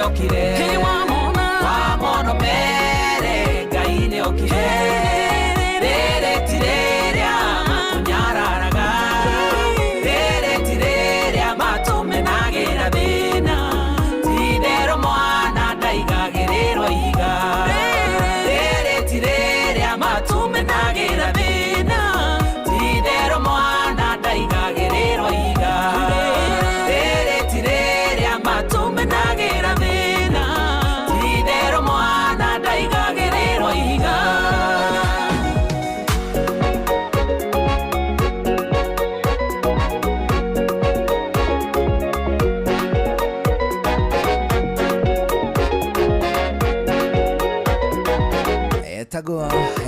okire. Wamona mere Ngai nĩ okire. Rĩrĩ ti rĩrĩa matũnyararaga, rĩrĩ ti rĩrĩa matũmenagĩra thĩna. Ti-itherũ mwana ndaigagĩrĩrwo ihiga. Rĩrĩ ti rĩrĩa matũmenagĩra thĩna. Ti-itherũ mwana ndaigagĩrĩrwo ihiga. Rĩrĩ ti rĩrĩa matũmenagĩra thĩna. Ti-itherũ mwana ndaigagĩrĩrwo ihiga.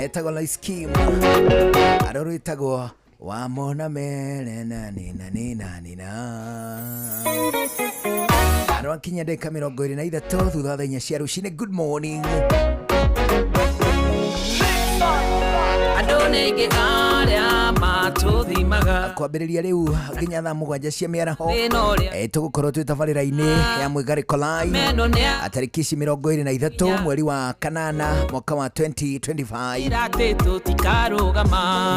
Etagwo Loice Kim, arå rwĩtagwo wamona mere nani nani nani na arå akinya ndagĩka 23 thutha wa thaa 4 cia rũcinĩ. Good morning. Andũ nĩ aingĩ arĩa matũthimaga Kwambĩrĩria rĩu nginya thaa 7 cia mĩaraho, thĩna ũrĩa tũgũkorwo twĩ tabarĩra-inĩ ya Mwĩgarĩko Live, meno nĩ tarĩki ici 23 mweri wa 8 mwaka wa 2025. Atĩ tũtikarũgama.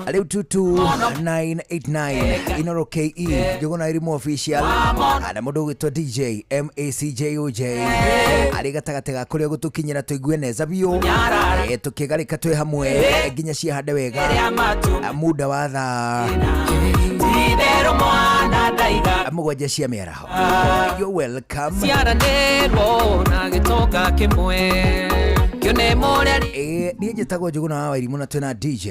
Rĩu 22989 Inoro KE Njũgũna Irimũ official na mũndũ ũgwĩtwo DJ MACJOJ arĩ gatagatĩ ga kũrĩa gũtũkinyĩra tũigue neza biũ, tũkĩgarĩka twĩ hamwe nginya ciahande wega Rĩrĩa matũ muda wa thaa ti-itherũ mwana ndaiga 7 cia mĩaraho. You're welcome. Ciaranĩrwo na gĩtonga kĩmwe kĩo nĩ mũreri. Niĩ njĩtagwo Njũgũna wa Wairimũ na twĩna DJ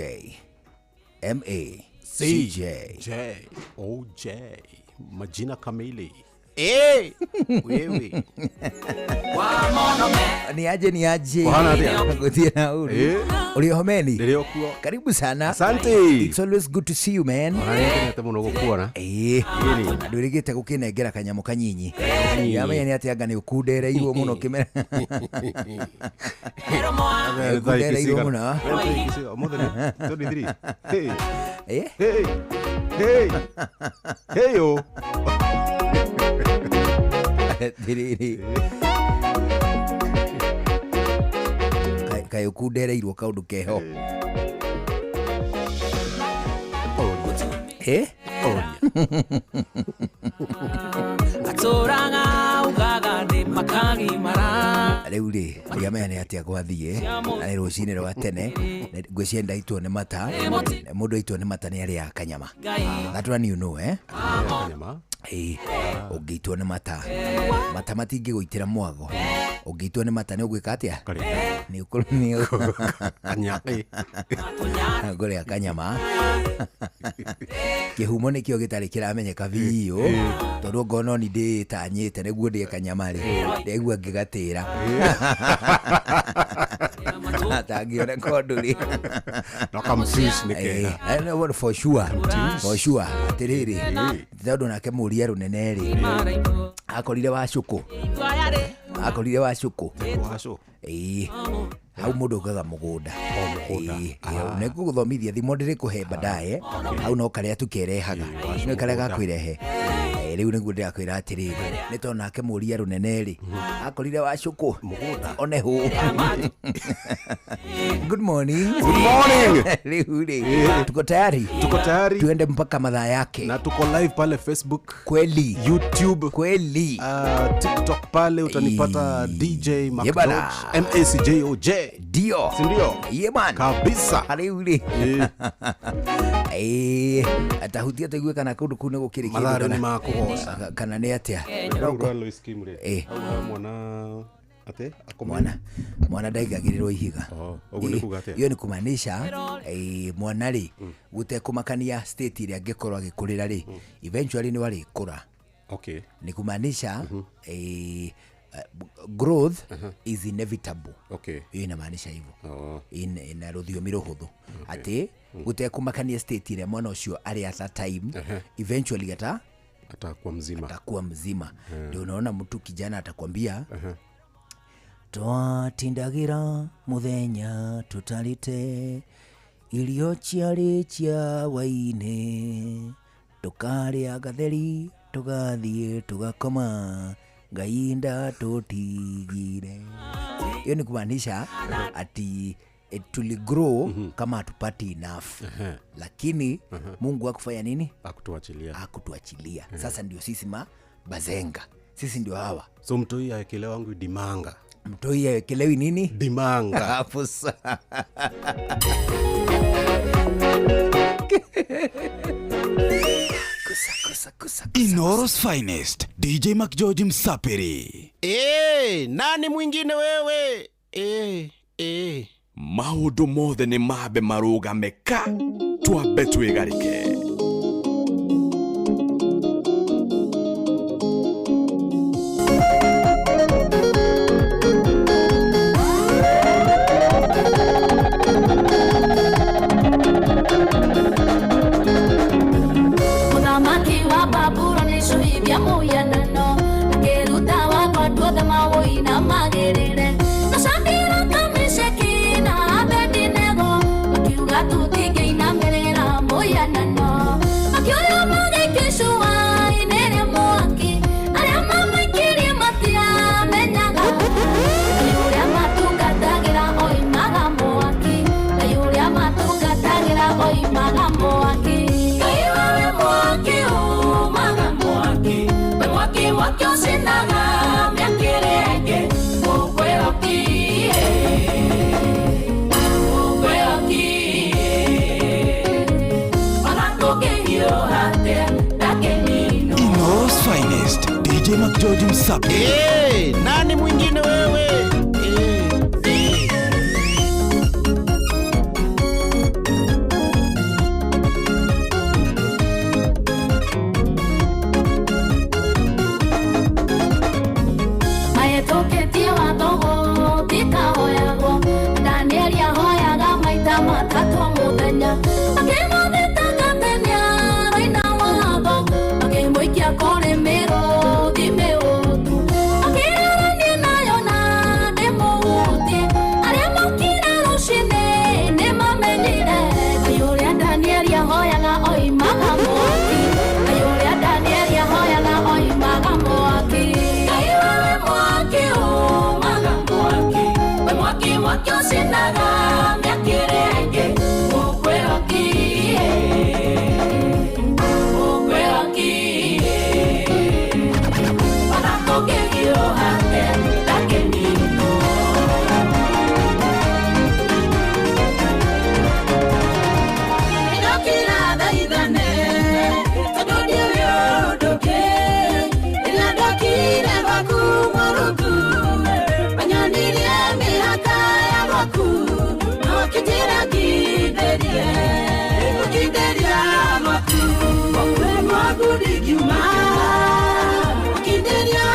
MACJ J O J, majina kamili. Hey, wewe. Wamona me Ni aje, ni aje? Kuhana atia? Gũthiĩ na uru. Ũrĩ homeni? Ndĩrĩ o kuo. Karibu sana. Asante. It's always good to see you, man. Ona nĩ ngenete mũno gũkuona. Ĩni. Ndwĩrĩgĩte gũkĩnengera kanyamũ kanyinyi. Yamenya nĩ atĩ anga nĩ ũkundereirwo mũno kĩmera. Ũkundereirwo mũno. Ũmũthĩ nĩ 23. Hey. Hey. Hey. Hey yo. Atĩrĩrĩ, kaĩ ũkundereirwo kaũndũ keho? Oria. Atũraga ugaga nĩ makagimara. Rĩu rĩ, ndiamenya nĩ atĩa gwathiĩ na nĩ rũcinĩ rwa tene. Ngwĩciria ndaitwo nĩ mata. Mũndũ aitwo nĩ mata nĩ arĩaga kanyama. That one you know, eh? Kanyama. Ĩĩ, ũngĩitwo nĩ mata, mata matingĩgũitĩra mwago. Ũngĩitwo nĩ mata nĩ ũgwĩka atĩa? Karĩa. Nĩ ũkũ- Kanya. Ngũrĩa kanyama. Kĩhumo nĩkĩo gĩtarĩ kĩramenyeka biũ, tondũ ngona no ni ndĩtanyĩte nĩguo ndĩe kanyama rĩ, ndegua ngĩgatĩra atangĩoneka ũndũ rĩ. No kamjuice nĩ kega. Well, for sure, for sure. Atĩrĩrĩ, tondũ nake mũria rũnene rĩ, akorire wacũkũ, akorire wacũkũ. Wacu. Ĩĩ, hau mũndũ augaga mũgũnda. Mũgũnda. Ĩĩ, nĩ ngũgũthomithia thimo ndĩrĩkũhe baadaye. Hau no karĩa tu kerehaga, nĩ karĩa gakwĩrehe. Rĩu nĩguo ndĩrakwĩra atĩrĩrĩ, nĩ tondũ nake mũria rũnene rĩ, akorire wacũkũ Mũgũnda. one hũ. Good morning. Good morning. Rĩu rĩ, tuko tayari. Tuko tayari. Tuende mpaka madhaa yake. Na tuko live pale Facebook, Kweli. YouTube, Kweli. TikTok pale utanipata DJ Mac Ye bana. George, MACJOJ. Ndio. Si ndio? Ye man. Kabisa. Rĩu rĩ, tahutia tũigue kana kũndũ kũu nĩ gũkĩrĩ kĩndũ Mathaa rĩu kana- nĩ makũgoca. kana nĩ atĩa. Rĩu rwa Loice Kim rĩ, auga mwana atĩ akome. Mwana ndaigagĩrĩrwo ihiga. Oh, ũguo nĩ kuga atĩa? Hiyo ni kumaanisha mwana rĩ, gũtekũmakania state ĩrĩa angĩkorwo agĩkũrĩra rĩ, eventually nĩ warĩkũra. Okay. Ni kumaanisha growth is inevitable. Okay. Hiyo inamaanisha hivyo. Oh. Na rũthiomi rũhũthũ atĩ gũtekũmakania state ĩrĩa mwana ũcio arĩ at that time, eventually Atakuwa mzima. Atakuwa mzima. Ndio unaona mtu kijana atakwambia, twatindagira muthenya tutarite irio ciarĩ cia wainĩ, tũkarĩa gatheri tũgathiĩ tũgakoma. Ngai ndatũtigire. Hiyo ni kumaanisha ati tuligrow kama hatupati enough, lakini Mungu hakufanya nini? Akutuachilia. Hakutuachilia. Sasa ndio sisi mabazenga, sisi ndio hawa. So mtoi aekelewa wangu dimanga. Mtoi aekelewi nini? Dimanga. Hapo sasa. Kusa, kusa, kusa, kusa. Inooro's finest DJ McGeorge Msapiri. Nani mwingine wewe? Maũndũ mothe nĩ mambe marũgame ka twambe twĩgarĩke. Mũthamaki wa Babuloni nĩcũhithia mũhianano, akĩruta watho andũ othe maũinamagĩrĩre. Na Shadiraka, Meshaki na Abedinego makiuga tũtingĩinamĩrĩra mũhianano. Makĩoywo magĩikio icua-inĩ rĩa mwaki, arĩa mamaikirie matiamenyaga. Ngai ũrĩa matungatagĩra oimaga mwaki, Ngai ũrĩa matungatagĩra oimaga mwaki. Ngai wewe mwaki umaga mwaki, we mwaki mwaki ũcinaga mĩaki ĩrĩa ĩngĩ. Ũkwĩhokie, ũkwĩhokie, ona tũngĩhiũha atĩa ndakĩninwo. Inooro's finest DJ McGeorge Msapiri. Nani mwingine wewe? Mahetũkĩtie watho gũtikahoyagwo, Danieli ahoyaga maita matatũ mũthenya. Makĩmũthitanga atĩ nĩaroina watho, makĩmũikia kũrĩ mĩrũthi mĩũtu. Makĩrorania nayo na ndĩmũhutie, arĩa mokire rũciinĩ nĩmamenyire Ngai ũrĩa Danieli ahoyaga oimaga mwaki, Ngai ũrĩa Danieli ahoyaga oimaga mwaki. Ngai wewe mwaki umaga mwaki, we mwaki mwaki ũcinaga mĩaki ĩrĩa ĩngĩ. Ũkwĩhokie, ũkwĩhokie, ona tũngĩhiũha atĩa ndakĩninwo. Ndokĩra thaithane, tondũ ndiũĩ ũndũ ũngĩ. Rĩrĩa ndokire gwaku Mũrungu, wanyonirie mĩhaka ya gwaku, na ũkĩnjĩra ngindĩrie, gũkindĩria gwaku. Gwaku gwaku ndingiuma, gũkindĩria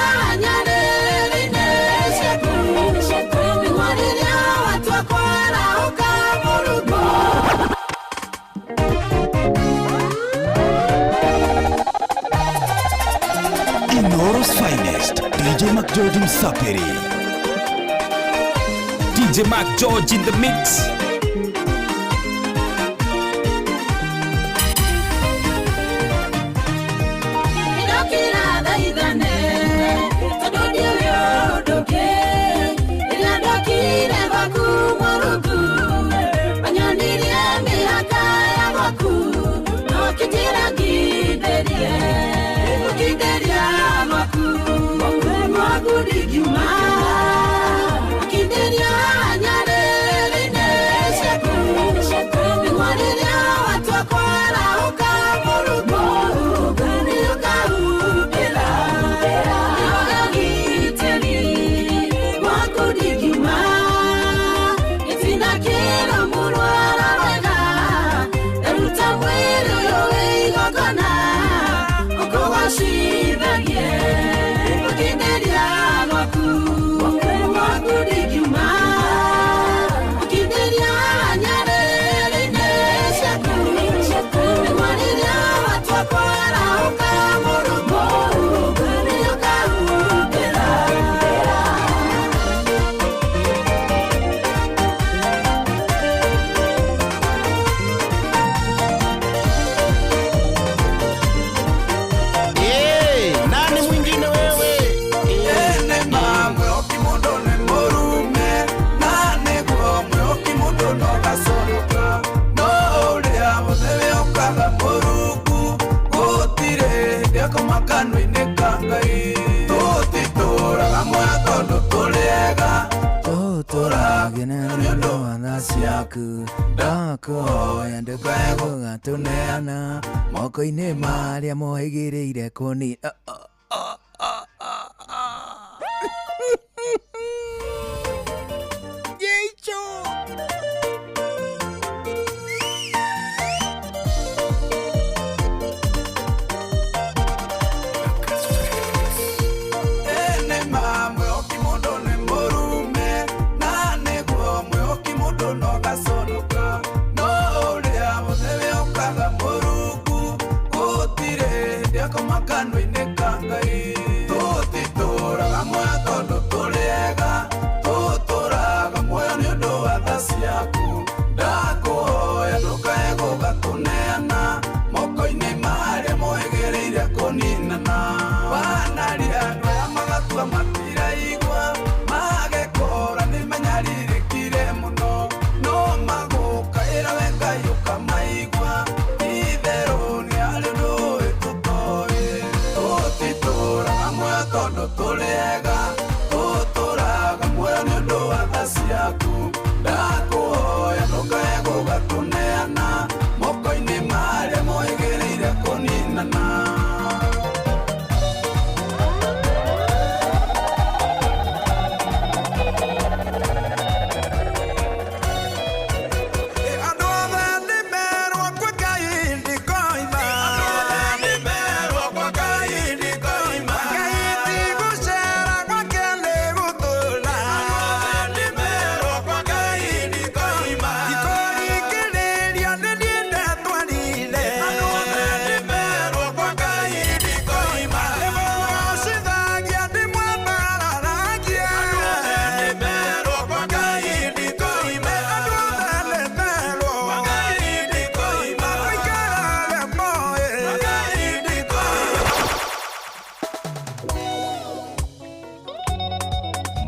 nyarĩrĩ-inĩ ciaku. Nĩguo rĩrĩa watua kwarahũka Mũrungu. Inooro's finest DJ McGeorge Msapiri. DJ McGeorge in the mix. Ndokĩra thaithane, tondũ ndiũĩ ũndũ ũngĩ. Rĩrĩa ndokire gwaku Mũrungu, wanyonirie mĩhaka ya gwaku, na ũkĩnjĩra ngindĩrie, gũkindĩria gwaku. Gwaku gwaku ndingiuma, gũkindĩria nyarĩrĩ-inĩ ciaku. Nĩguo rĩrĩa watua kwarahũka Mũrungu, nĩũkahumbĩra. Nĩũgagitĩri gwaku ndingiuma, gĩtina kĩra mũrwara wega, ndaruta mwĩrĩ ũyũ wĩ igongona, ũkũgocithagie gũkindĩria gwaku. waku ndakũhoya ndũkae gũgatũneana moko-inĩ marĩa mohĩgĩrĩire kũni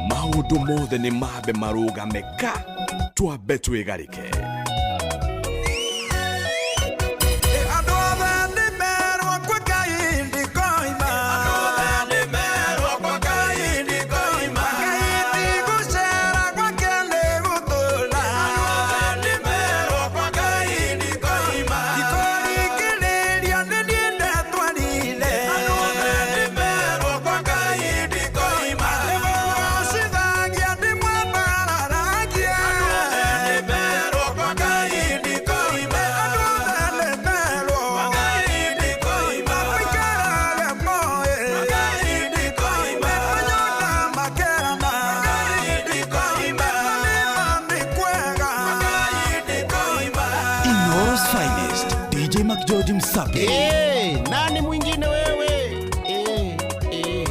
Maũndũ mothe nĩ mambe marũgame ka twambe twĩgarĩke. Hey, nani mwingine wewe? Hey, hey.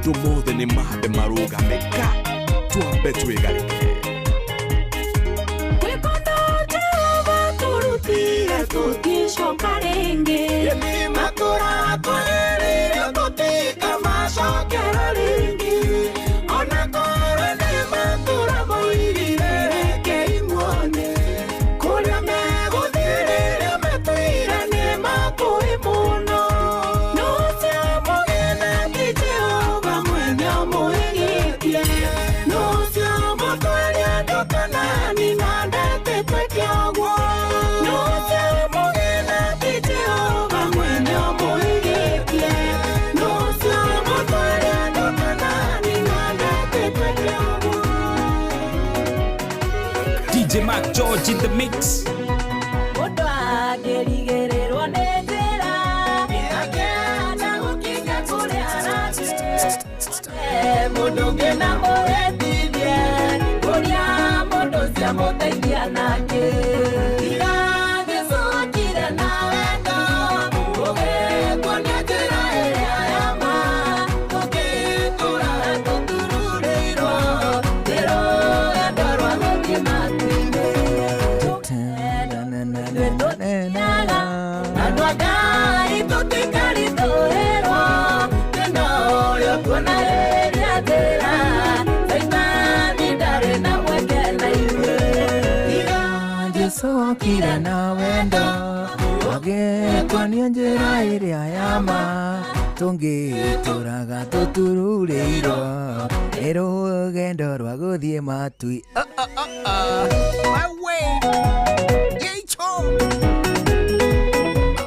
Maũndũ mothe nĩ mambe marũgame ka twambe twĩgarĩke. Kwĩkona Jehova tũrutire tũticoka rĩngĩ. Matũra twehereire tũtikamacokera rĩngĩ. Ona korwo nĩ matũra moigire rekei muone. Kũrĩa megũthiĩ rĩrĩa matũire nĩ makũĩ mũno. No ũcio mũgeni ti Jehova mwene ũmũhĩgĩtie. No ũcio mũtwari andũ Kanaani na ndetĩtwĩke ũguo. No ũcio mũgeni ti Jehova mwene ũmũhĩgĩtie. No ũcio mũtwari andũ Kanaani na ndetĩtwĩke ũguo. DJ Mark George in the mix. Mũndũ angĩrigĩrĩrwo nĩ njĩra, akĩenda gũkinya kũrĩa arathiĩ. Mũndũ ũngĩ na mũhĩtithie, kũrĩa mũndũ ũcio amũteithia nake. Tiga Jesũ okire na wendo, ũgĩtuonia njĩra ĩrĩa ya ma. Tũgĩtũũraga tũtururĩirwo nĩ rũgendo rwa gũthiĩ matu-inĩ. Andũ a Ngai tũtikaritũhĩrwo, thĩna ũrĩa tuona ĩrĩa njĩra, Caitani ndarĩ na mweke na ithuĩ. Tiga Jesũ okire na wendo agĩtuonia njĩra ĩrĩa ya ma tũngĩtũraga tũtururĩirwo nĩ rũgendo rwa gũthiĩ matui. Yecho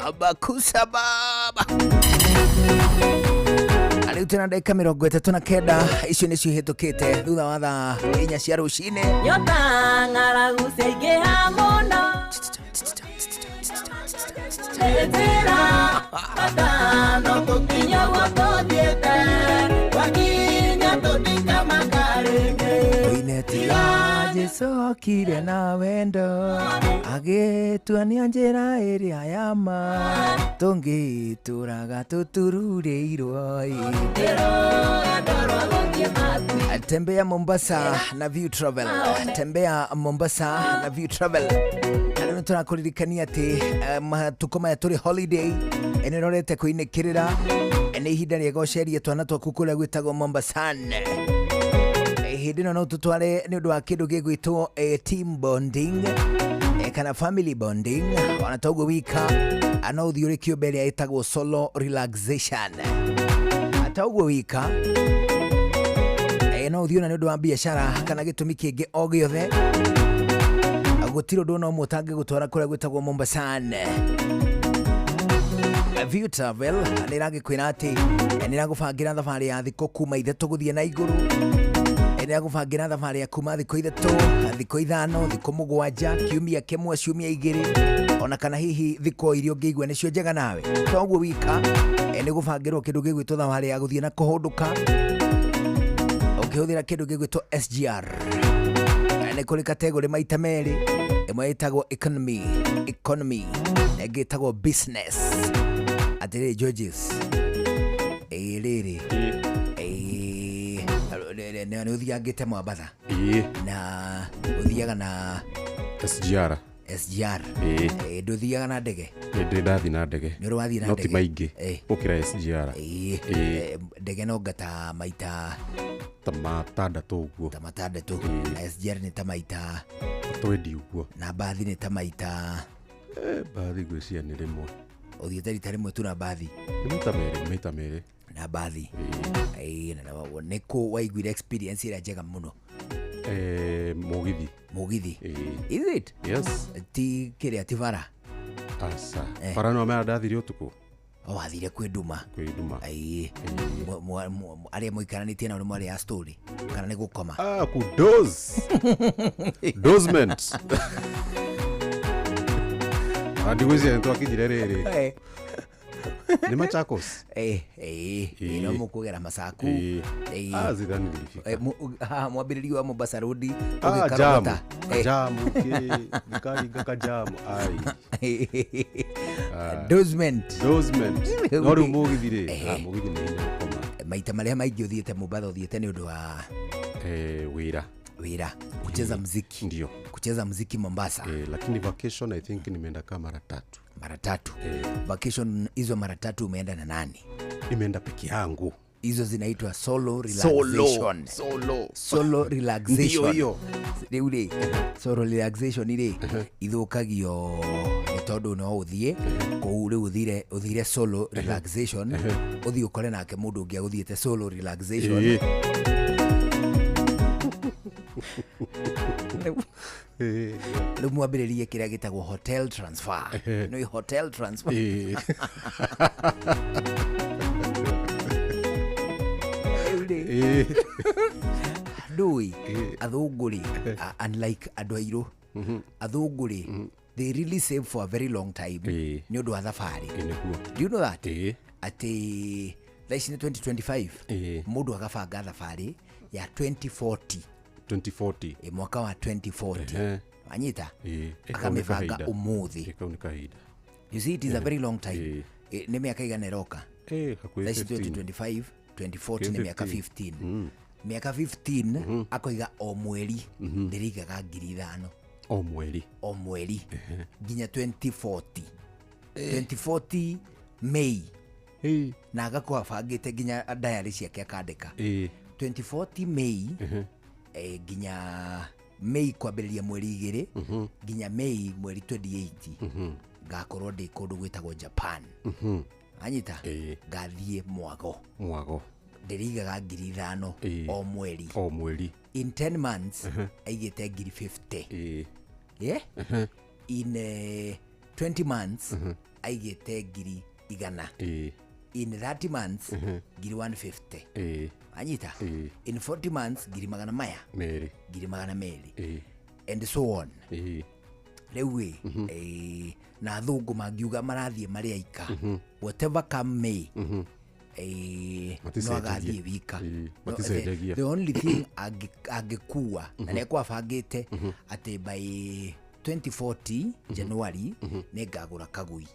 abakusa baba rĩu twĩna ndagĩka 39 icio nĩcio ihĩtũkĩte thutha wa thaa 4 cia rũcinĩ. Nyota ng'aragu ciaingĩha mũno. Njĩra matano tũkinya ũguo tũthiĩte, twakinya tũtikamaka rĩngĩ. Tũine tiga Jesũ okire na wendo agĩtuonia njĩra ĩrĩa ya ma tũngĩtũraga tũtururĩirwo. Tembea Mombasa na View Travel. Tembea Mombasa na View Travel. Na rĩu nĩtũrakũririkania atĩ matukũ maya tũrĩ holiday nĩrorete kũinĩkĩrĩra nĩ ihinda rĩega ũcerie twana twaku kũrĩa gwĩtagwo Mombasan. Hĩndĩ ĩno no tũtware nĩ ũndũ wa kĩndũ gĩgwĩtwo team bonding kana family bonding ona toguo wika no ũthiĩ ũrĩ kĩũmbe ĩrĩa ĩtagwo solo relaxation toguo wika no ũthiĩ ona nĩ ũndũ wa biacara kana gĩtũmi kĩngĩ o gĩothe gũtirĩ ũndũ ona ũmwe ũtangĩgũtwara kũrĩa gwĩtagwo Mombasan. View Travel nĩ ĩragĩkwĩra atĩ nĩ ĩragũbangĩra thabarĩ ya thikũ kuma 3 gũthiĩ na igũrũ nĩ ĩragũbangĩra thabarĩ ya kuma thikũ 3 thikũ 5 thikũ 7 kiumia kĩmwe ciumia 2 ona kana hihi thikũ iria ũngĩigua nĩcio njega nawe toguo wika nĩ gũbangĩrwo kĩndũ gĩgwĩtwo thabarĩ ya gũthiĩ na kũhũndũka ũkĩhũthĩra kĩndũ gĩgwĩtwo SGR nĩ kũrĩ kategorĩ maita merĩ ĩmwe ĩtagwo economy na ĩngĩ ĩtagwo business. Atĩrĩrĩ Georges rĩrĩ nĩ ũthiangĩte Mombatha na ũthiaga na SGR. Ndũthiaga na ndege? Ndĩ ndathiĩ na ndege. Nĩ ũrĩ wathiĩ na No ti ndege? maingĩ gũkĩra SGR. Ndege no ngata maita ta matandatũ ũguo. Ta matandatũ. Na SGR nĩ ta maita 20 ũguo. Na mbathi nĩ ta maita mbathi ngwĩciria nĩ rĩmwe. Ũthiĩte rita rĩmwe tu na mbathi? Nĩ maita merĩ, maita merĩ. Na mbathi. Na nĩ kũ waiguire experience ĩrĩa njega mũno? Mũgithi. Mũgithi? Is it? Yes. Ti kĩrĩa ti bara? Aca. Bara no mera ndathire ũtukũ. Wathire kwĩ nduma. Kwĩ nduma. Arĩa mũikaranĩtie nao nĩ mwarĩ a story kana nĩ gũkoma? Kudos. Dozement. Ndigwĩciria nĩ twakinyire rĩrĩ. Nĩ Machakos? No mũkũgera Masaku. Zidane nilifika. Mwambĩrĩrio wa Mombasa Road ũgĩkarogota. Jamu ngĩkaringa kajamu. Ai. Dozement. Dozement. No rĩu mũgithi rĩ, mũgithi nĩ hinya gũkoma. Maita marĩa maingĩ ũthiĩte Mombatha ũthiĩte nĩ ũndũ wa wĩra. Wĩra, kucheza mziki. Ndio. Kucheza mziki Mombasa. Lakini vacation I think nimeenda kama mara tatu. Mara tatu. Vacation hizo mara tatu umeenda na nani? Nimeenda peke yangu. Hizo zinaitwa solo relaxation. Solo. Solo relaxation. Ndio hiyo. Rĩu rĩ, solo relaxation rĩ, ithũkagio nĩ tondũ no ũthiĩ kũu rĩu ũthire solo relaxation, ũthiĩ ũkore nake mũndũ ũngĩ agũthiĩte solo relaxation. Rĩu mwambĩrĩrie kĩrĩa gĩtagwo hotel transfer. Nĩ hotel transfer. Ndũĩ athũngũ rĩ, unlike andũ airũ, athũngũ rĩ, they really save for a very long time nĩ ũndũ wa thabarĩ. Do you know that? Atĩ thaa ici nĩ 2025, mũndũ agabanga thabarĩ ya 2040. 2040. Mwaka wa 2040. Wanyita? Akamĩbanga ũmũthĩ. Kau nĩ kahinda. You see, it is a very long time. Nĩ mĩaka igana ĩroka? Hakuhĩ Thaa ici 15. 2025, 2040 nĩ mĩaka 15. Mĩaka 15 akoiga o mweri ndĩrĩigaga 5,000. O mweri. O mweri nginya 2040. 2040 May. Na agakorwo abangĩte nginya diary ciake akandĩka. 2040 May, nginya May kwambĩrĩria mweri 2 nginya May mweri 28 ngakorwo ndĩ kũndũ gwĩtagwo Japan. Anyita? Ngathiĩ mwago. Mwago. Ndĩrĩigaga 5,000 o mweri. O mweri. In 10 months aigĩte 50,000. Yeah? In 20 months aigĩte 100,000. In 30 months 150,000. Anyita? In 40 months 200,000. 200,000. And so on. Rĩu ĩ, na athũngũ mangiuga marathiĩ marĩ aika, whatever come may, no agathiĩ wika. The only thing angĩkua na nĩ akwabangĩte atĩ by 2040 January nĩ ngagũra kagui.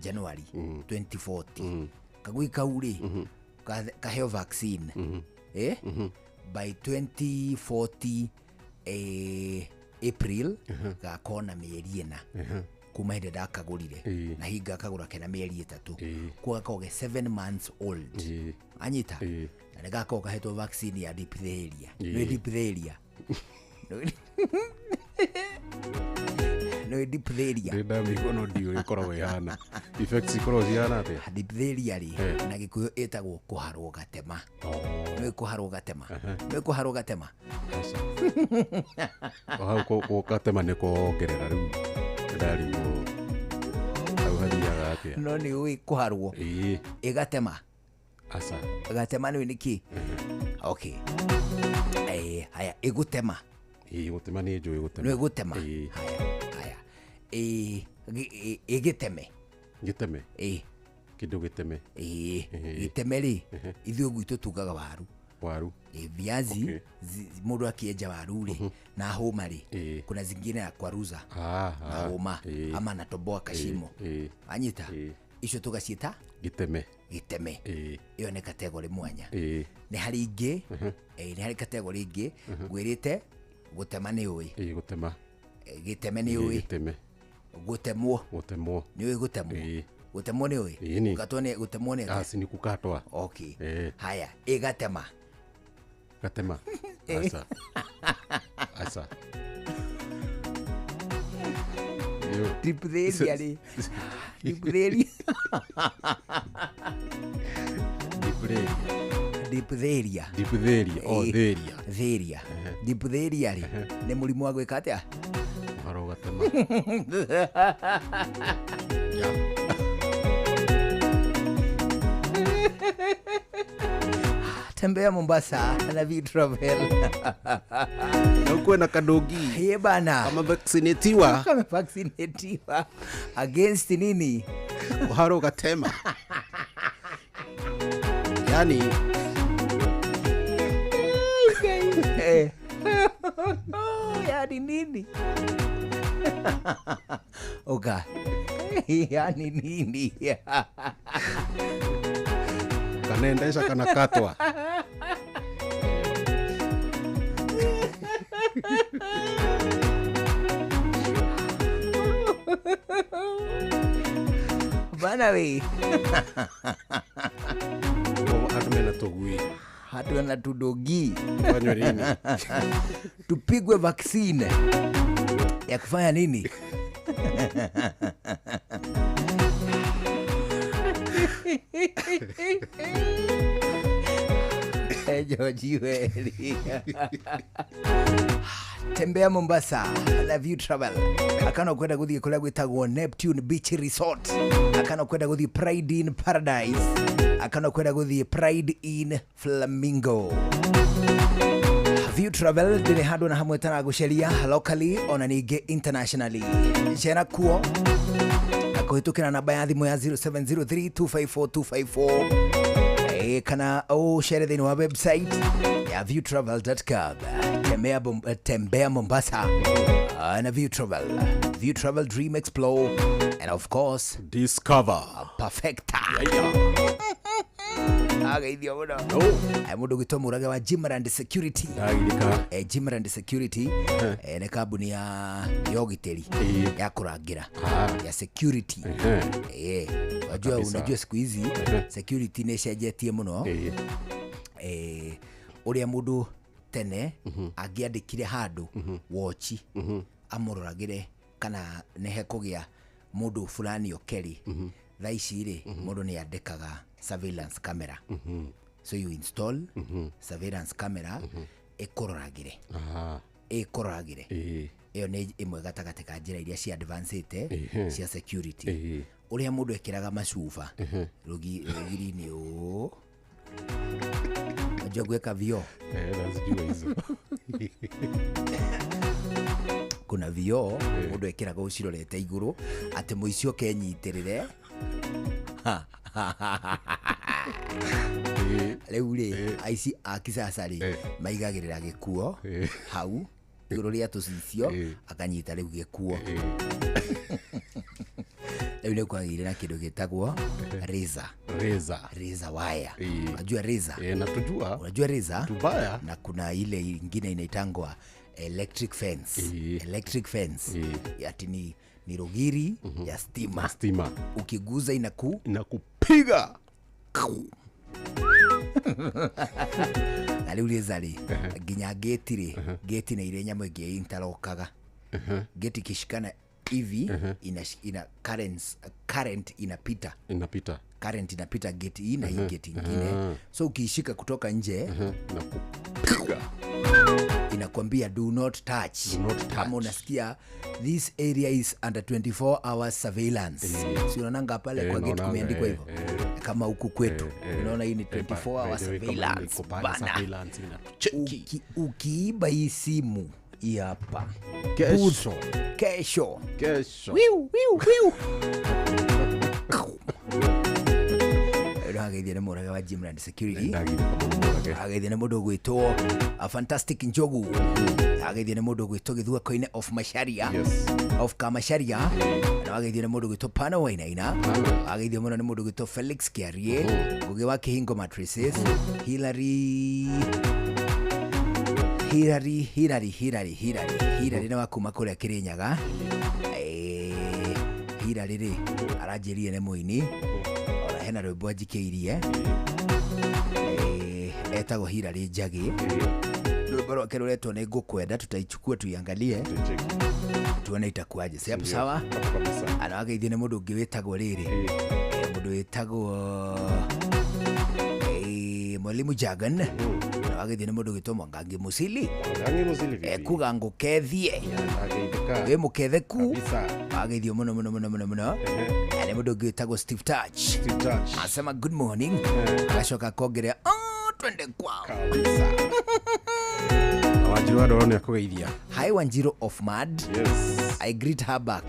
January 2040 kagui kau rĩ kaheo vaccine. By 2040 April gakorwo na mĩeri 4 kuma hĩndĩ ndakagũrire, na hinga akagũra kena mĩeri 3, kuo gakorwo ge 7 months old. Anyita? Na nĩ gakorwo kahetwo vaccine ya diphtheria. Nĩ diphtheria. Nĩ diphtheria. Ndĩ ndamĩigua no ndiũĩ ĩkoragwo ĩhana. Effects ikoragwo cihana atĩa? Diphtheria rĩ, na Gĩkũyũ ĩtagwo kũharwo gatema. Nĩ kũharwo gatema. Nĩ kũharwo gatema. O hau gatema nĩ kuongerera rĩu ndarigwo hau hathiaga atĩa. No nĩ ũĩ kũharwo. Ĩgatema. Aca. Gatema nĩ nĩkĩ? Okay. Haya ĩgũtema. Gũtema nĩ njũĩ gũtema. Nĩ gũtema. Haya. Ĩgĩteme. Gĩteme. Kĩndũ gĩteme. Gĩteme rĩ, ithuĩ gwitũ tugaga waru. Waru. Viazi, mũndũ akĩenja waru rĩ, na hũma rĩ, kuna zingine ya kwaruza na hũma ama anatoboa kashimo. Anyita? Icio tũgaciĩta gĩteme. Gĩteme. Ĩyo nĩ kategori mwanya. Nĩ harĩ ingĩ, nĩ harĩ kategori ingĩ ngwĩrĩte gũtema nĩ ũĩ. Gũtema. Gĩteme nĩ ũĩ. Gĩteme. Gũtemwo. Gũtemwo. Nĩ ũĩ gũtemwo. Gũtemwo nĩ ũĩ. Gũkatwo nĩ gũtemwo nĩ atĩa? Aci nĩ gũkatwa. Okay. Haya, ĩgatema. Gatema. Aca. Aca. Diphtheria rĩ. Diphtheria. Diphtheria. Diphtheria. Oh, theria. Theria. Diphtheria rĩ, nĩ mũrimũ wa gwĩka atĩa? Kũharwo gatema. Tembea Mombasa na V Travel. Na ukuwe na kadogi. Ye bana. Kama vaccinatiwa. Kama vaccinatiwa. Against nini? Kuharwo gatema. Yani Yani nini? Oka. Yani nini? Kanaendesha kanakatwa. Bana we. Andũ mena tũgui. Hatu na tudogi. Tufanywe nini? Tupigwe vaccine ya kufanya nini? George Weli. Tembea Mombasa, love you travel. Akana kwenda guthie kuria gwitagwo Neptune Beach Resort. Akana kwenda guthie Pride in Paradise. Akana kwenda guthie Pride in Flamingo. View Travel ndire handu na hamwe taraguceria locally ona ningi internationally. Cera kuo na kuhitukira namba ya thimu ya 0703 254 254 kana ucere thiini wa website ya viewtravel.com. Tembea Mombasa na View Travel. View Travel, Dream, Explore and of course Discover. Perfecta. Ageithio muno. Mundu gwitwo Murage wa Jimrand Security. Jimrand Security nĩ kambuni ya ũgitĩri ya kũrangĩra ya security. Unajua siku hizi security nĩ ĩcenjetie mũno. Ũrĩa mũndũ tene angĩandĩkire handũ wochi amũroragĩre kana nĩ hekũgĩa mũndũ fulani okeri. Thaa ici rĩ mũndũ nĩ andĩkaga surveillance camera. So you install surveillance camera ĩkũroragĩre. Ĩkũroragĩre. Ĩyo nĩ ĩmwe gatagatĩ ka njĩra iria cia advanced cia security. Ũrĩa mũndũ ekĩraga macuba rũgiri-inĩ ũũ. Unajua kuweka vioo? Nazijua hizo. Kuna vioo mũndũ ekĩraga ũcirorete igũrũ atĩ mũici oke enyitĩrĩre. Rĩu rĩ aici a kisasa rĩ maigagĩrĩra gĩkuo hau igũrũ rĩa tũcicio akanyita rĩu gĩkuo. Rĩu nĩ kwagĩire na kĩndũ gĩtagwo razor. Razor wire. Unajua razor? Natujua. Unajua razor? Tubaya. Na kuna ile ingine inaitangwa electric fence. Electric fence. Ati ni rugiri ya stima. Stima. Ukiguza inakupiga. Na rĩu razor rĩ nginya gate rĩ gate nĩ irĩ nyamũ ĩngĩ interlockaga. Gate ikishikana hivi ina current inapita. Current inapita gate hii na hii gate ingine. So ukiishika kutoka nje inakupiga. Inakwambia do not touch. Kama unasikia this area is under 24 hours surveillance. Si unaonanga pale kwa gate kumeandikwa hivyo. Kama huku kwetu unaona hii ni 24 hours surveillance. Bana. Ukiiba hii simu hii hapa. Kesho. Wiu wiu wiu. Ageithie nĩ Mũrage wa Jimrand Security. Ageithie nĩ mũndũ ũgwĩtwo a Fantastic Njogu. Ageithie nĩ mũndũ ũgwĩtwo Gĩthua-Koine of Macharia. Of Kamacharia. Na ageithie nĩ mũndũ ũgwĩtwo Pano Wainaina. Ageithie mũno nĩ mũndũ ũgwĩtwo Felix Kiarie. Ngugi wa Kihingo Mattresses. Hillary nĩ wa kuma kũrĩa Kĩrĩnyaga. Hillary rĩ aranjĩrire nĩ mũini. Hena rwĩmbo anjikĩirie etagwo Hillary Njagi. Rwĩmbo rwake rũretwo nĩ ngũkwenda, tutaichukua tuiangalie tuone itakuaje. Si hapo sawa? Anawageithio nĩ mũndũ ũngĩ wĩtagwo rĩrĩ mũndũ wĩtagwo Mwalimu Jagan. Anawageithio nĩ mũndũ ũgwĩtwo Mwangangi Musili. Ekuga ngũkethie wĩ mũketheku. Ageithio mũno mũno mũno mũno mũno. Nĩ mũndũ ũngĩ wĩtagwo Steve Touch. Asema good morning. Agacoka akongerea twende kwao. Wanjiru wa Ndoro nĩ akũgeithia. Hi Wanjiru of Mad. Yes. I greet her back.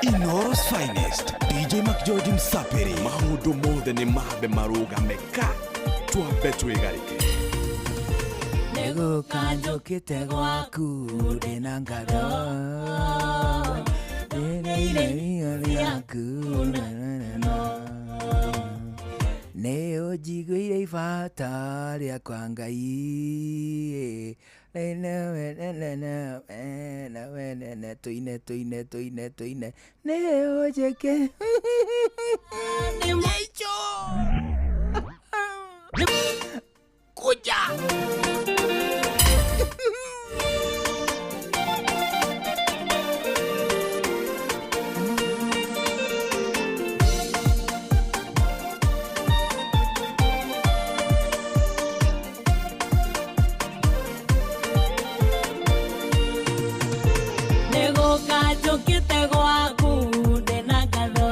Inoro's finest, DJ McGeorge Msapiri. Maũndũ mothe nĩ mambe marũgame ka twambe twĩgarĩke. Nĩgũka njũkĩte gwaku ndĩna ngatho ndĩna irio rĩaku nĩ ũnjiguĩire ibata rĩakwa Ngai tũine tũine tũine tũine nĩ ũnjĩke kuja. Nĩgũka njũkĩte gwaku ndĩna ngatho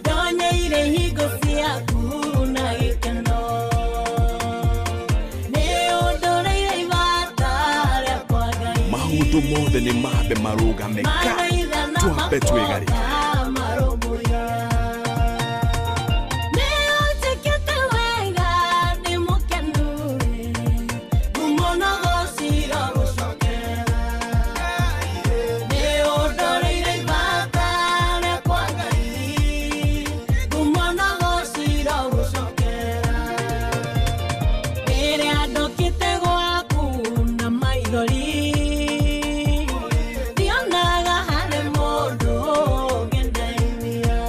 ndonyeire hingo ciaku na gĩkeno nĩ ũndũrĩire ibata rĩakwa Ngai Maũndũ mothe nĩ mambe marũgame ka Mathaithana twambe twĩgarĩke. makwa marũmbũiya nĩ ũnjĩkĩte wega ndĩ mũkenu ngumo na gũcira gũcokera nĩ ũndũrĩire ibata rĩakwa Ngai ngumo na gũcira gũcokera rĩrĩa ndokĩte gwaku na maithori ndionaga harĩ mũndũ ũngĩndeithia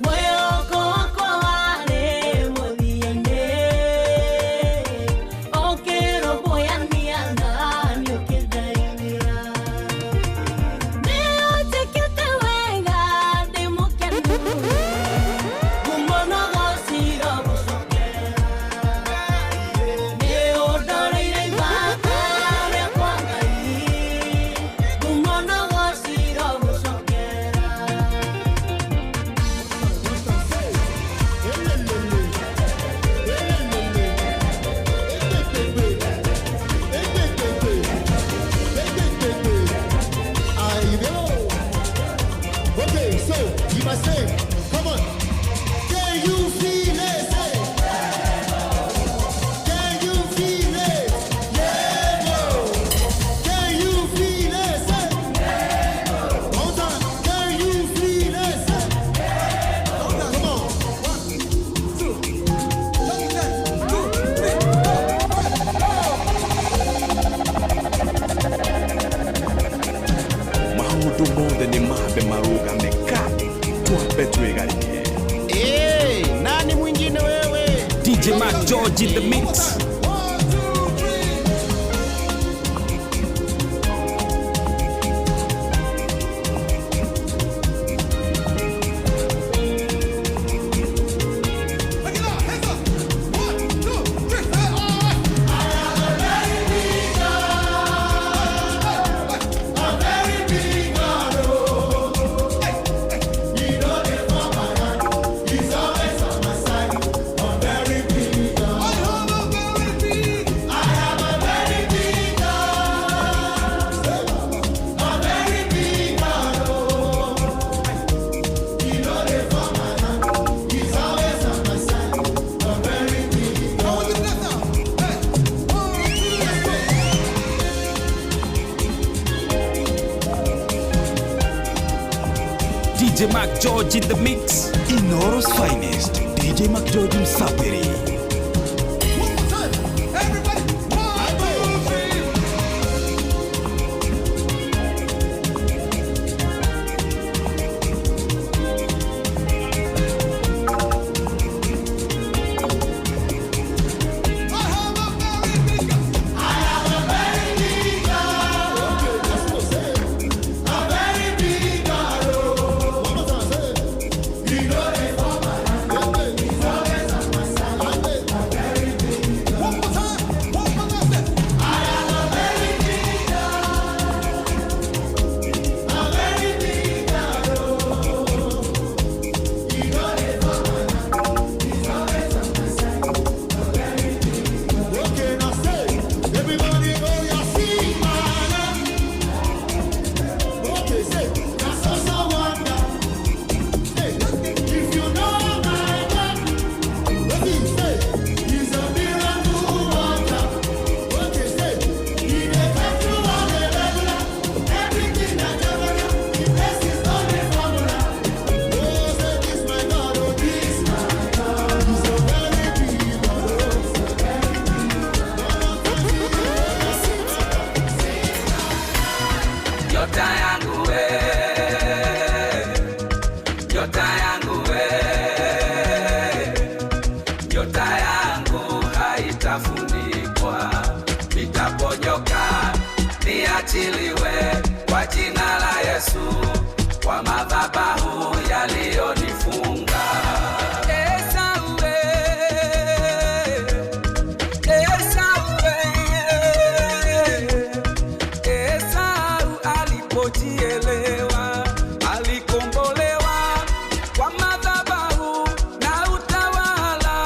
mwĩhoko wakwa warĩ mũthia-inĩ ũkĩrũmbũyania nani ũkĩndeithia nĩ ũnjĩkĩte wega ndĩ mũkenu ngumo na gũcira gũcokera nĩ ũndorĩire ibata rĩakwa Ngai ngumo na gũcira gũcokera. Okay, so you must say, come on. Can you feel it? Say. Can you feel it? Yeah, no. Can you feel it? Say. One time. Can you feel it? Say. Come on. 1, 2, 2, 3, 4. Maũndũ mothe nĩ mambe marũgame ka twambe twĩgarĩke. Hey, nani mwingine wewe? DJ McGeorge in the mix. 1, 2, 3. Look it up, hands up. 1, 2, 3, all right. A very big God, oh. He no dey for my hand. He's always on my side. A very big God. I have a very big. I have a very big God. A very big God, oh. He no dey for my hand. He's always on my side. A very big God. I want you to clap now. Hey, 1, 2, let's go. DJ McGeorge in the mix. Inoro's finest DJ McGeorge Msapiri. One more time. Everybody. 1, 2, 3. I have a very big God. I have a very big God. Okay, let's go. Say it. A very big God. Oh. One more time. Say it. He no dey for my hand. He's always on my side. Nyota yangu we, nyota yangu haitafunikwa, nitaponyoka niachiliwe kwa jina la Yesu, kwa madhabahu yaliyonifunga. Esau we, Esau we, Esau alipojielewa alikombolewa kwa madhabahu na utawala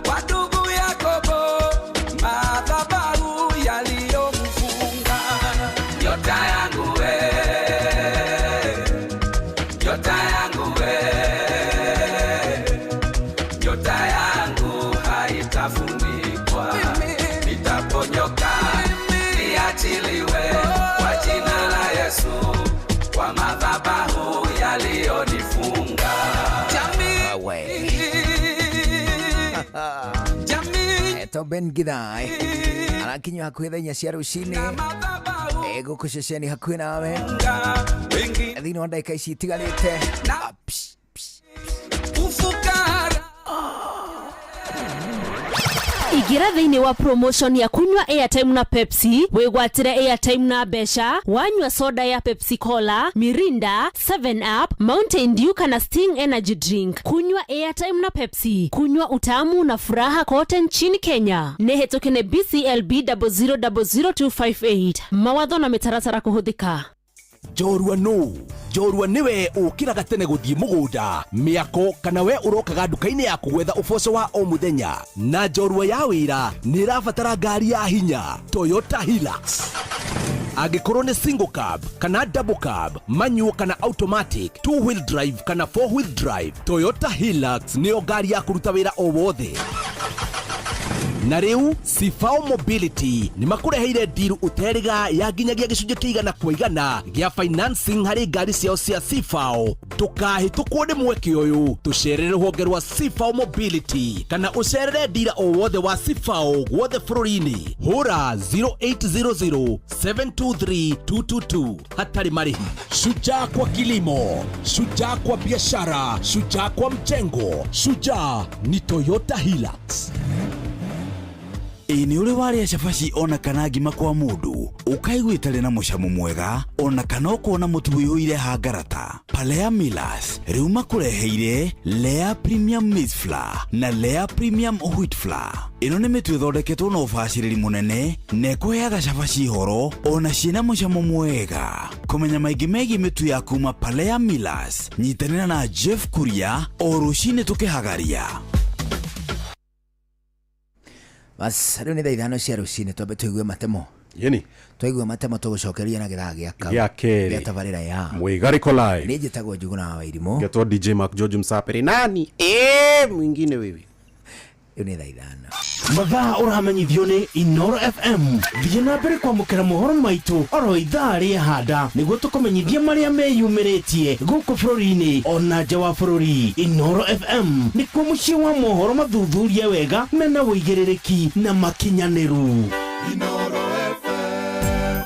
wa ndugu Yakobo, madhabahu yaliyomfunga. Nyota yangu we, nyota yangu we, nyota yangu haitafunikwa, nitaponyoka niachiliwe kwa jina la Yesu, kwa madhabahu yaliyonifunga. We. Etwo Ben Githae arakinywo hakuhĩ thaa 4 cia rũcinĩ gũkũ ceceni hakuhĩ nawe thĩinĩ wa ndagĩka ici itigarĩte. Igira thiini wa promotion ya kunywa airtime na Pepsi wigwatire airtime na mbeca wanywa soda ya Pepsi Cola, Mirinda, 7 Up, Mountain Dew kana Sting Energy Drink. Kunywa airtime na Pepsi, kunywa utamu na furaha kote nchini Kenya. Nihĩtũkĩne BCLB 0000258. Mawatho na mĩtaratara kũhũthĩka. Njorua nũ? Njorua nĩwe ũkĩraga tene gũthiĩ mũgũnda, mĩako kana we ũrokaga nduka-inĩ ya kũgwetha ũboco wa o mũthenya. Na njorua ya wĩra nĩ ĩrabatara ngari ya hinya, Toyota Hilux. Angĩkorwo nĩ single cab kana double cab, manual kana automatic, two wheel drive kana four wheel drive, Toyota Hilux nĩyo ngari ya kũruta wĩra o wothe. Na rĩu Sifao Mobility nĩ makũreheire ndiru ũterĩga ya nginyagia gĩcunjĩ kĩa 100% gĩa financing harĩ ngari ciao cia Sifao. Ndũkahĩtũkwo nĩ mweke ũyũ, tũcerere rũhonge rwa Sifao Mobility kana ũcerere ndira o wothe wa Sifao guothe bũrũri-inĩ. Hũra 0800 723 222 hatarĩ marĩhi. Shujaa kwa kilimo, shujaa kwa biashara, shujaa kwa mjengo, shujaa ni Toyota Hilux. Ĩ nĩ ũrĩ warĩa cabaci ona kana ngima kwa mũndũ ũkaigua ĩtarĩ na mũcamo mwega ona kana ũkona mũtu ũihũire hangarata? Palea Millers rĩu makũreheire Lea Premium Maize Flour na Lea Premium Wheat Flour. Ĩno nĩ mĩtu ĩthondeketwo na ũbacĩrĩri mũnene na ĩkũheaga cabaci horo ona ciĩna mũcamo mwega. Kũmenya maingĩ megiĩ mĩtu ya kuma Palea Millers, nyitanĩra na Jeff Kuria o rũcinĩ tũkĩhagaria. Bas rĩu nĩ thaa 5 cia rũcinĩ twambe tũigue matemo. Yeni. Twaigua matemo tũgũcokeria na gĩthaa gĩa kau. Gĩa kerĩ. Gĩa tabarĩra ya Mwigariko Live. Niĩ njĩtagwo Njuguna wa Wairimũ. Ngetwo DJ Mark George Msapere. Nani? Mwingine wewe. Rĩu nĩ thaa 5. Mathaa ũramenyithio nĩ Inoro FM. Thiĩ na mbere kwamũkĩra mohoro maitũ oro ithaa rĩa handa nĩguo tũkũmenyithie marĩa meyumĩrĩtie gũkũ bũrũri-inĩ ona nja wa bũrũri. Inoro FM nĩkuo mũciĩ wa mohoro mathuthurie wega mena ũigĩrĩrĩki na makinyanĩru. Inoro FM.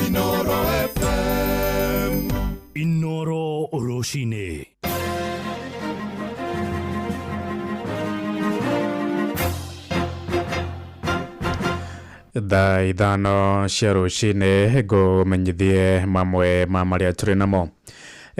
Inoro FM. Inoro rũcinĩ. Thaa 5 cia rũcinĩ ngũmenyithie mamwe ma marĩa tũrĩ namo.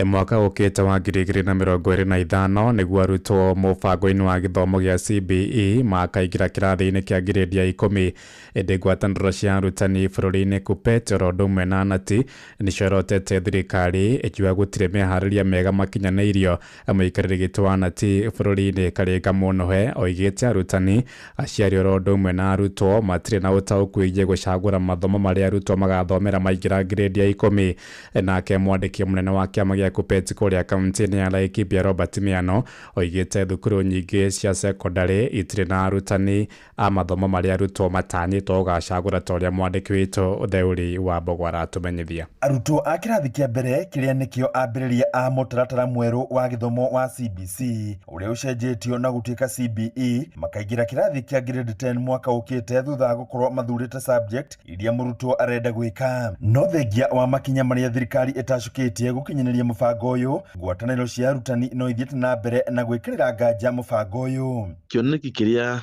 Mwaka ũkĩte wa 2025 nĩguo arutwo mũbango-inĩ wa gĩthomo gĩa CBE makaingĩra kĩrathi-inĩ kĩa grade ya 10. Ĩndĩ ngwatanĩro cia arutani bũrũri-inĩ KUPPET oro ũndũ ũmwe na ANATI nĩciorotete thirikari ĩkiuga gũtirĩ meharĩria mega makinyanĩirio. Mũikarĩri gĩtĩ wa ANATI bũrũri-inĩ Karĩnga Mũnũhe oigĩte arutani, aciari oro ũndũ ũmwe na arutwo matirĩ na ũtaũku wĩgiĩ gũcagũra mathomo marĩa arutwo magathomera maingĩra grade ya 10. Nake mwandĩki mũnene wa kĩama gĩa rĩa KUPPET kũrĩa kaunti-inĩ ya Laikipia Robert Miano oigĩte thukuru nyingĩ cia cekondarĩ itirĩ na arutani a mathomo marĩa arutwo matanyĩtwo gũgacagũra ta ũrĩa mwandĩki witũ Theuri wa Mbogo aratũmenyithia. Arutwo a kĩrathi kĩa mbere kĩrĩa nĩkĩo ambĩrĩria a mũtaratara mwerũ wa gĩthomo wa CBC ũrĩa ũcenjetio na gũtuĩka CBE makaingĩra kĩrathi kĩa grade 10 mwaka ũkĩte thutha wa gũkorwo mathurĩte subject iria mũrutwo arenda gwĩka. No thengia wa makinya marĩa thirikari ĩtacũkĩtie gũkinyanĩria mũbango ũyũ, ngwatanĩro cia arutani no ithiĩte na mbere na gwĩkĩrĩra nganja mũbango ũyũ. Kĩoneki kĩrĩa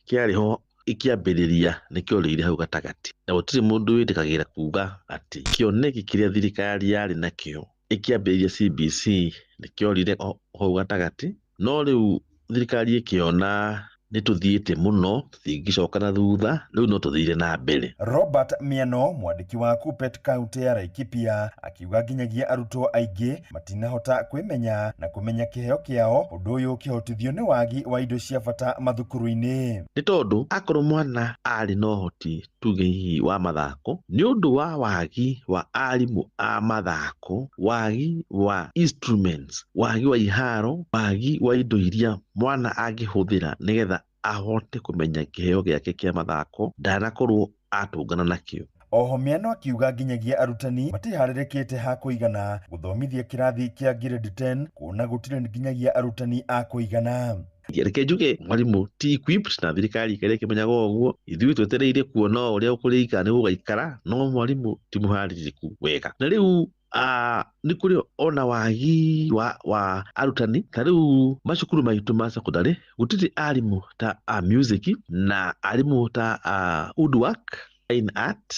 kĩarĩ ho ĩkĩambĩrĩria nĩ kĩorĩire hau gatagatĩ, na gũtirĩ mũndũ wĩtĩkagĩra kuga atĩ kĩoneki kĩrĩa thirikari yarĩ nakĩo ĩkĩambĩrĩria CBC nĩ kĩorire hau gatagatĩ. No rĩu thirikari ĩkĩona nĩ tũthiĩte mũno, tũtingĩcoka na thutha, rĩu no tũthire na mbere. Robert Miano, mwandĩki wa KUPPET kaunti ya Laikipia, akiuga nginyagia arutwo aingĩ matinahota kwĩmenya na kũmenya kĩheo kĩao, ũndũ ũyũ ũkĩhotithio nĩ wagi wa indo cia bata mathukuru-inĩ. Nĩ tondũ akorwo mwana arĩ na ũhoti tuge hihi wa mathako, nĩ ũndũ wa wagi wa arimũ a mathako, wagi wa instruments, wagi wa iharo, wagi wa indo iria mwana angĩhũthĩra nĩgetha ahote kũmenya kĩheo gĩake kĩa mathako, ndanakorwo atũngana nakĩo. Oho Miano akiuga nginyagia arutani matiharĩrĩkĩte ha kũigana gũthomithia kĩrathi kĩa grade 10 kuona gũtirĩ nginyagia arutani a kũigana. Reke njuge mwarimũ ti equipped na thirikari ĩkarĩa ĩkĩmenyaga ũguo, ithuĩ twetereire kuona ũrĩa ũkũrĩika nĩ gũgaikara, no mwarimũ ti mũharĩrĩku wega. Na rĩu nĩ kũrĩ ona wagi wa arutani. Ta rĩu macukuru maitũ ma secondary gũtirĩ arimũ ta a music na arimũ ta a woodwork, fine art,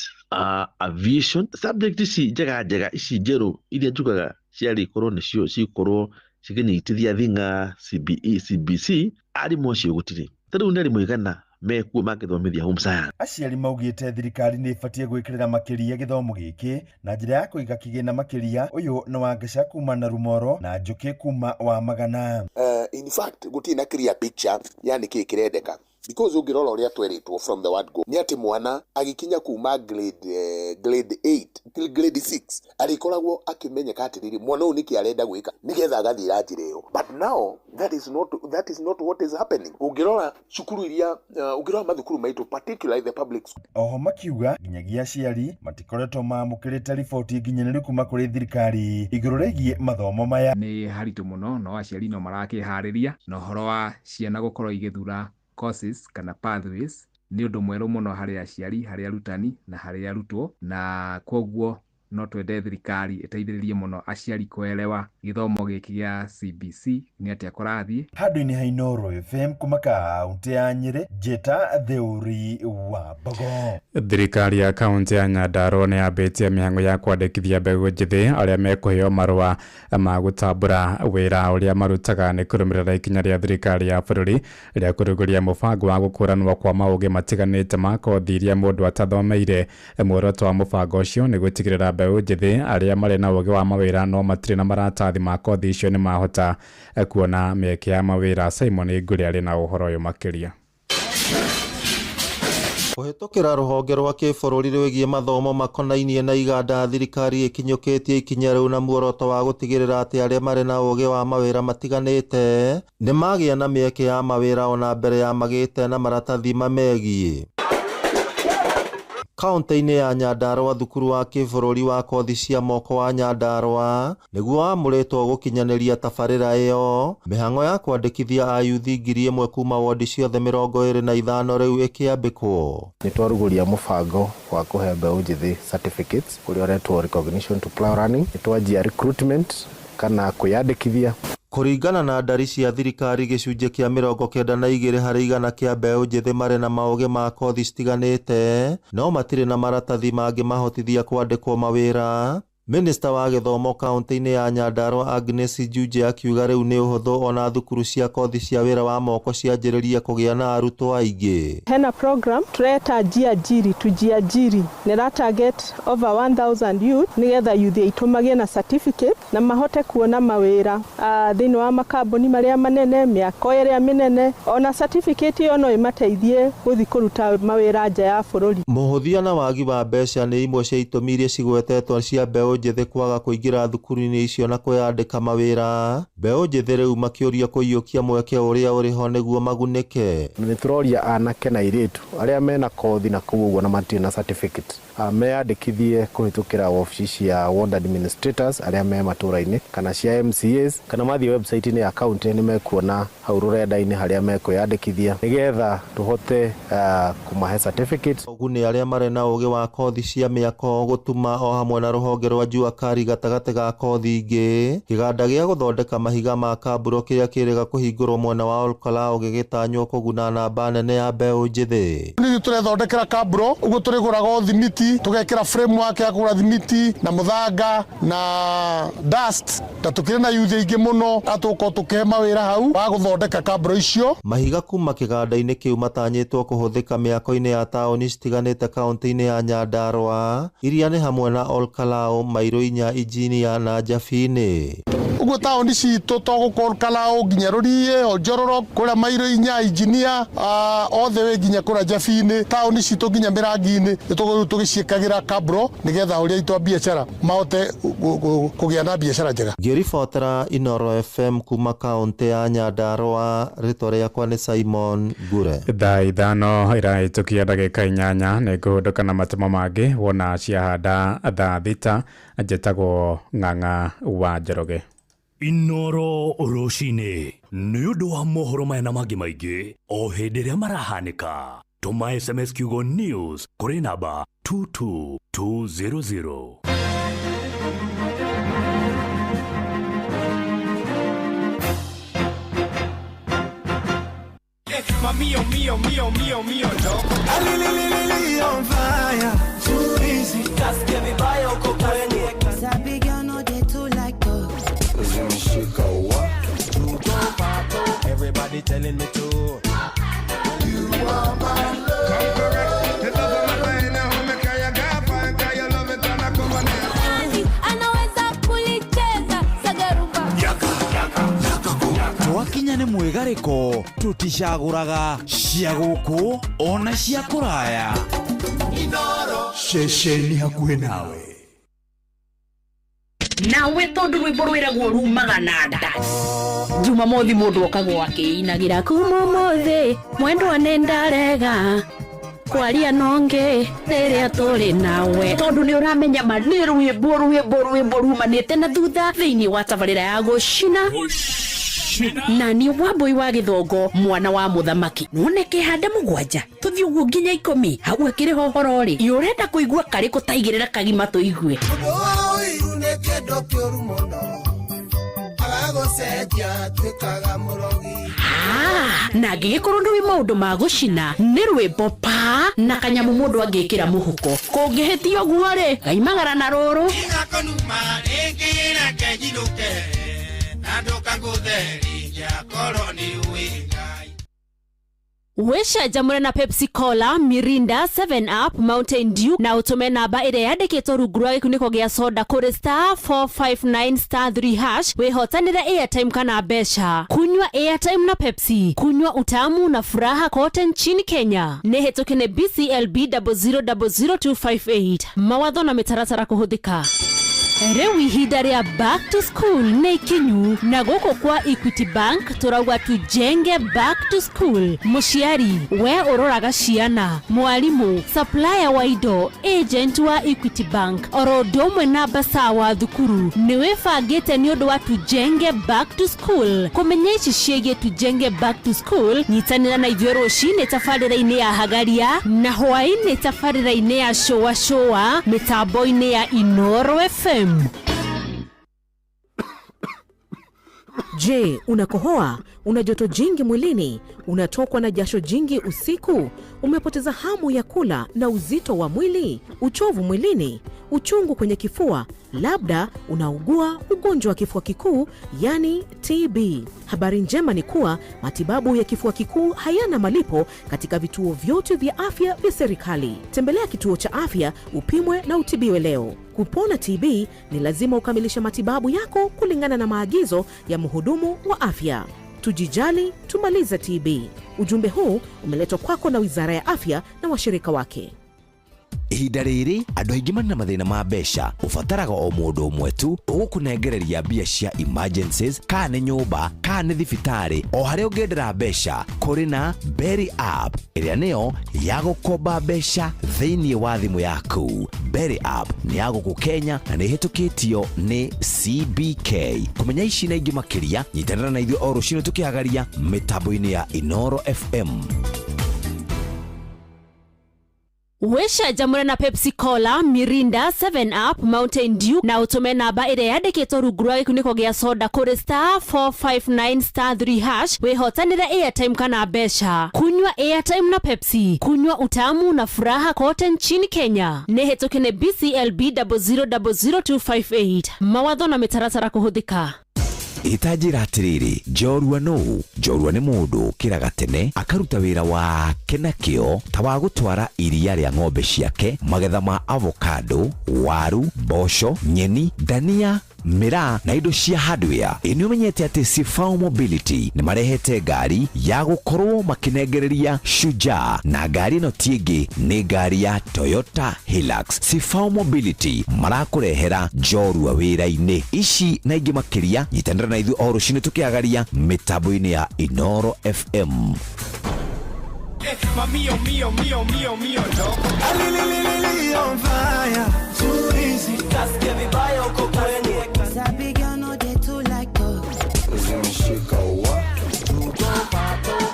aviation, subject ici njega njega ici njerũ iria njugaga ciarĩ ikorwo nĩcio cikorwo cikĩnyitithia thing'a CBE, CBC, arimũ acio gũtirĩ. Ta rĩu nĩ arimũ igana mekuo mangĩthomithia home science. Aciari maugĩte thirikari nĩ ĩbatiĩ gwĩkĩrĩra makĩria gĩthomo gĩkĩ na njĩra ya kũiga kĩgĩna makĩria. Ũyũ nĩ Wangeca kuma na Rumoro na Njũkĩ kuma wa Magana. In fact gũtirĩ na clear picture ya nĩkĩĩ kĩrendeka, because ũngĩrora ũrĩa twerĩtwo from the word go nĩ atĩ mwana agĩkinya kuma grade 8 till grade 6 arĩkoragwo akĩmenyeka atĩrĩrĩ, mwana ũyũ nĩkĩ arenda gwĩka nĩgetha agathiĩra njĩra ĩyo. But now that is not what is happening. Ũngĩrora cukuru iria ũngĩrora mathukuru maitũ, particularly the public school. Oho makiuga nginyagia aciari matikoretwo mamũkĩrĩte riboti nginyanĩru kuma kũrĩ thirikari igũrũ rĩgiĩ mathomo maya. Nĩ haritũ mũno, no aciari no marakĩharĩria na ũhoro wa ciana gũkorwo igĩthura courses kana pathways nĩ ũndũ mwerũ mũno harĩ aciari, harĩ arutani na harĩ arutwo, na koguo no twende thirikari ĩteithĩrĩrie mũno aciari kuelewa gĩthomo gĩkĩ gĩa CBC nĩ atĩa kũrathiĩ. Handũ-inĩ ha Inooro FM kuma kaunti ya Nyĩrĩ, njĩta Theuri wa Mbogo. Thirikari ya kaunti ya Nyandarua nĩ yambĩtie mĩhang'o ya kwandĩkithia mbeũ njĩthĩ arĩa mekũheo marũa ma gũtambũra wĩra ũrĩa marutaga nĩ kũrũmĩrĩra ikinya rĩa thirikari ya bũrũri rĩa kũrugũria mũbango wa gũkũranwo kwa maũgĩ matiganĩte ma kothi iria mũndũ atathomeire. Muoroto wa mũbango ũcio nĩ gũtigĩrĩra mbeũ njĩthĩ arĩa marĩ na ũgĩ wa mawĩra no matirĩ na maratathi ma kothi icio nĩ mahota kuona mĩeke ya mawĩra. Simon Ngũrĩ arĩ na ũhoro ũyũ makĩria. Kũhĩtũkĩra rũhonge rwa kĩbũrũri rwĩgiĩ mathomo makonainie na iganda, thirikari ĩkinyũkĩtie ikinya rĩu na muoroto wa gũtigĩrĩra atĩ arĩa marĩ na ũgĩ wa mawĩra matiganĩte nĩ magĩa na mĩeke ya mawĩra ona mbere ya magĩte na maratathi mamegiĩ. Kaunti-inĩ ya Nyandarua, thukuru wa kĩbũrũri wa kothi cia moko wa Nyandarua nĩguo wamũrĩtwo gũkinyanĩria tabarĩra ĩyo. Mĩhang'o ya kwandĩkithia ayuthi 1000 kuma wondi ciothe 25 rĩu ĩkĩambĩkwo. Nĩ twarugũria mũbango wa kũhe mbeũ njĩthĩ certificates ũrĩa ũretwo recognition to prior learning. Nĩ twanjia recruitment kana kwĩyandĩkithia. Kũringana na ndari cia thirikari, gĩcunjĩ kĩa 92 harĩ igana kĩa mbeũ njĩthĩ marĩ na maũgĩ ma kothi citiganĩte no matirĩ na maratathi mangĩmahotithia kwandĩkwo mawĩra. Minista wa gĩthomo kaunti-inĩ ya Nyandarua Agnes Njunje akiuga rĩu nĩ ũhũthũ ona thukuru cia kothi cia wĩra wa moko cianjĩrĩrie kũgĩa na arutwo aingĩ. Hena program tureta Jiajiri, tujiajiri, nĩ ra target over 1000 youth nigetha youth aitũ magĩe na certificate na mahote kuona mawĩra thĩinĩ wa makambuni marĩa manene, mĩako ĩrĩa mĩnene. Ona certificate ĩyo no ĩmateithie gũthiĩ kũruta mawĩra nja ya bũrũri. Mũhũthia na wagi wa mbeca nĩ imwe cia itũmi iria cigwetetwo cia mbeũ njĩthĩ kwaga kũingĩra thukuru-inĩ icio na kwĩyandĩka mawĩra, mbeũ njĩthĩ rĩu makĩũrio kũiyũkia mweke ũrĩa ũrĩ ho nĩguo magunĩke. Nĩ tũroria anake na airĩtu arĩa mena kothi na kũu ũguo na matirĩ na certificate meyandĩkithie kũhĩtũkĩra wabici cia ward administrators arĩa me matũra-inĩ kana cia MCAs kana mathiĩ website-inĩ ya county nĩ mekuona hau rũrenda-inĩ harĩa mekwĩyandĩkithia nĩgetha tũhote kũmahe certificate. Ũguni arĩa marĩ na ũgĩ wa kothi cia mĩako, gũtuma o hamwe na rũhonge rwa Jua Kali gatagatĩ ga kothi ingĩ. Kĩganda gĩa gũthondeka mahiga ma kamburo kĩrĩa kĩrĩga kũhingũrwo mwena wa Olkalau gĩgĩtanywo kũguna namba nene ya mbeũ njĩthĩ. Nĩ tũrethondekera kamburo ũguo tũrĩgũraga thimiti tũgekĩra framework ya kũgũra thimiti na mũthanga na dust na tũkĩrĩ na youth aingĩ mũno atũgũkorwo tũkĩhe mawĩra hau wa gũthondeka kamburo icio. Mahiga kuma kĩganda-inĩ kĩu matanyĩtwo kũhũthĩka mĩako-inĩ ya taũni citiganĩte kaunti-inĩ ya Nyandarua iria nĩ hamwe na Olkalau, Mairũ inya, Injinia na Njabini. Ũguo taũni citũ to gũkũ Olkalau nginya Rũriĩ, Oljororok, kũrĩa Mairũ inya, Injinia, othe wĩ nginya kũrĩa Njabini, taũni citũ nginya Mĩrangi-inĩ nĩ tũgũrĩu tũgĩciĩkagĩra kamburo nĩgetha ahũri aitũ a biacara mahote kũgĩa na biacara njega. Ngĩribotera Inooro FM kuma kaunti ya Nyandarua, rĩtwa rĩakwa nĩ Simon Ngure. Thaa 5 irahĩtũkia ndagĩka 8 nĩ ngũhũndũka na matemo mangĩ wona ciahanda thaa 6. Njĩtagwo Ng'ang'a wa Njoroge. Inooro rũcinĩ nĩ ũndũ wa mohoro maya na mangĩ maingĩ o hĩndĩ ĩrĩa marahanĩka. Tũma SMS kiugo news kũrĩ namba 22200. Mio, mio, mio, mio, mio, no. Ali on fire. Too easy. Kasikia vibaya uko kwenye. Sabi girl no dey too like talk. Zimeshika wa. Everybody telling me to. You are my love. Come correct. It doesn't matter anyhow. Me kaya gapa, kaya love it and I come on. Anaweza kulicheza sagarumba. Yaka, yaka, yaka. Twakinya nĩ mwĩgarĩko tũticagũraga cia gũkũ ona cia kũraya. Ceceni hakuhĩ nawe. Nawe tondu rwimbo rwiragwo rumaga na nda Jumamothi mundu okagwo akiinagira kuma umuthi mwendwa nĩ ndarega kwaria nonge rĩrĩa tũrĩ nawe tondu nĩ ũramenya ma nĩ rwĩmbo rwĩmbo rwĩmbo rumanĩte na thutha thĩinĩ wa tabarĩra ya gũcina na nĩ Wambui wa Gĩthongo mwana wa mũthamaki none kĩhanda 7 tũthiĩ ũguo nginya 10 hau akĩrĩ hohoro rĩ ĩ ũrenda kũigua karĩkũ taigĩrĩra kagima tũigue. Na angĩgĩkorwo ndũĩ maũndũ ma gũcina nĩ rwĩmbo pa na kanyamũ mũndũ angĩkĩra mũhuko kũngĩhĩtia ũguo rĩ gaimagara na rũrũ. Wĩcanjamũre na Pepsi Cola, Mirinda, 7 Up, Mountain Dew na ũtũme namba ĩrĩa yandĩkĩtwo rungu rwa gĩkunĩko gĩa soda kũrĩ star 459 star 3 hash wĩhotanĩre airtime kana mbeca. Kunywa airtime na Pepsi, kunywa utamu na furaha kote nchini Kenya. Nĩ hĩtũke nĩ BCLB 0000258. Mawatho na mĩtaratara kũhũthĩka. Rĩu ihinda rĩa back to school nĩ ikinyu na gũkũ kwa Equity Bank tũrauga tujenge back to school. Mũciari we ũroraga ciana, mwarimũ, supplier wa indo, agent wa Equity Bank oro ũndũ ũmwe na mbaca wa thukuru nĩ wĩbangĩte nĩ ũndũ wa tujenge back to school. Kũmenya ici ciĩgiĩ tujenge back to school nyitanĩra na ithuĩ rũcinĩ tabarĩra-inĩ ya Hagaria na hwaĩ-inĩ tabarĩra-inĩ ya Shũa Shũa mĩtambo-inĩ ya Inooro FM. Je, unakohoa? Una joto jingi mwilini? Unatokwa na jasho jingi usiku? Umepoteza hamu ya kula na uzito wa mwili? Uchovu mwilini? Uchungu kwenye kifua? Labda unaugua ugonjwa wa kifua kikuu, yani TB. Habari njema ni kuwa matibabu ya kifua kikuu hayana malipo katika vituo vyote vya afya vya serikali. Tembelea kituo cha afya upimwe na utibiwe leo. Kupona TB ni lazima ukamilishe matibabu yako kulingana na maagizo ya mhudumu wa afya. Tujijali, tumalize TB. Ujumbe huu umeletwa kwako na Wizara ya Afya na washirika wake. Ihinda rĩrĩ andũ aingĩ marĩ na mathĩna ma mbeca. Ũbataraga o mũndũ ũmwe tu ũgũkũnengereria mbia cia emergencies, kana nĩ nyũmba, kana nĩ thibitarĩ, o harĩa ũngĩendera mbeca. Kũrĩ na Berry App ĩrĩa nĩyo ya gũkomba mbeca thĩinĩ wa thimũ yaku. Berry App nĩ ya gũkũ Kenya na nĩ ĩhĩtũkĩtio nĩ CBK. Kũmenya ici na ingĩ makĩria, nyitanĩra na ithuĩ o rũcinĩ tũkĩhagaria mĩtambo-inĩ ya Inoro FM. Wĩcanjamũre na Pepsi Cola, Mirinda, 7 Up, Mountain Dew na ũtũme namba ĩrĩa yandĩkĩtwo rungu rwa gĩkunĩko gĩa soda kũrĩ *459*3# wĩhotanĩre airtime kana mbeca. Kunywa airtime na Pepsi, kunywa utamu na furaha kote nchini Kenya. Nĩ hĩtũke nĩ BCLB 0000258. Mawatho na mĩtaratara kũhũthĩka. Ĩtanjĩra atĩrĩrĩ, njorua nũ? Njorua nĩ mũndũ ũkĩraga tene akaruta wĩra wake na kĩo, ta wa gũtwara iria rĩa ng'ombe ciake, magetha ma avocado, waru, mboco, nyeni, dania, mĩraa na indo cia hardware. Ĩ nĩ ũmenyete atĩ Sifao Mobility nĩ marehete ngari ya gũkorwo makĩnengereria Shujaa, na ngari ĩno ti ĩngĩ nĩ ngari ya Toyota Hilux. Sifao Mobility marakũrehera njorua wĩra-inĩ. Ici na ingĩ makĩria, nyitanĩra na ithuĩ o rũcinĩ tũkĩagaria mĩtambo-inĩ ya Inoro FM. Mio, mio, mio, mio, mio, no. On fire, too easy. Kasikia vibaya uko kwenye. Sabi girl no dey too like talk.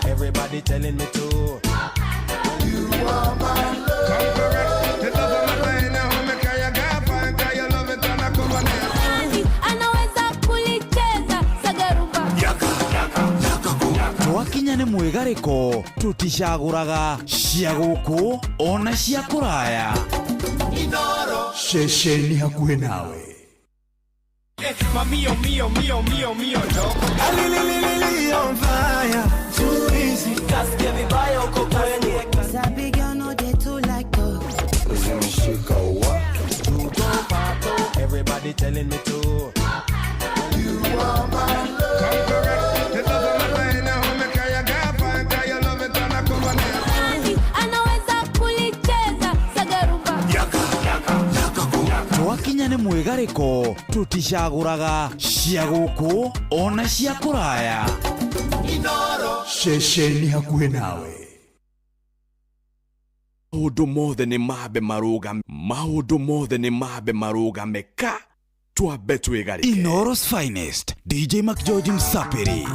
Everybody telling me to. You are my love. Come correct. The love of my life, now me kaya gafa, kaya love it and I come on. Anaweza kulicheza sagarumba. Twakinya nĩ mwĩgarĩko, tũticagũraga cia gũkũ ona cia kũraya. Ceceni hakuhĩ nawe. Mio, mio, mio, mio, mio, no. On fire, too easy. Kasikia vibaya uko kwenye. Sabi girl no dey too like talk. Everybody telling me to. You are my love. Come correct. The love of my life, now me kaya gafa, kaya love it and I come on. Anaweza kulicheza sagarumba. Twakinya nĩ mwĩgarĩko, tũticagũraga cia gũkũ ona cia kũraya. Ceceni hakuhĩ nawe. Maũndũ mothe nĩ mambe marũgame, maũndũ mothe nĩ mambe marũgame, ka twambe twĩgarĩke. Inoro's finest, DJ McGeorge Msapiri.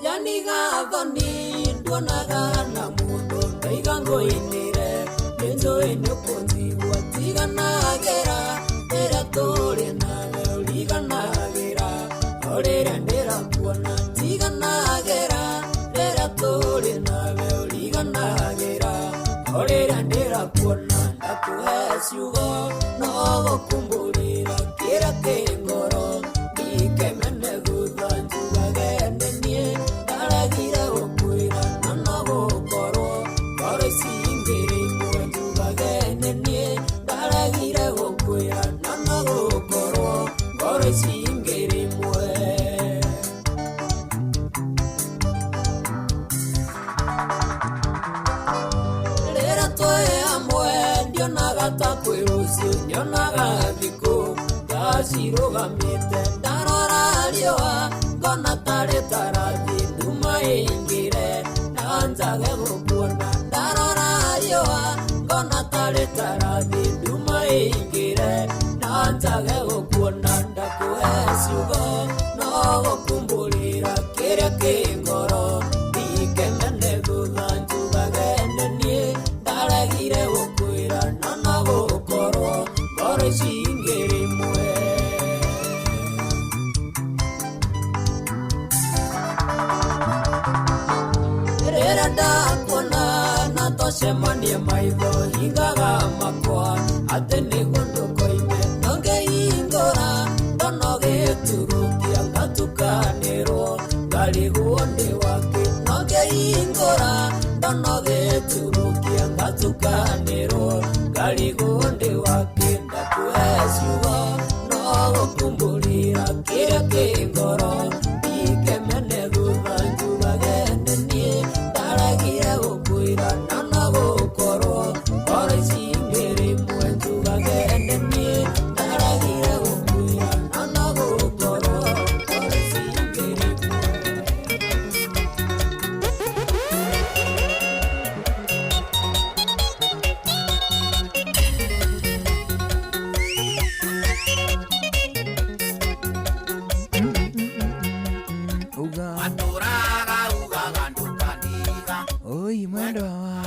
Yaniga thoni nduonaga na mũndũ ndaiga ngũinĩre nĩnjũĩ nĩũkũnjigua tiganagĩra rĩrĩa tũrĩ nawe ũriganagĩra o rĩrĩa ndĩrakuona tiganagĩra rĩrĩa tũrĩ nawe ũriganagĩra o rĩrĩa ndĩrakuona ndakũhe ciugo no gũkumbũrĩra kĩrĩa kĩ ngoro ndikemene thutha njugage nĩ niĩ ndaregire gũkwĩra na no gũkorwo ngoro ici ingĩrĩ imwe njugage nĩ niĩ ndaregire gũkwĩra na no gũkorwo ngoro ici ingĩrĩ imwe. Rĩrĩa twĩ hamwe ndionaga ta kwĩ rũciũ, nyonaga thikũ ndacirũgamĩte, ndarora riũa ngona tarĩ tarathi nduma ĩingĩre na njage gũkuona, ndarora riũa ngona tarĩ tarathi nduma ĩingĩre na njage gũkuona, ndakũhe ciugo no gũkumbũrĩra kĩrĩa kĩ ngoro ndikemene thutha njugage nĩ niĩ ndaregire gũkwĩra na no gũkorwo ngoro ici ingĩrĩ imwe. Rĩrĩa ndakuona na twacemania maitho hingaga makwa atĩ nĩguo ndũkoime no ngĩhingũra ndono gĩturukia ngatukanĩrwo ngarigwo nĩ wakĩ no ngĩhingũra ndono gĩturukia ngatukanĩrwo ngarigwo nĩ wakĩ ndakũhe ciugo no gũkumbũrĩra kĩrĩa kĩ ngoro ndikemene thutha njugage nĩ niĩ ndaregire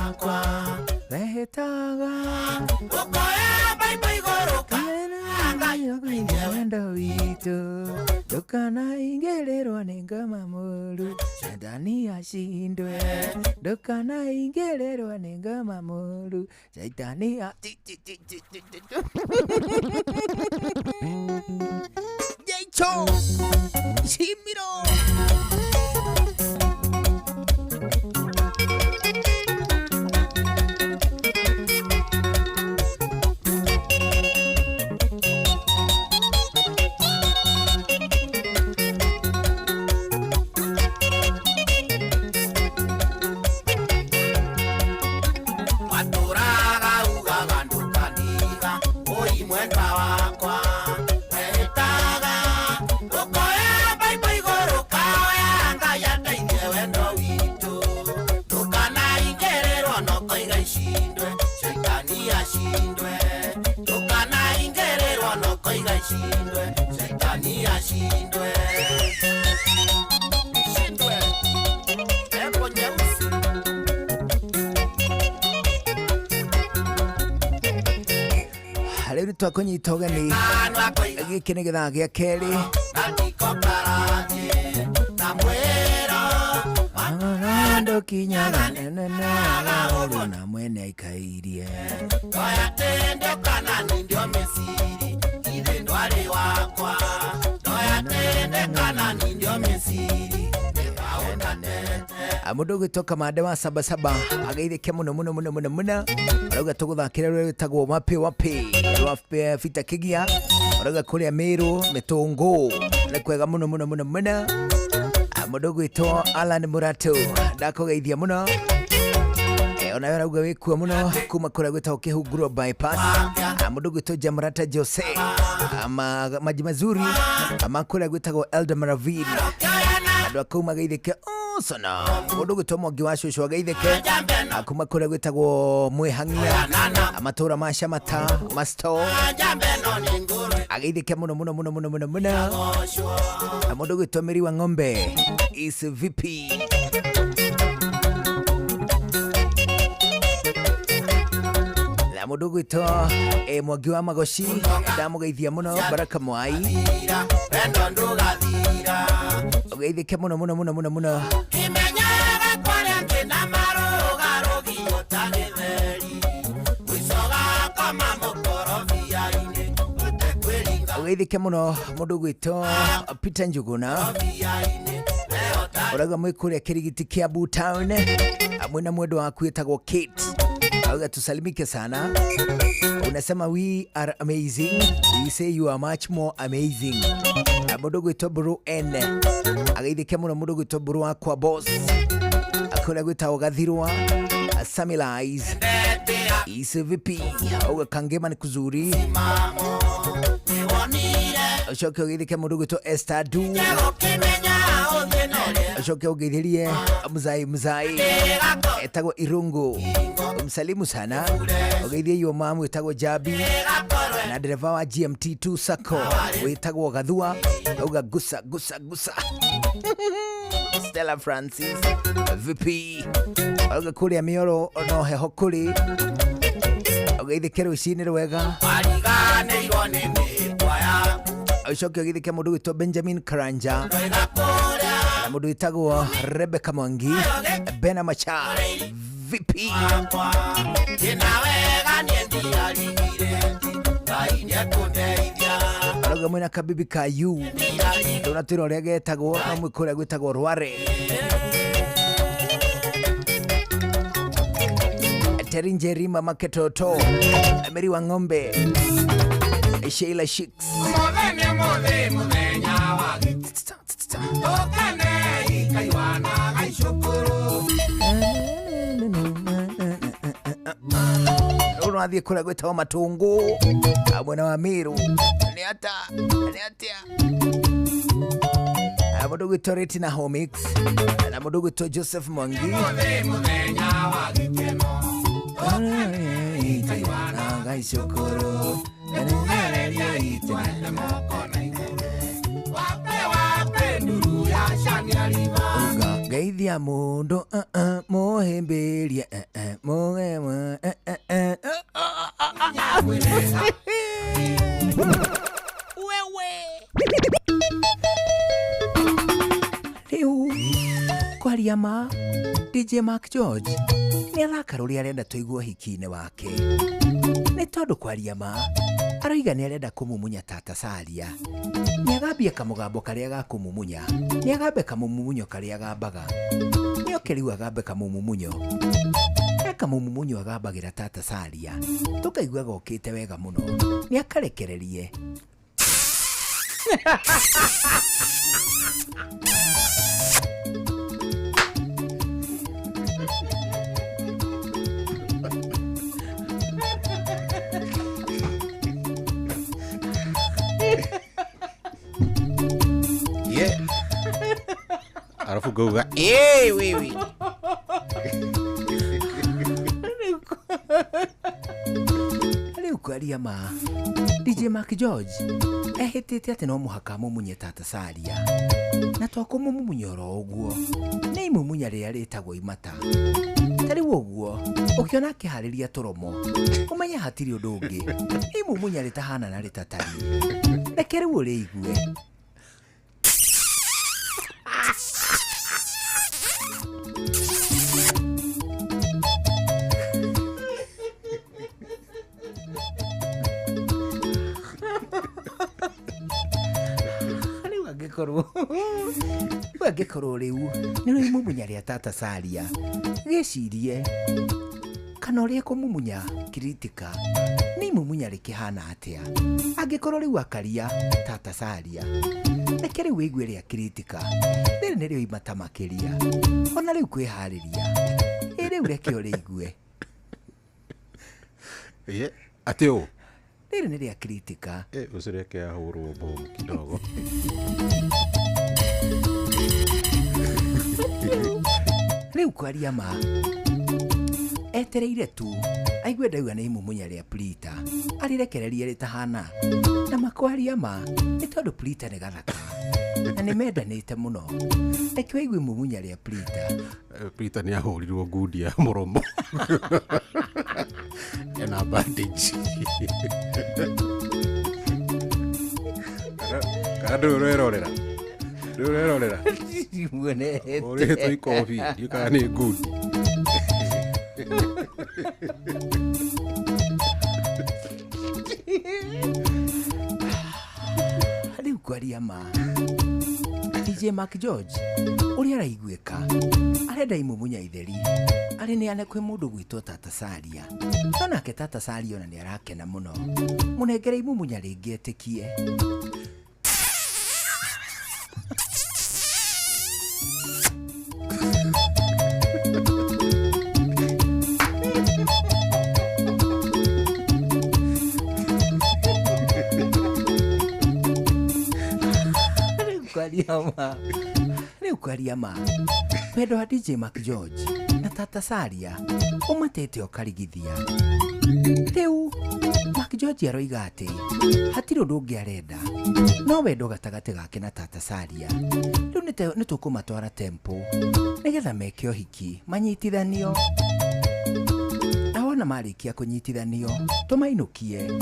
wakwa wehĩtaga ũkoya baibũ igũrũ kana wendo witũ ndũkanaingĩrĩrwo nĩ ngoma mũru Shetani ashindwe ndũkanaingĩrĩrwo nĩ ngoma mũru Shaitani a Jecho Shimiro. Watũraga ugaga ndũkaniga ũi mwendwa wakwa wehĩtaga ũkoya baibũ igũrũ kaoya Ngai andeithie wendo witũ ndũkanaingĩrĩrwo nokoiga icindwe Shaitani ashindwe ndũkanaingĩrĩrwo nokoiga icindwe Shaitani ashindwe shindwe pepo nyeusi. Rĩu nĩ twakũnyita ũgeni gĩkĩ nĩ gĩthaa gĩa kerĩ ndũkinyaga ũru na mwene aikairie Oya tende kana nindio Misiri ithe ndwari wakwa Oya tende kana nindio Misiri Mũndũ ũgwĩtwo Kamande wa Sabasaba ageithĩke mũno mũno mũno mũno mũno arauga tũgũthakĩra rũrĩa rwĩtagwo wapi wapi rwa Peter Kĩgia arauga kũrĩa Mĩrũ Mĩtũngũ nĩ kwega mũno mũno mũno mũno. Mũndũ ũgwĩtwo Alan Mũratũ ndakũgeithia mũno. Onawe arauga wĩkuo mũno kuma kũrĩa gwĩtagwo Kĩhunguro bypass. Mũndũ ũgwĩtwo Jamrata Jose maji mazuri ma kũrĩa gwĩtagwo Elder Maravini andũ a kũu mageithĩke sana. Mũndũ ũgwĩtwo Mwangi wa cũcũ ageithĩke kuma kũrĩa gwĩtagwo Mwĩhang'ia matũra ma Shamata Masto ageithĩke mũno mũno mũno mũno mũno mũno. Mũndũ ũgwĩtwo Mĩri wa Ng'ombe is VP na mũndũ ũgwĩtwo Mwangi wa Magoci ndamũgeithia mũno Baraka Mwai wendo ndũgathira ũgeithĩke mũno mũno mũno mũno mũno. Kimenyaga kwarĩa ngĩna marũgarũgio ta gĩtheri mũico gakoma mũkorobia-inĩ ũtekwĩringa Ũgeithĩke mũno mũndũ ũgwĩtwo Peter Njuguna ũrauga mwĩ kũrĩa kĩrigiti kĩa Town mwĩna mwendwa waku wĩtagwo Kate auga tusalimike sana. Unasema we are amazing, we say you are much more amazing. Mũndũ ũgwĩtwo Buru N ageithĩke mũno mũndũ ũgwĩtwo Buru wakwa boss kũrĩa gwĩtagwo Gathirwa Samilize ICVP auga kangema ni kuzuri. Ũcoke ũgeithĩke mũndũ ũgwĩtwo Esther Du ũcoke ũgeithĩrie mzai mzai etagwo Irungu msalimu sana ũgeithie yo mamu wĩtagwo Jabi na ndereba wa GMT2 Sacco wĩtagwo Gathua auga gusa gusa gusa Stella Francis VP auga kũrĩa mĩoro no heho kũrĩ ũgeithĩke rũcinĩ rwega. Wariganĩirwo nĩ mĩkwa yaku Ũcoke ũgeithĩke mũndũ ũgwĩtwo Benjamin Karanja na mũndũ wĩtagwo Rebecca Mwangi Bena Macha VP ndĩna wega niĩ ndiarigire Ngai nĩekũndeithia arauga mwĩna kabibi ka yu ndũnatwĩra ũrĩa getagwo no mwĩ kũrĩa gwĩtagwo Rware Terry Njeri mama Ketoto Mary wa Ng'ombe Sheila Shicks Mũthenya mũthĩ mũthenya wa tũkene ikaiwanaga icukuru Ũrathiĩ kũrĩa gwĩtagwo Matũngũ mwena wa Meru nĩ ata nĩ atĩa mũndũ ũgwĩtwo Retina Homix na mũndũ ũgwĩtwo Joseph Mwangi mũthĩ mũthenya wa gĩkeno ikaiwanaga icukuru Nĩkũgereria itwende moko na igũrũ wape wape nduru ya Shania River geithia Geithia mũndũ mũhĩmbĩrie mũgewe Rĩu kwaria ma DJ Mark George nĩ athaka rũrĩa arenda tũigue ũhiki-inĩ wake nĩ tondũ kwaria ma aroiga nĩ arenda kũmumunya tata Saria nĩ agambie kamũgambo karĩa ga kũmumunya nĩ agambe kamũmumunyo karĩa agambaga nĩ oke rĩu agambe kamũmumunyo he kamũmumunyo agambagĩra tata Saria tũkaigua gokĩte wega mũno nĩ akarekererie. Yeah. Alafu ngauga "Ĩ, wewe." Rĩu kwaria ma DJ Mark George ehĩtĩte atĩ no mũhaka amumunye tata Saria na to kũmũmumunya oro ũguo nĩ imumunya rĩrĩa rĩtagwo imata ta rĩu ũguo ũkĩona akĩharĩria tũromo ũmenye hatirĩ ũndũ ũngĩ imumunya rĩtahana na rĩtatariĩ reke rĩu ũrĩigue. Rĩu angĩkorwo rĩu angĩkorwo rĩu nĩ rũimumunya rĩa tata Saria gĩcirie kana ũrĩa kũmumunya kiritika nĩ imumunya rĩkĩhana atĩa angĩkorwo rĩu akaria tata Saria reke rĩu wĩigue rĩa kiritika rĩrĩ nĩrĩo imata makĩria ona rĩu kwĩharĩria ĩ rĩu reke ũrĩigue. Yeah. Atĩ ũ rĩrĩ nĩ rĩa kiritika. Ũcio reke ahũrwo bomu kidogo. Rĩu kwaria ma etereire tu aigue ndauga nĩ imumunya rĩa Prita arĩrekererie rĩtahana na makwaria ma nĩ tondũ Prita nĩ gathaka na nĩ mendanĩte mũno reke waigue imumunya rĩa Prita. Prita nĩ ahũrirwo ngundi ya mũromo ena bandage kana ndũĩ ũrerorera ndũĩ ũrerorera ũrĩtwo ikobi ndiũ kana nĩ ngundi. Rĩu kwaria ma DJ Mark George ũrĩa araiguĩka arenda imumunya itheri arĩ neane kwĩ mũndũ gwĩtwo tata Saria no nake tata Saria ona nĩ arakena mũno mũnengere imumunya rĩngĩ etĩkie. Rĩu kwaria ma wendo wa DJ Mark George na tata Saria ũmatete ũkarigithia. Rĩu Mark George aroiga atĩ hatirĩ ũndũ ũngĩ arenda no wendo gatagatĩ gake na tata Saria. Rĩu nĩ tũkũmatwara temple nĩgetha meke ũhiki manyitithanio na wona marĩkia kũnyitithanio tũmainũkie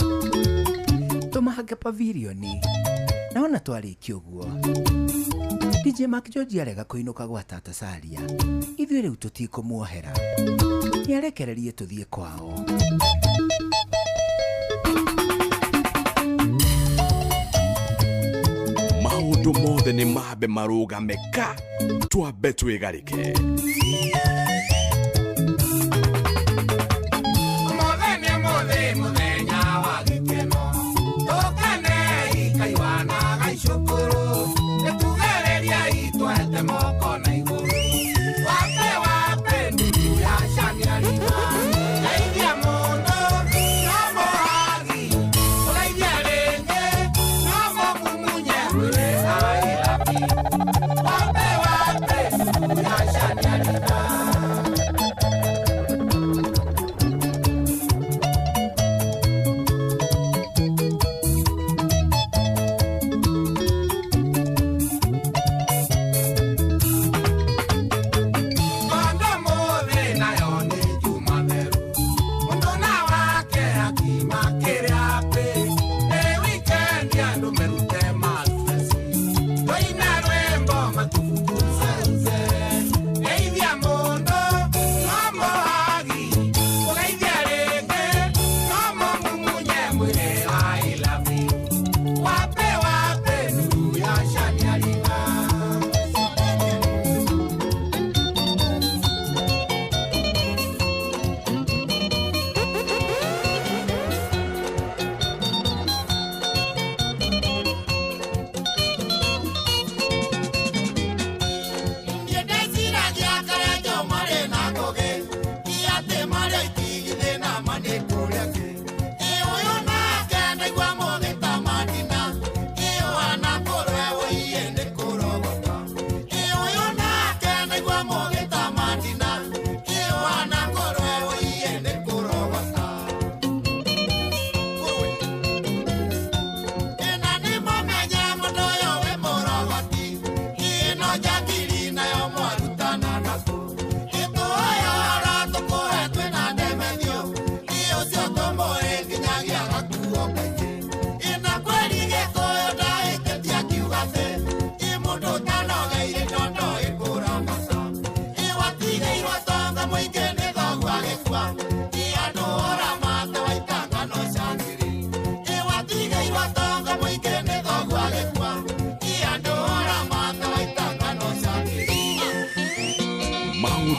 tũmahange pavilioni na wona twarĩkia ũguo DJ Mark George arega kũinũka gwa tata Saria ithuĩ rĩu tũtikũmuohera nĩ arekererie tũthiĩ kwao. Maũndũ mothe nĩ mambe marũgame ka twambe twĩgarĩke. Wape, wape,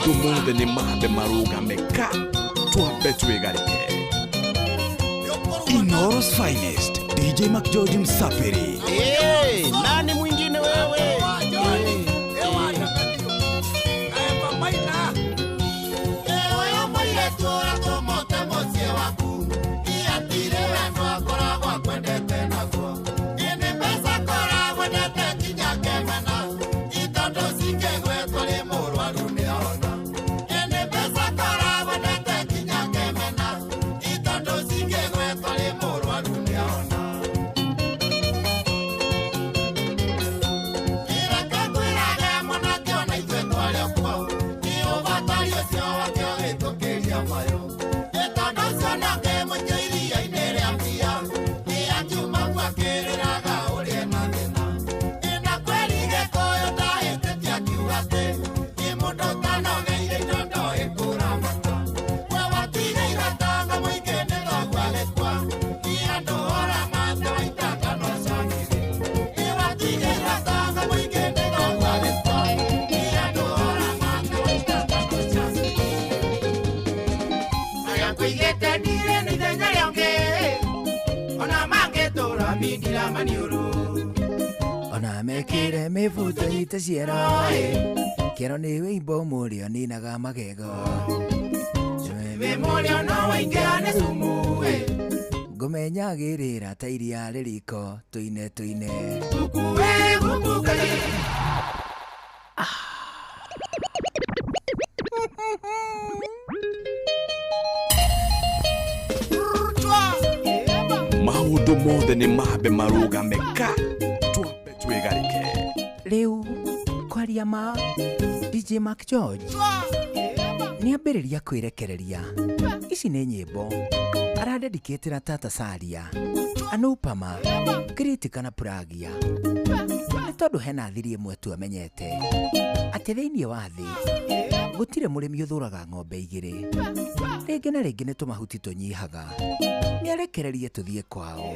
Maũndũ mothe nĩ mambe marũgame ka twambe twĩgarĩke. Inooro's finest DJ McGeorge Msafiri. Hey, nani mwingine wewe? Ona mekire mibuto nyite ciero kĩero nĩ wĩimbo mũrĩo ninaga magego. Ngũmenyagĩrĩra ta iria rĩriko tũine tũine. Maũndũ mothe nĩ mambe marũgame ka twambe twĩgarĩke. Rĩu kwaria ma DJ Mark George nĩambĩrĩria kwĩrekereria. Ici nĩ nyĩmbo aradedicatĩra Tata Saria, Anupama, Kritika na Pragya. Nĩ tondũ hena thiri ĩmwe tu amenyete atĩ thĩinĩ wa thĩ gũtirĩ mũrĩmi ũthũraga ng'ombe igĩrĩ. Rĩngĩ na rĩngĩ nĩ tũmahuti tũnyihaga. Nĩarekererie tũthiĩ kwao.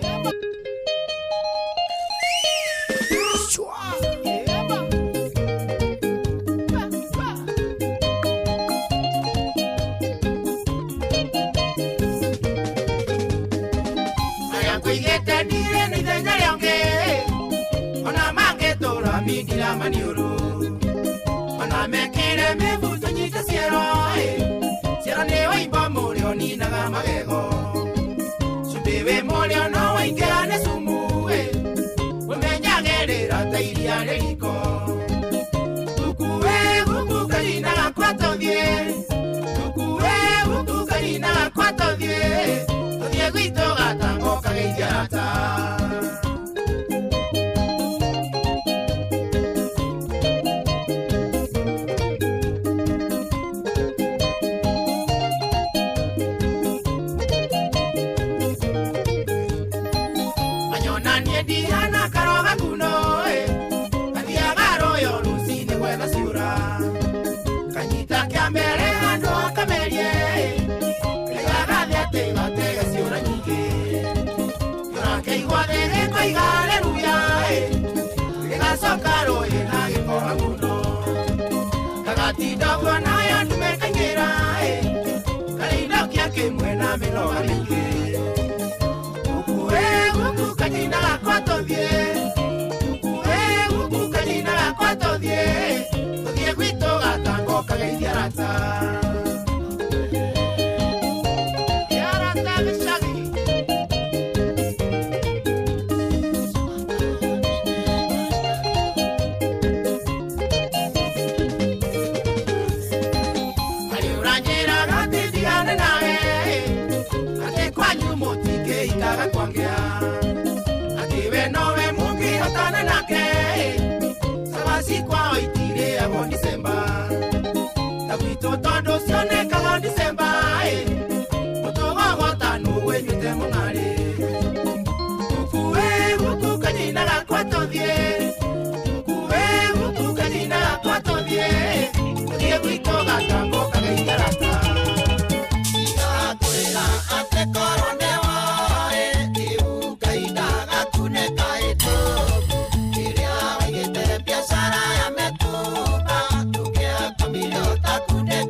Biashara ya metuba, tukia kamilio takune.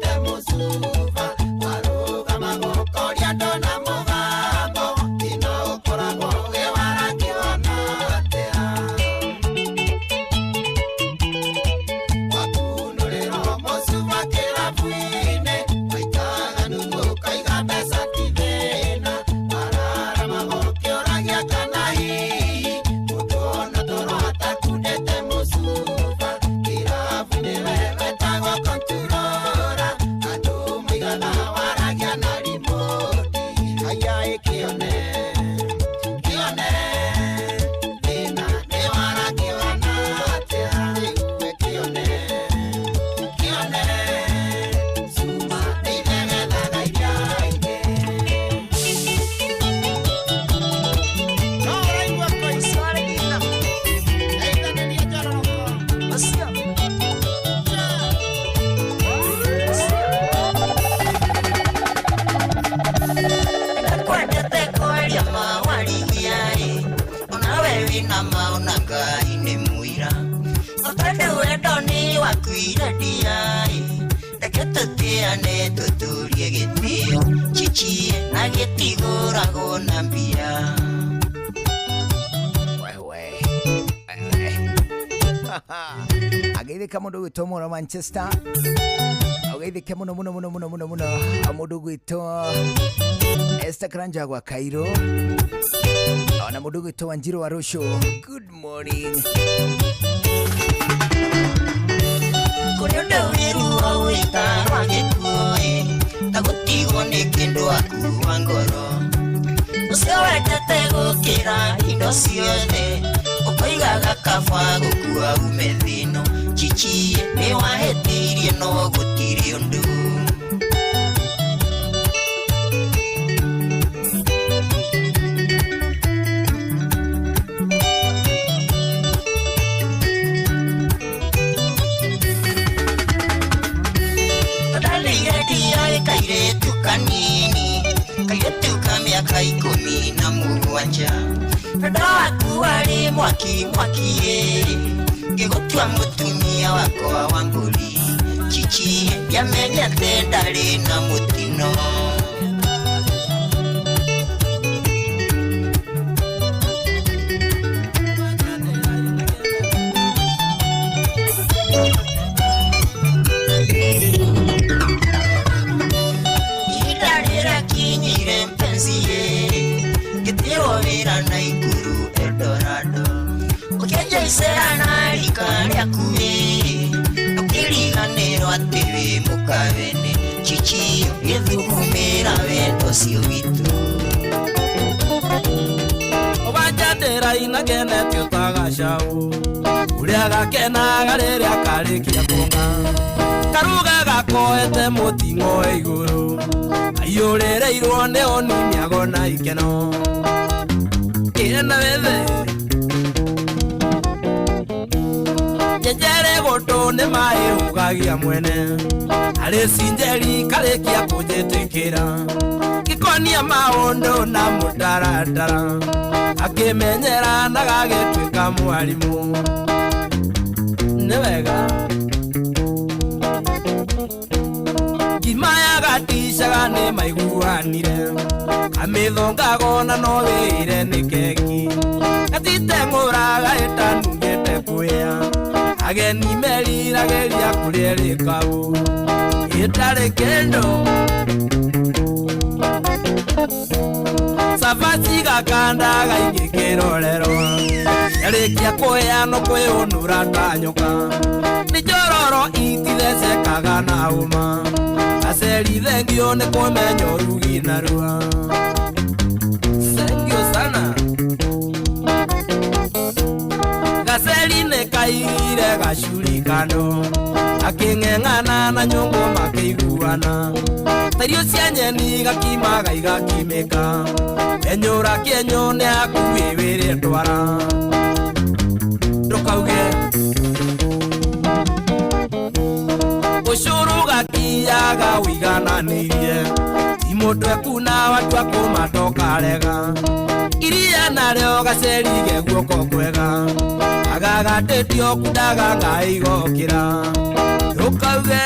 Ngai nĩ mũira tondũ wendo nĩ wakuire ndiaĩ reke tũtĩane tũtũrie gĩtĩo chichie na gĩtigũragwo na mbia. Ageithĩka mũndũ ũgwĩtwo mũno Manchester, ũgeithĩke mũno mũno mũno mũno mũno mũno mũndũ ũgwĩtwo Esther Karanja gwa Cairo, ona mũndũ ũgwĩtwo Wanjiru wa Rũciũ. Good morning. Kũrĩ ũndũ wĩruo wĩtarwa gĩkuũ ta gũtigwo nĩ kĩndũ akua ngoro ũcio wendete gũkĩra indo ciothe ũkoigaga kaba gũkua ume thĩno chichie nĩ wahĩtĩirie no gũtirĩ ũndũ. Kairetu kanini kairetu ka mĩaka 17 wendo waku warĩ mwaki mwaki ngĩgũtua mũtumia wakwa wa mbũri chichi ndiamenyete ndarĩ na mũtino. Ngĩtirwo wĩra Naikuru Eldorado ũkĩenja icera na rika rĩaku ũkĩriganĩrwo atĩ wĩ mũkawene chichi ũgĩthugumĩra wendo ũcio witũ. Ũbanjatĩra inakenetio ta gacaũ ũrĩa gakenaga rĩrĩa karĩkia kuonga karuga gakoete mũting'o igũrũ aiyũrĩrĩirwo nĩ oni mĩago na ikeno ĩna wethe njenjere gũtũ nĩ maĩhũgagia mwene arĩ cinjeri karĩkia kũnjĩtĩkĩra gĩkonia maũndũ na mũtaratara akĩmenyera na gagĩtuĩka mwarimũ nĩ wega ngima yagaticaga nĩ maiguanire kamĩthongago na no wĩire nĩ keki gatiteng'ũraga ĩtanungĩte kwĩa ageni meriragĩria kũrĩa rĩkaũ ĩtarĩ kĩndũ cabaci gakandaga ingĩ kĩrorerwa yarĩkia kũhĩa no kwĩũnũra ta nyoka nĩ njororo itithecekaga na ũma aceri thengio nĩ kũmenya ũrugi narua thengio sana gaceri nĩ kaigire gacuri kando akĩng'eng'ana na nyũngũ makĩiguana ta irio cia nyeni gakimaga igakimĩka enyũra kĩenyũ nĩ hakuhĩ wĩrĩ ndwara ndũkauge ũcũrũ gakiaga ũigananĩirie ti mũndũ ekuna watua kũmatokarega iria narĩo gacerige guoko kwega agagatĩtio kundaga ngai gokĩra ndũkauge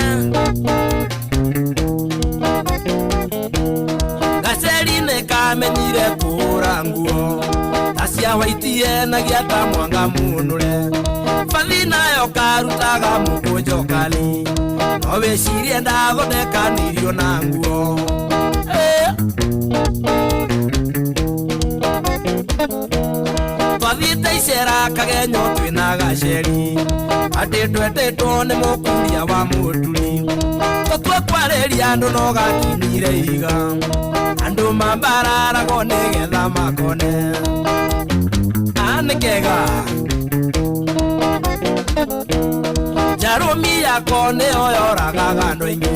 gaceri nĩ kamenyire kũhũra nguo ta cia waitie na gĩata mwanga mũnũre bathi nayo karutaga mũkũnjo kali no wĩcirie ndathondekanirio na nguo. Twathiĩte icera kagenyo twĩna gaceri atĩ twetĩtwo nĩ mũkuria wa mũturi tũtue kwarĩria andũ no gakinyire ihiga andũ mambararagwo nĩgetha makone nĩ kega njarũmi yako nĩyo yoragaga andũ aingĩ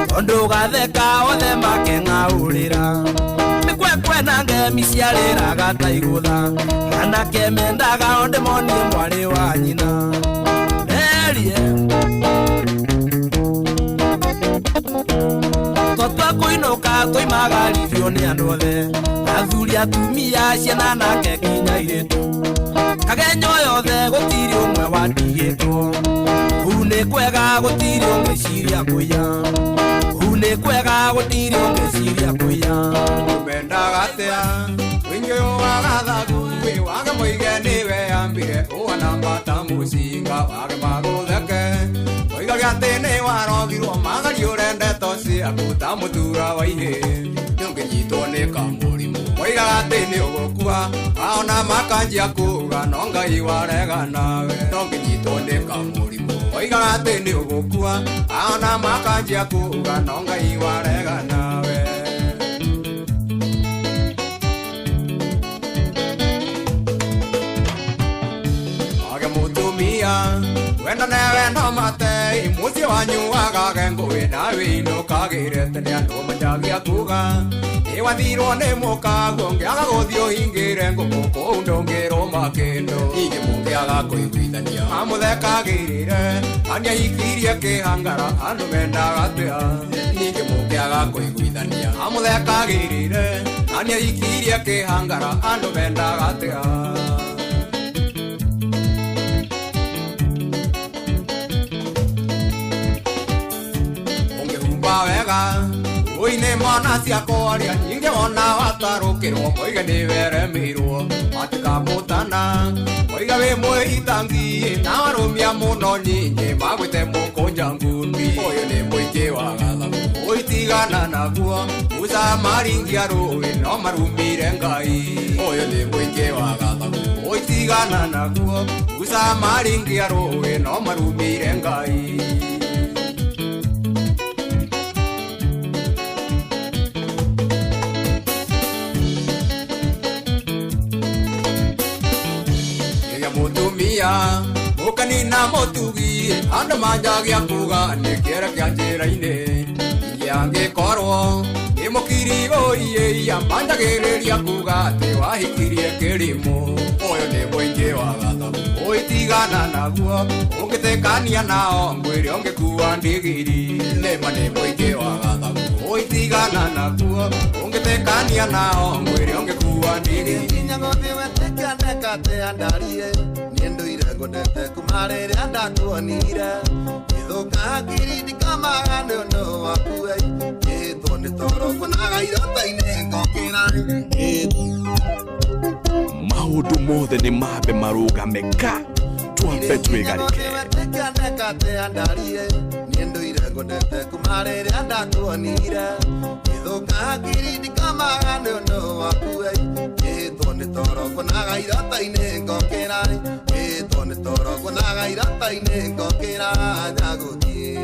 tondũ gatheka othe makeng'aũrĩra mĩkwekwe na ngemi ciarĩraga ta igũtha anake mendaga o ndĩmonie mwarĩ wa nyina erie twatua Twatua kũinũka twoimagaririo nĩ andũ othe athuri atumia ciana nake nginya airĩtu kagenyo yothe gũtirĩ ũmwe watigĩtwo kũu nĩ kwega gũtirĩ ũngĩciria kũiya kũu nĩ kwega gũtirĩ ũngĩciria kũiya Mendaga atĩa ũingĩ ũyũ wa gathagu wĩ wage mũige nĩwe ambire ũhana mbata mũcinga wage magũtheke oigage atĩ nĩ warogirwo magariũre ndeto ciaku ta mũtura wa ihĩ nĩũngĩnyitwo nĩ kamũrimũ oigaga atĩ nĩ ũgũkua aona makanjia kuga no Ngai warega nawe ndũngĩnyitwo nĩ kamũrimũ oigaga atĩ nĩ ũgũkua aona makanjia kuga no Ngai warega nawe. Age mutumia wenda newe no matei muciĩ wanyu wagage ngũĩ nawe inũkagĩre tene andũ manjagia kuga nĩwathirwo nĩ mũkaguo ngĩaga gũthiĩ ũhingĩre ngũkũ kũu ndũngĩrũma kĩndũ ningĩ mũngĩaga kũiguithania amũthekagĩrĩre aniahikirie kĩhangara andũ mendaga atĩa ningĩ mũngĩaga kũiguithania amũthekagĩrĩre aniahikirie kĩhangara andũ mendaga atĩa. Wega uine mona ciakwa nyingĩ wona watarũkĩrwo moige nĩ weremeirwo matikamũtana moiga wĩ mwĩitangi na warũmia mũno nyingĩ magwĩte mũkũnja ngundi ũyũ nĩ mũingĩ wa gathagu ũitigana naguo musa maringia rũĩ no marumire Ngai ũyũ nĩ mũingĩ wa gathagu ũitigana naguo musa maringia rũĩ no marumire Ngai. Mutumia mukanina mutugi andu manjagia kuga nĩ kĩere kĩa njĩra-inĩ ingĩ angĩkorwo nĩ mũkiri ũiĩia manjagĩrĩria kuga atĩ wahikirie kĩrimũ ũyũ nĩ mũingĩ wa gathabu ũitigana naguo ũngĩtekania nao ngwĩre ũngĩkua ndigiri nĩma nĩ mũingĩ wa gathabu ũitigana naguo ũngĩtekania nao ngwĩre ũngĩkua ndigiri. Ndekate andarie niĩ ndũire ngwendete kuma rĩrĩa ndakuonire gĩthũka hakiri ndikamaga nĩ ũndũ waku ĩhĩtwo nĩ toro nguonaga irota-inĩ ngokĩra. Maũndũ mothe nĩ mambe marũgame ka twambe twĩgarĩke. Ndekate andarie niĩ ndũire ngwendete kuma rĩrĩa ndakuonire gĩthũka hakiri ndikamaga nĩ ũndũ waku ĩhĩtwo nĩ toro nguonaga irota-inĩ ngokĩra ĩhĩtwo nĩ toro nguonaga irota-inĩ ngokĩra nyagũthiĩ.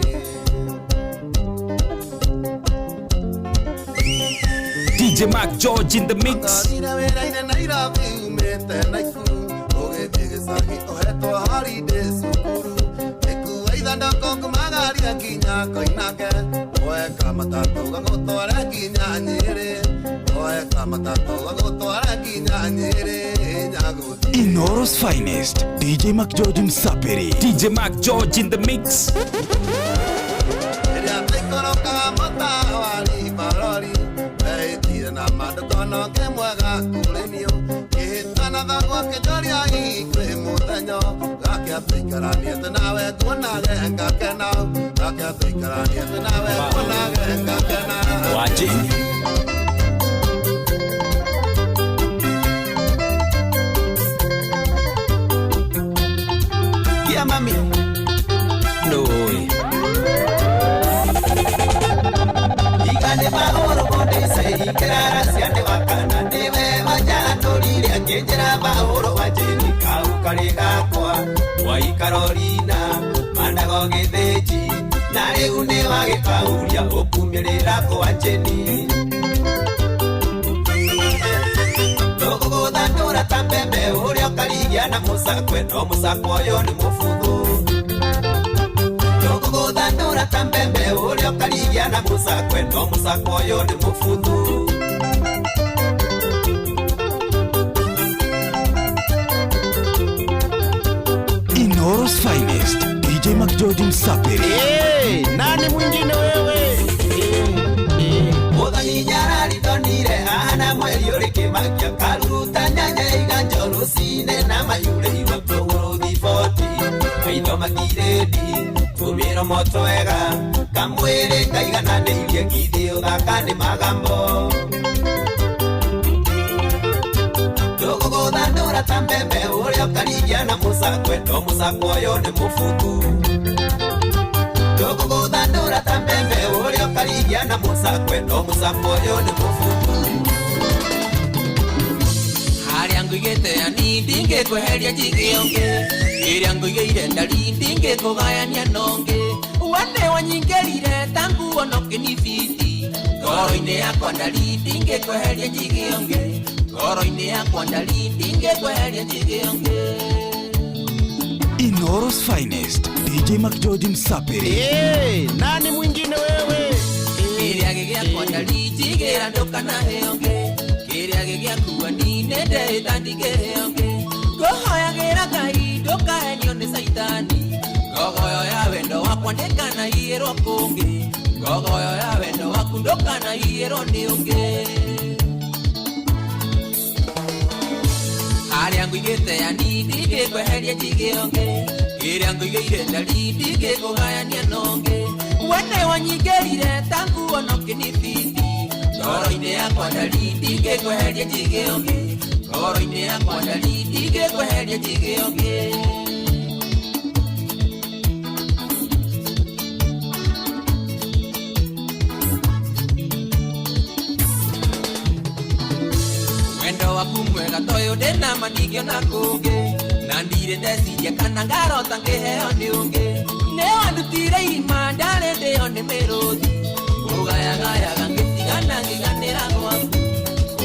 DJ Mark George in the mix. Ngorire wĩra-inĩ Nairobi umĩte Naikuru ũgĩthiĩ gĩcagi ũhetwo holiday cukuru ĩkua ithandũkũ kumagaria nginya Koinange oe kamatatũ gagũtware nginya Nyĩrĩ oe kamatatũ gagũtware nginya Nyĩrĩ nyagũthiĩ. Inooro's finest DJ Mark George Msapiri. DJ Mark George in the mix. Rĩrĩa tũikũrũkaga mũtawari barori wehĩtire na mandũkono kĩmwega kũrĩ niũ kĩhĩtana thagwa kĩnjoria hihi kwĩ mũthenya gake atũikaraniete nawe nguonage ngakena gake atũikaraniete nawe nguonage ngakena. Waje Yeah, mami. No. Igane mahoro bonde ikirara ciane wakana niwe wanjatũrire akĩnjĩra mahũro wanjĩni kau karĩ gakwa waikarorina mandago gĩthĩnji na rĩu nĩ wagĩkahuria ũkumĩrĩra kwanjĩni tũgũgũthandũra ta mbembe ũrĩa ũkarigia na mũcakwe no mũcakwe ũyũ nĩ mũbuthu tũgũgũthandũra ta mbembe ũrĩa ũkarigia na mũcakwe no mũcakwe ũyũ nĩ mũbuthu. Inooro's finest DJ Mark George Msapiri. Hey, nani mwingine wewe? Kĩmakia karuta nyanya iganjo rũcinĩ na mayurĩirwo tũgũrũ thiboti maitho makirĩndi tũmĩromo twega kamwĩrĩ kaigananĩirie githĩ ũthaka nĩ magambo tũgũgũthandũra ta mbembe ũrĩa ũkarigia na mũcakwe no mũcakwe ũyũ nĩ mũbuthu tũgũgũthandũra ta mbembe ũrĩa ũkarigia na mũcakwe no mũcakwe ũyũ nĩ mũbuthu harĩa ngũigĩte yani ndingĩkweheria njige ũngĩ ĩrĩa ngũigĩire ndari ndingĩkũgayania na ũngĩ wene wanyingĩrire ta nguo no kĩnibiti ngoro-inĩ yakwa ndari ndingĩkweheria njige ũngĩ ngoro-inĩ yakwa ndari ndingĩkweheria njige ũngĩ. Inooro's finest, DJ McGeorge Msapiri. Hey, nani mwingine wewe? Kĩrĩa gĩgĩakwa ndari njigĩra ndũkanahe ũngĩ kĩrĩa gĩgĩakua ninende ndingĩhe ũngĩ ngũhoyagĩra Ngai ndũkahenio nĩ caitani ngogoyo ya wendo wakwa ndĩkanaiyĩrwo kũngĩ ngogoyo ya wendo waku ndũkanaiyĩrwo nĩ ũngĩ harĩa ngũigĩte yani ndingĩkweheria njige ũngĩ kĩrĩa ngũigĩire ndari ndingĩkũgayania na ũngĩ wene wanyingĩrire ta nguo no kĩnibiti ngoro-inĩ yakwa ndari ndingĩkweheria njige ũngĩ ngoro-inĩ yakwa ndari ndingĩkweheria njige ũngĩ. Wendo waku mwega toyũ ndĩna maningĩona kũngĩ na ndirĩ ndeciria kana ngarota ngĩheo nĩ ũngĩ nĩ wandutire irima ndarĩ ndĩo nĩ mĩrũthi ũgayagayaga ngĩtigana ngĩganĩra gwaku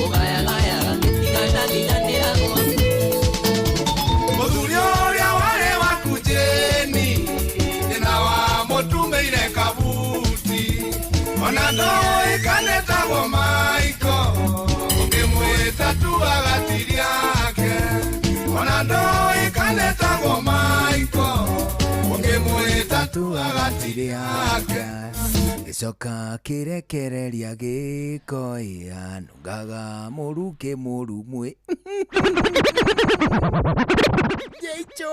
ũgayagayaga ngĩtigana ngĩganĩra gwaku. Mũthuri ũrĩa warĩ waku Jane ndĩna wamũtumĩire kabuti ona ndoĩkanĩtagwo Michael ũkĩmwĩta tu agatiria-ake ona ndoĩkanĩtagwo Michael ũkĩmwĩta tu agatiria-ake. Gĩcoka kĩrekereria gĩko ĩa nungaga mũrukĩ mũru mwĩ Jecho.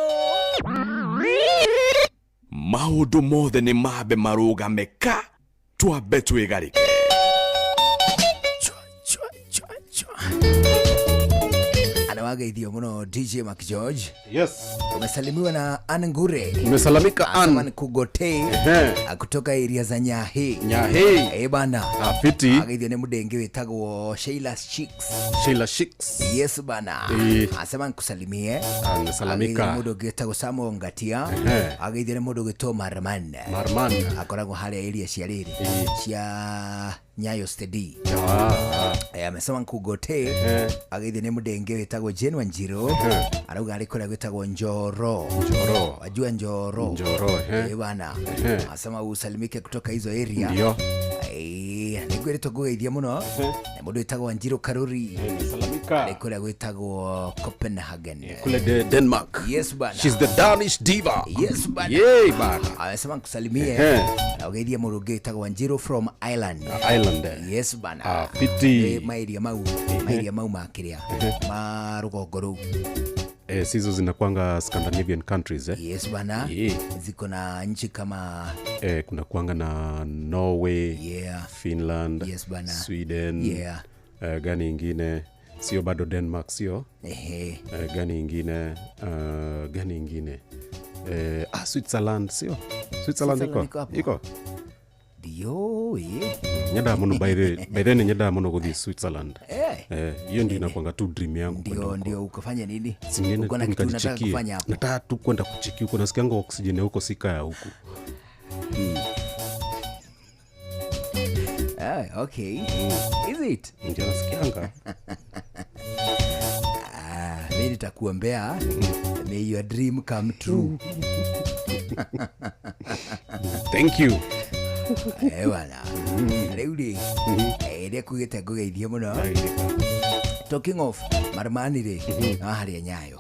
Maũndũ mothe nĩ mambe marũgame ka twambe twĩgarĩke. Anawageithio muno DJ Mark George. Yes. Umesalimiwa na Ann Ngure. Umesalamika Ann. Ann Kugote kutoka area za Nyahi. Nyahi. Eh bana. Afiti. Ageithio nĩ mũndenge wĩtagwo Sheila Chicks. Sheila Chicks. Yes bana. Asema nikusalimie. Amesalamika. Ageithio nĩ mũndũ ũngĩ wĩtagwo Samuel Ngatia. Ageithio nĩ mũndũ ũgĩtwo Marman. Marman. Akoragwo harĩa area cia rĩrĩ. Cia Nyayo Steady. Amesema nkugote. Ageithio nĩ mũndenge wĩtagwo Jane Wanjiru. Arauga arĩ kũrĩa gwĩtagwo Njoro. Njoro. Wajua Njoro. Njoro, eh bana. Asema usalimike kutoka hizo area. Ndio. Nĩngwĩrĩtwo ngũgeithia mũno. Nĩ mũndũ wĩtagwo Wanjiru Karuri. Salamika. Arĩ kũrĩa gwĩtagwo Copenhagen. Kule Denmark. Yes bana. She's the Danish diva. Yes bana. Yay bana. Amesema nikusalimie. Na ũgeithie mũndũ ũngĩ wĩtagwo Wanjiru from Ireland. Ireland. Yes bana. Fiti. Mairia mau. Mairia mau makĩrĩa. Ma rũgongo rũu. Sizo zinakuanga Scandinavian countries eh? Yes bana. Ziko na nchi kama kuna kuanga na Norway, yeah. Finland, yes bana. Sweden, yeah. Gani ingine sio bado Denmark sio? Gani ingine gani ingine Switzerland sio? Switzerland iko? Iko? Ndio Nyenda muno by the nyenda muno kuthi Switzerland. Hiyo ndio inakuanga tu dream yangu. Ndio ukafanya nini? Uko na kitu unataka kufanya hapo? Nataka tu kwenda kucheki huko, nasikianga oxygen huko sika ya huku. Okay. Is it? Ndio nasikianga. Mimi nitakuombea may your dream come true. Thank you. Bwana. Rĩu rĩ, Ĩrĩa kugĩte ngũgeithie mũno. Talking of marmani rĩ, na harĩa Nyayo,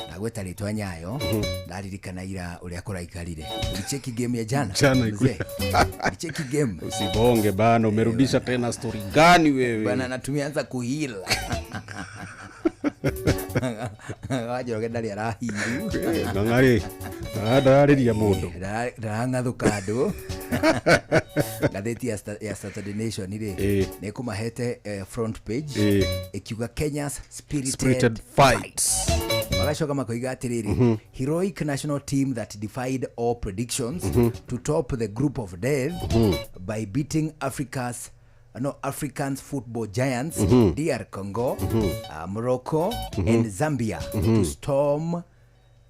ndagweta rĩtwa Nyayo, ndaririkana ira ũrĩa kũraikarire. Ulicheki game ya jana? Jana Mzee, ulicheki game? Usibonge bana, umerudisha tena story gani wewe? Bana, na tumeanza kuhila. Wanjoroge ndarĩ arahiru. Ng'ang'arĩ ndararĩria mũndũ. Ndarang'athũka andũ. Ngathĩti ya Saturday Nation rĩ, nĩ kũmahete front page ĩkiuga Kenya's spirited, Spirited fights. Magacoka makoiga atĩrĩrĩ, heroic national team that defied all predictions to top the group of death by beating Africa's, no, Africans football giants DR Congo, Morocco and Zambia to storm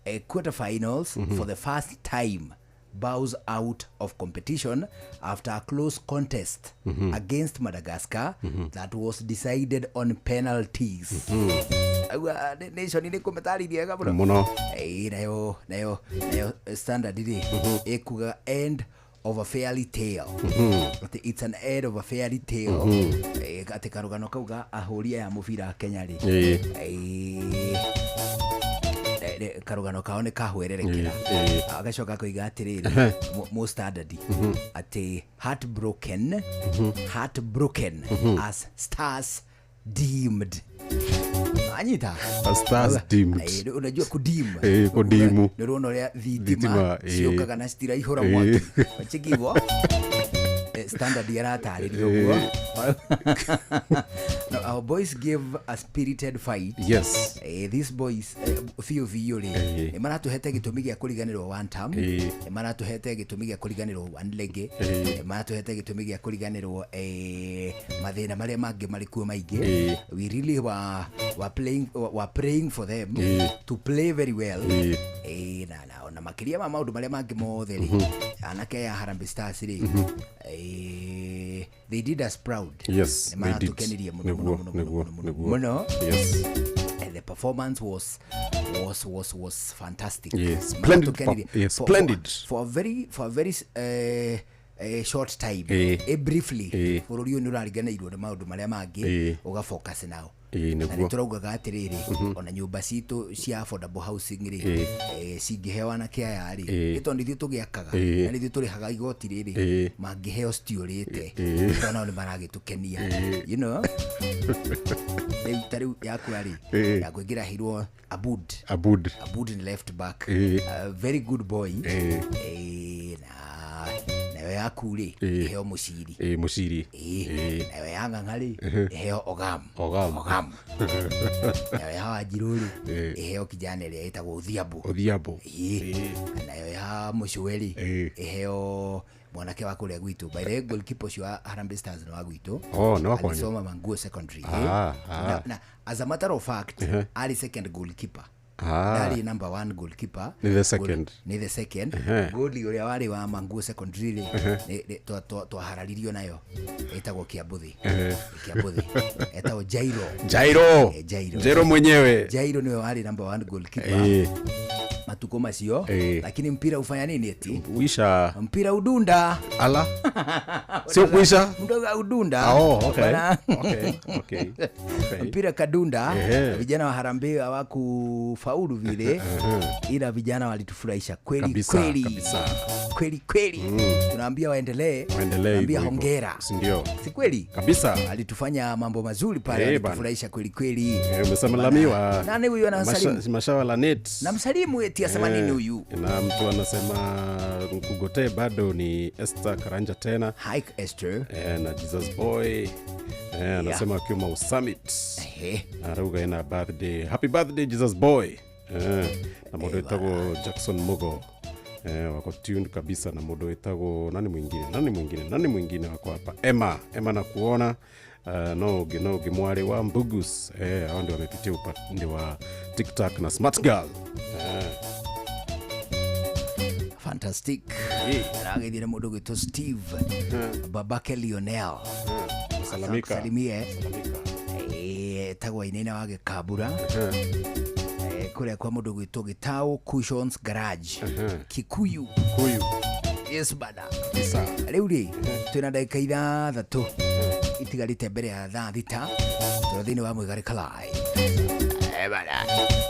a quarterfinals for the first time, bows out of competition after a close contest against Madagascar that was decided on penalties. Aua, Nation nĩ kũmĩtarĩria wega mũno. Mũno. Ĩĩ, nayo Standard rĩ, ĩkuga end of a fairy tale. Atĩ it's an end of a fairy tale. Ĩĩ, atĩ karũgano kau ga ahũri aya mũbira a Kenya rĩ, Ĩĩ, karũgano kao nĩ kahwererekera. Agacoka akoiga atĩrĩrĩ, mo Standard, atĩ heartbroken, heartbroken as stars dimmed. Anyita? As stars dimmed. Unajua kudim? Kudimu. Nĩ ũrona ũrĩa thitima Thitima, ciũkaga na citiraihũra mwaki. Wachikigwo? Standard yaratarĩria ũguo. No, our boys gave a spirited fight. These boys, biũ biũ rĩ, nĩ maratũhete gĩtũmi gĩa kũriganĩrwo one term, nĩ maratũhete gĩtũmi gĩa kũriganĩrwo one leg, nĩ maratũhete gĩtũmi gĩa kũriganĩrwo mathĩna marĩa mangĩ marĩ kuo maingĩ. We really were playing, were praying for them to play very well. Na ona makĩria ma maũndũ marĩa mangĩ mothe rĩ, anake aya Harambee Stars rĩ, they did us proud. Yes, Nĩ they did. maratũkenirie mũno, Nĩguo, mũno, mũno, nĩguo, mũno, nĩguo. mũno. Yes. And the performance was fantastic. Yes, splendid. Maratũkenirie. Yes, splendid. For a very short time, briefly, bũrũri ũyũ nĩ ũrariganĩirwo nĩ maũndũ marĩa mangĩ, ũga focus nao. Na nĩ tũraugaga atĩrĩrĩ, ona nyũmba citũ cia affordable housing rĩ, cingĩheo anake aya rĩ, nĩ tondũ ithuĩ tũgĩakaga, na nĩ ithuĩ tũrĩhaga igoti rĩrĩ, mangĩheo citiũrĩte, tondũ nao nĩ maragĩtũkenia. Rĩu ta rĩu yakwa rĩ, yakwa ĩngĩrahirwo Abud. Abud. Abud ni left back. A very good boy. Na nayo yaku rĩ, ĩheo Mũciri. Mũciri. Nayo ya Ng'ang'a rĩ, ĩheo Ogam. Ogam. Ogam. Nayo ya Wanjirũ rĩ, ĩheo kijana ĩrĩa ĩtagwo Odhiambo. Odhiambo. Nayo ya Mũcũwe rĩ, ĩheo mwanake wa kũrĩa gwitũ. By the way, goalkeeper ũcio wa Harambee Stars nĩ wa gwitũ. Oh, nĩ wa kwanyu? Alisoma Manguo Secondary. Na as a matter of fact, arĩ second goalkeeper. Ndarĩ number one goalkeeper. Nĩ the second. Nĩ the second. Goli ũrĩa warĩ wa Manguo Secondary rĩ, twahararirio nayo, ĩtagwo Kĩambũthĩ. Kĩambũthĩ etagwo Jairo. Jairo. Jairo. Jairo mwenyewe. Jairo nĩwe warĩ number one goalkeeper matuko macio. Lakini mpira ufanya nini eti? Uisha. Mpira udunda. Ala. Sio kuisha. Mdogo udunda. Oh, okay. Bana. Okay. Mpira kadunda. Vijana wa Harambee hawakufaulu vile, ila vijana walitufurahisha kweli, Kabisa, kweli. kabisa. Kweli kweli. Tunaambia waendelee. Waendelee Tunaambia hivyo hivyo. hongera. Si ndio? Si kweli? Kabisa. Alitufanya mambo mazuri pale, Bana. alitufurahisha kweli kweli. Umesalimiwa. Nani huyu anasalimu? Mashawa la net. Namsalimu eti asema nini huyu? Na mtu anasema mkugotee bado ni Esther Karanja tena. Hi Esther. Na Jesus Boy. Anasema akiwa Mau Summit. Arauga ena birthday. Happy birthday Jesus Boy. Na mũndũ wĩtagwo Jackson Mugo. Wako tuned kabisa na mũndũ wĩtagwo nani mwingine? Nani mwingine? Nani mwingine wako hapa? Emma. Emma na kuona. No ũngĩ, no ũngĩ mwari wa Mbugus. Hao ndio wamepitia upande wa TikTok na Smart Girl. Fantastic. Aragethire mũndũ gwĩtwo Steve. Babake Lionel. Salamika. Salimie. Etagwo Wainaina wa Gĩkambura. Kũrĩa kwa mũndũ gwĩtwo Gĩtaũ Cushions Garage. Kikuyu. Kikuyu. Yes bana. Kabisa. Rĩu rĩ, twĩna ndagĩka 6 Itigarĩte mbere ya thaa 6 tũrĩ thĩinĩ wa Mwĩgarĩka Live. Bana,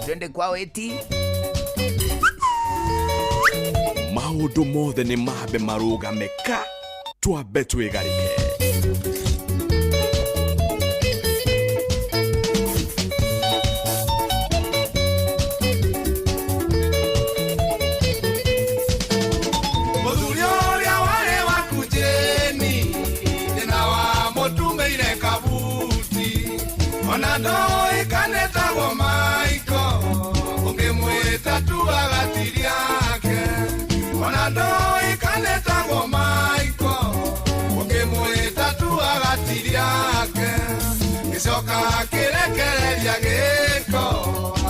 twende kwa weti. Maũndũ mothe nĩ mambe marũgame ka twambe twĩgarĩke. Mũthuri ũrĩa warĩ waku Jane, thĩna wa mũtumĩire kabuti, ona ndoĩkanĩtagwo Michael, ũngĩmwĩta tu agatiria ake. Ona ndoĩkanĩtagwo Michael, ũngĩmwĩta tu agatiria ake. Gĩcoka kĩrekereria gĩko,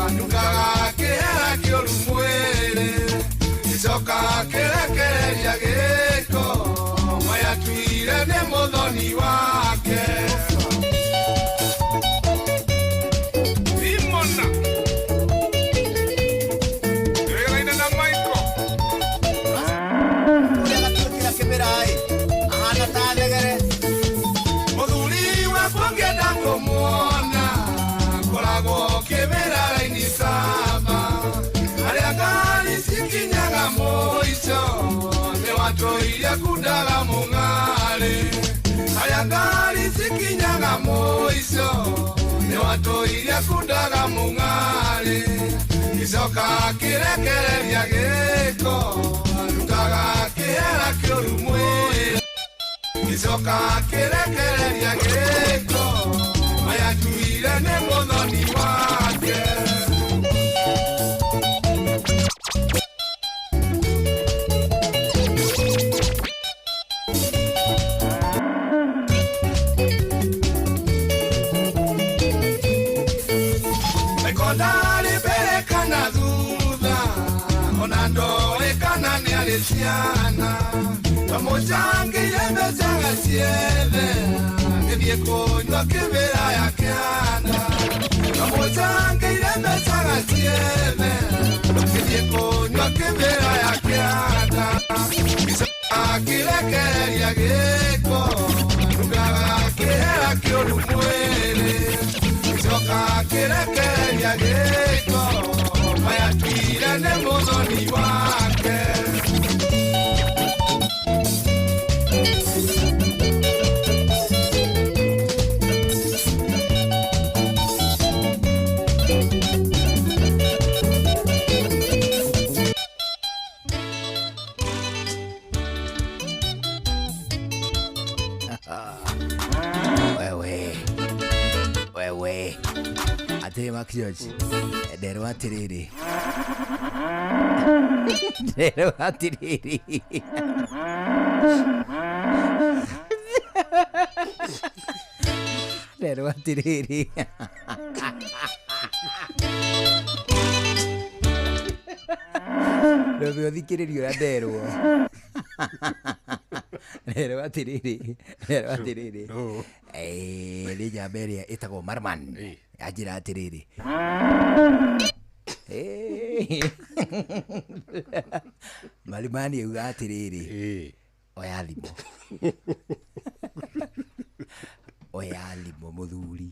anungaga kĩhera kĩũru mwĩrĩ. Gĩcoka kĩrekereria gĩko, mayatuire nĩ mũthoni wake. Simona Wĩraine na Michael. Ũrĩa kĩmĩra-ĩ, ahana ta thegere. Mũthuri wakwa ngĩenda kũmuona, ngoragwo kĩmĩra raini saba. Harĩa ngari cikinyaga mũico, nĩ watũire kundaga mũng'arĩ. Harĩa ngari cikinyaga mũico, nĩ watũire kundaga mũng'arĩ. Gĩcoka kĩrekereria gĩko, rutaga kĩhera kĩũru mwĩrĩ. Gĩcoka kĩrekereria gĩko, mayatuire nĩ mũthoni wake. Ndarĩ mbere kana thutha, ona ndoĩ kana nĩarĩ ciana. Ndamũcangĩire mbecaga ciethe, ngĩthiĩ kũnyua kĩmĩra ya kĩanda. Ndamũcangĩire mbecaga ciethe, ngĩthiĩ kũnyua kĩmĩra ya kĩanda. Akĩrekereria gĩko, nungaga kĩhera kĩũru mwĩrĩ. Gĩcoka kĩrekereria gĩko, mayatuire nĩ mũthoni wake. Wewe wewe, atĩrĩ Mark George, nderwo atĩrĩrĩ, nderwo atĩrĩrĩ, nderwo atĩrĩrĩ, ndũbe ũthikĩrĩrie ũrĩa nderwo. Nderwo atĩrĩrĩ, nderwo atĩrĩrĩ, nĩ njamba ĩrĩa ĩtagwo Marman anjĩra atĩrĩrĩ, Marimani auga atĩrĩrĩ, oya thimũ, oya thimũ mũthuri,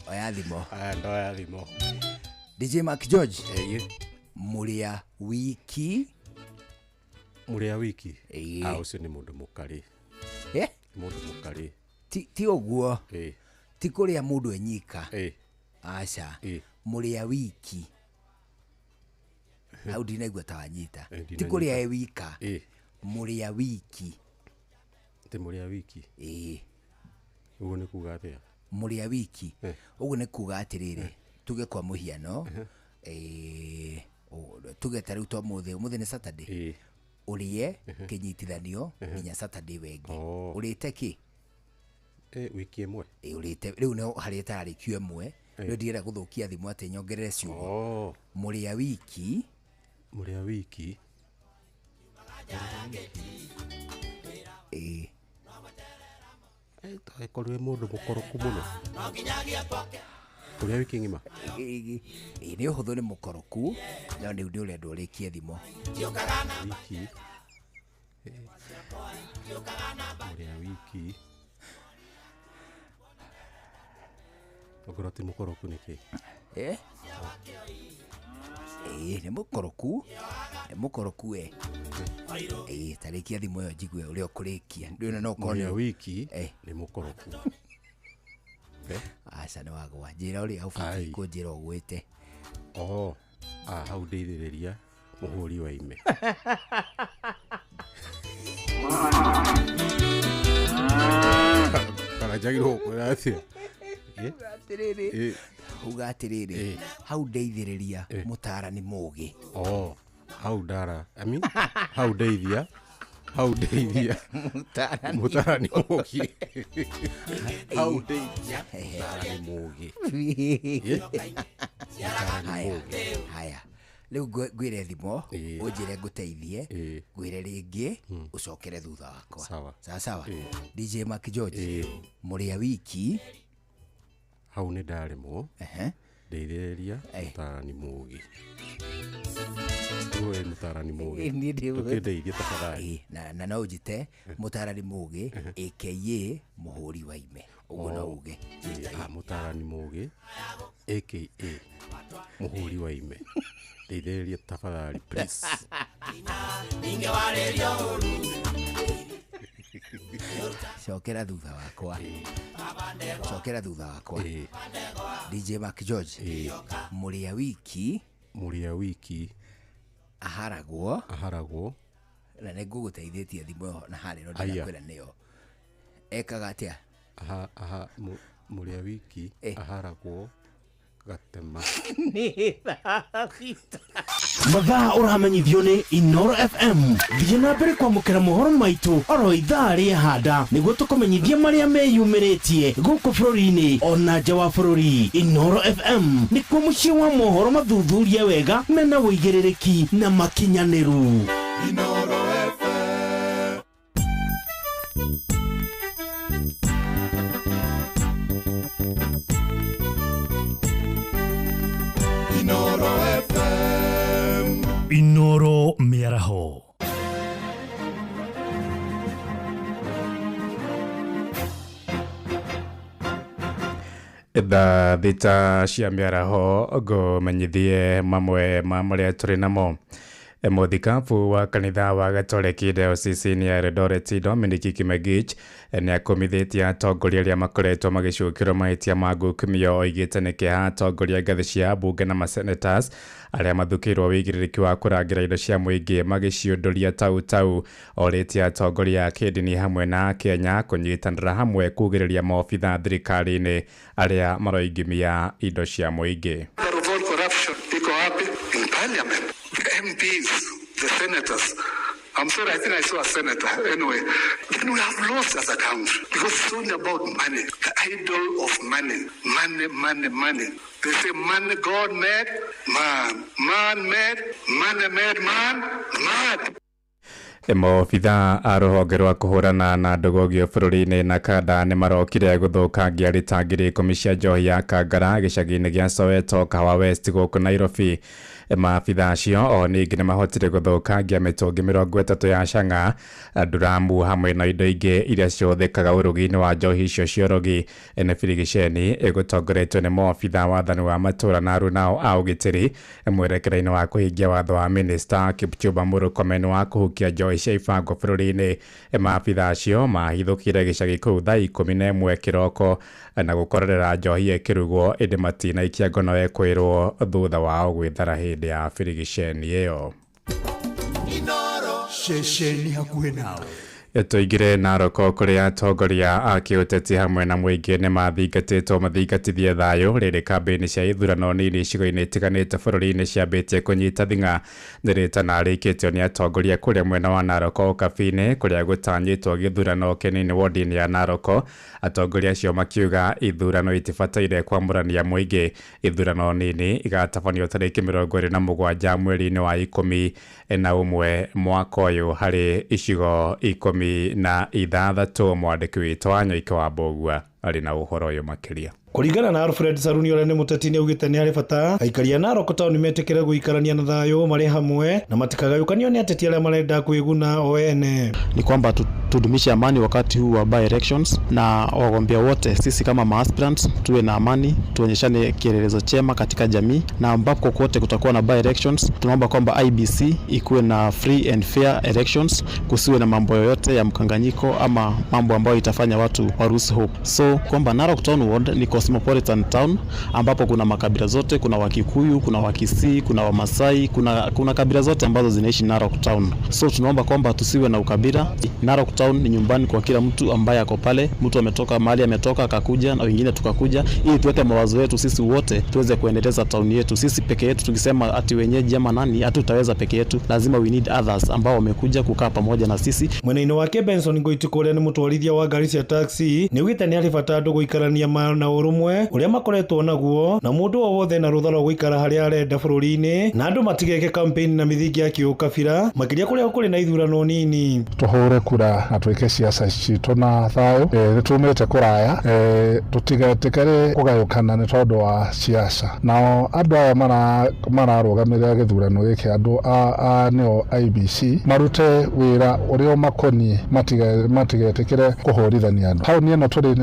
oya thimũ. Aya, ndoya thimũ. DJ Mark George, mũrĩa wiki. Mũrĩa wiki? Ah, ũcio nĩ mũndũ mũkarĩ. Mũndũ mũkarĩ. Ti ũguo. Ti kũrĩa mũndũ enyika. Aca. Mũrĩa wiki. Hau ndinaigua ta wanyita. Ti kũrĩa e wika. Mũrĩa wiki. Ti mũrĩa wiki? Ũguo nĩ kuga atĩa? Mũrĩa wiki. Ũguo nĩ kuga atĩrĩrĩ, tuge kwa mũhiano, tuge ta rĩu ta ũmũthĩ, ũmũthĩ nĩ Saturday. Ũrĩe kĩnyitithanio nginya Saturday wengi. Ũrĩte kĩ? Wiki ĩmwe. Ũrĩte rĩu nĩ harĩa ĩtararĩkio ĩmwe. Rĩu ndirenda gũthũkia thimũ atĩ nyongerere ciugo. Mũrĩa wiki. Mũrĩa wiki. Ĩkorwo ĩ mũndũ mũkoroku mũno. Kũrĩa wiki ng'ima? Nĩ ũhũthũ nĩ mũkoroku, no rĩu nĩ ũrenda ũrĩkie thimo. Wiki. Mũrĩa wiki okorwo ti mũkoroku nĩkĩ? Eh? Ĩĩ nĩ mũkoroku, nĩ mũkoroku we. Ĩĩ tarĩkia thimũ ĩyo njigue ũrĩa ũkũrĩkia. Ndũĩ no ũkorwo Mũrĩa nĩ wiki nĩ mũkoroku. Aca nĩ wagwa. Njĩra ũrĩa ũbatiĩ kũnjĩra ũgwĩte. Oh, ah, hau ndeithĩrĩria mũhũri wa ime. Kana njagĩrĩirwo gũkwĩra atĩa? Atĩrĩrĩ, uga atĩrĩrĩ, hau ndeithĩrĩria mũtaarani mũgĩ. Oh, hau ndara. I mean, hau ndeithia. Hau ndeithia. Mũtaarani mũgĩ. Hau ndeithia. Mũtaarani mũgĩ. Haya, haya. Rĩu ngwĩre thimo, ũnjĩre ngũteithie, ngwĩre rĩngĩ, ũcokere thutha wakwa. Sawa. Sawa sawa. DJ Mark George, mũrĩa wiki. Hau nĩ ndaremwo. Ndeithĩrĩria mũtaarani mũgĩ. Ũyũ mũtaarani mũgĩ. Niĩ ndĩ- Ndũkĩndeithie tafadhali. Ĩĩ, na no ũnjĩte mũtaarani mũgĩ aka mũhũri wa ime. Ũguo no uge. Ĩĩ, ah, mũtaarani mũgĩ aka mũhũri wa ime. Ndeithĩrĩria tafadhali please. Cokera thutha wakwa. Cokera thutha wakwa. DJ Mark George, mũrĩa wiki. Mũrĩa wiki aharagwo. Aharagwo. Na nĩ ngũgũteithĩtie thimũ ĩyo na harĩa no Aya. ndĩrakwĩra nĩyo. Ekaga atĩa? Aha, aha, mũrĩa wiki aharagwo gatema. Nĩ thaa thita. Mathaa ũramenyithio nĩ Inoro FM. Thiĩ na mbere kwamũkĩra mohoro maitũ oro ithaa rĩahanda nĩguo tũkũmenyithie marĩa meyumĩrĩtie gũkũ bũrũri-inĩ ona nja wa bũrũri. Inoro FM nĩkuo mũciĩ wa mohoro mathuthurie wega mena ũigĩrĩrĩki na makinyanĩru. Inoro FM. Inoro FM. Inoro mĩaraho. Thaa thita cia mĩaraho ngũmenyithie mamwe ma marĩa tũrĩ namo. Mũthikabu wa kanitha wa Gatoreki dayosisi ya Eldoret Dominic Kimegich nĩ akũmithĩtie atongoria arĩa makoretwo magĩcukĩrwo mahĩtia ma ngukumio. Oigĩte nĩ kĩeha atongoria ngathĩ cia mbunge na masenators arĩa mathukĩirwo wĩigĩrĩrĩki wa kũrangĩra indo cia mũingĩ magĩciũndũria tau tau. Orĩtie atongoria a kĩndini hamwe na Akenya kũnyitanĩra hamwe kugĩrĩria maobitha thirikari-inĩ arĩa maroingimia indo cia mũingĩ. Of all corruption iko wapi? In parliament. The MPs, the senators. I'm sorry, I think I saw a senator. Anyway, then we have lost as a country because it's only about money, the idol of money, money, money, money. They say money, God made man, man made, money made man, mad. Maobitha a rũhonge rwa kũhũrana na ndũgũgio bũrũri-inĩ na kanda nĩ marokire gũthũkangia rita 10,000 cia njohi ya kangara gĩcagi-inĩ gĩa Soweto, Kahawa West gũkũ Nairobi. Maabitha acio o ningĩ nĩ mahotire gũthũkangia mĩtũngi 30 ya cang'a, nduramu hamwe na indo ingĩ iria cihũthĩkaga ũrugi-inĩ wa njohi icio cia ũrogi. Nĩ birigiceni ĩgũtongoretio nĩ maobitha wathani wa matũũra na arunao a ũgitĩri mwerekera-inĩ wa kũhingia watho wa minista Kipchumba Murkomen wa kũhukia njohi cia ibango bũrũri-inĩ. Maabitha acio mahithũkire gĩcagi kũu thaa 11 kĩroko na gũkorerera njohi ĩkĩrugwo ĩndĩ matinaikia ngono ĩkwĩrwo thutha wao gwĩthara hĩndĩ ya birigiceni ĩyo. Ceceni hakuhĩ nawe. Tũingĩre Narok kũrĩa atongoria a kĩũteti hamwe na mũingĩ nĩ mathingatĩtwo mathingatithie thayũ rĩrĩ kambĩini cia ithurano nini icigo-inĩ itiganĩte bũrũri-inĩ ciambĩtie kũnyita thing'a. Nĩ rĩtana rĩikĩtio nĩ atongoria kũrĩa mwena wa Narok Ũkabi-inĩ kũrĩa gũtanyĩtwo gĩthurano kĩnini wodi-inĩ ya Narok. Atongoria acio makiuga ithurano itibataire kwamũrania mũingĩ. Ithurano nini igatabanio tarĩki 27 mweri-inĩ wa 11 mwaka ũyũ harĩ icigo 16. Mwandĩki witũ wa Nyoike wa Mbũgua arĩ na ũhoro ũyũ makĩria. Kũringana na Alfred Saruni ũrĩa nĩ mũteti nĩ augĩte nĩ harĩ bata aikari a Narok Town metĩkĩre gũikarania na thayũ marĩ hamwe na matikagayũkanio nĩ ateti arĩa marenda kwĩguna o ene. Ni kwamba tudumishe amani wakati huu wa by elections, na wagombea wote sisi kama maaspirants tuwe na amani, tuonyeshane kielelezo chema katika jamii, na ambapo kote kutakuwa na by elections, tunaomba kwamba IBC ikuwe na free and fair elections, kusiwe na mambo yoyote ya mkanganyiko ama mambo ambayo itafanya watu wa lose hope. So kwamba Narok Town Ward ni cosmopolitan town ambapo kuna makabila zote, kuna Wakikuyu, kuna Wakisii, kuna Wamasai, kuna kabila zote ambazo zinaishi Narok Town. So tunaomba kwamba tusiwe na ukabila. Narok Town ni nyumbani kwa kila mtu ambaye ako pale, mtu ametoka mahali ametoka akakuja na wengine tukakuja, ili tuweke mawazo yetu sisi wote tuweze kuendeleza town yetu. Sisi peke yetu tukisema ati wenyeji ama nani, hatutaweza peke yetu, lazima we need others ambao wamekuja kukaa pamoja na sisi. Mwena-inĩ wake Benson Ngoitiko ũrĩa nĩ mũtwarithia wa ngari cia taxi nĩ augĩte nĩ harĩ bata andũ gũikarania na ũrũmwe ũrĩa makoretwo naguo na mũndũ o wothe na rũtha rwa gũikara harĩa arenda bũrũri-inĩ na andũ matigeke campaign na mĩthingi ya kĩũkabira makĩria kũrĩa kũrĩ na ithurano nini. Tũhũre kura na twĩke ciaca citũ na thayũ. Nĩ tumĩte kũraya, tũtigetĩkĩre kũgayũkana nĩ tondũ wa ciaca. Nao andũ aya mararũgamĩrĩra gĩthurano gĩkĩ, andũ a nĩo IBC, marute wĩra ũrĩa ũmakoniĩ, matigetĩkĩre kũhũrithania andũ. Taũni ĩno tũrĩ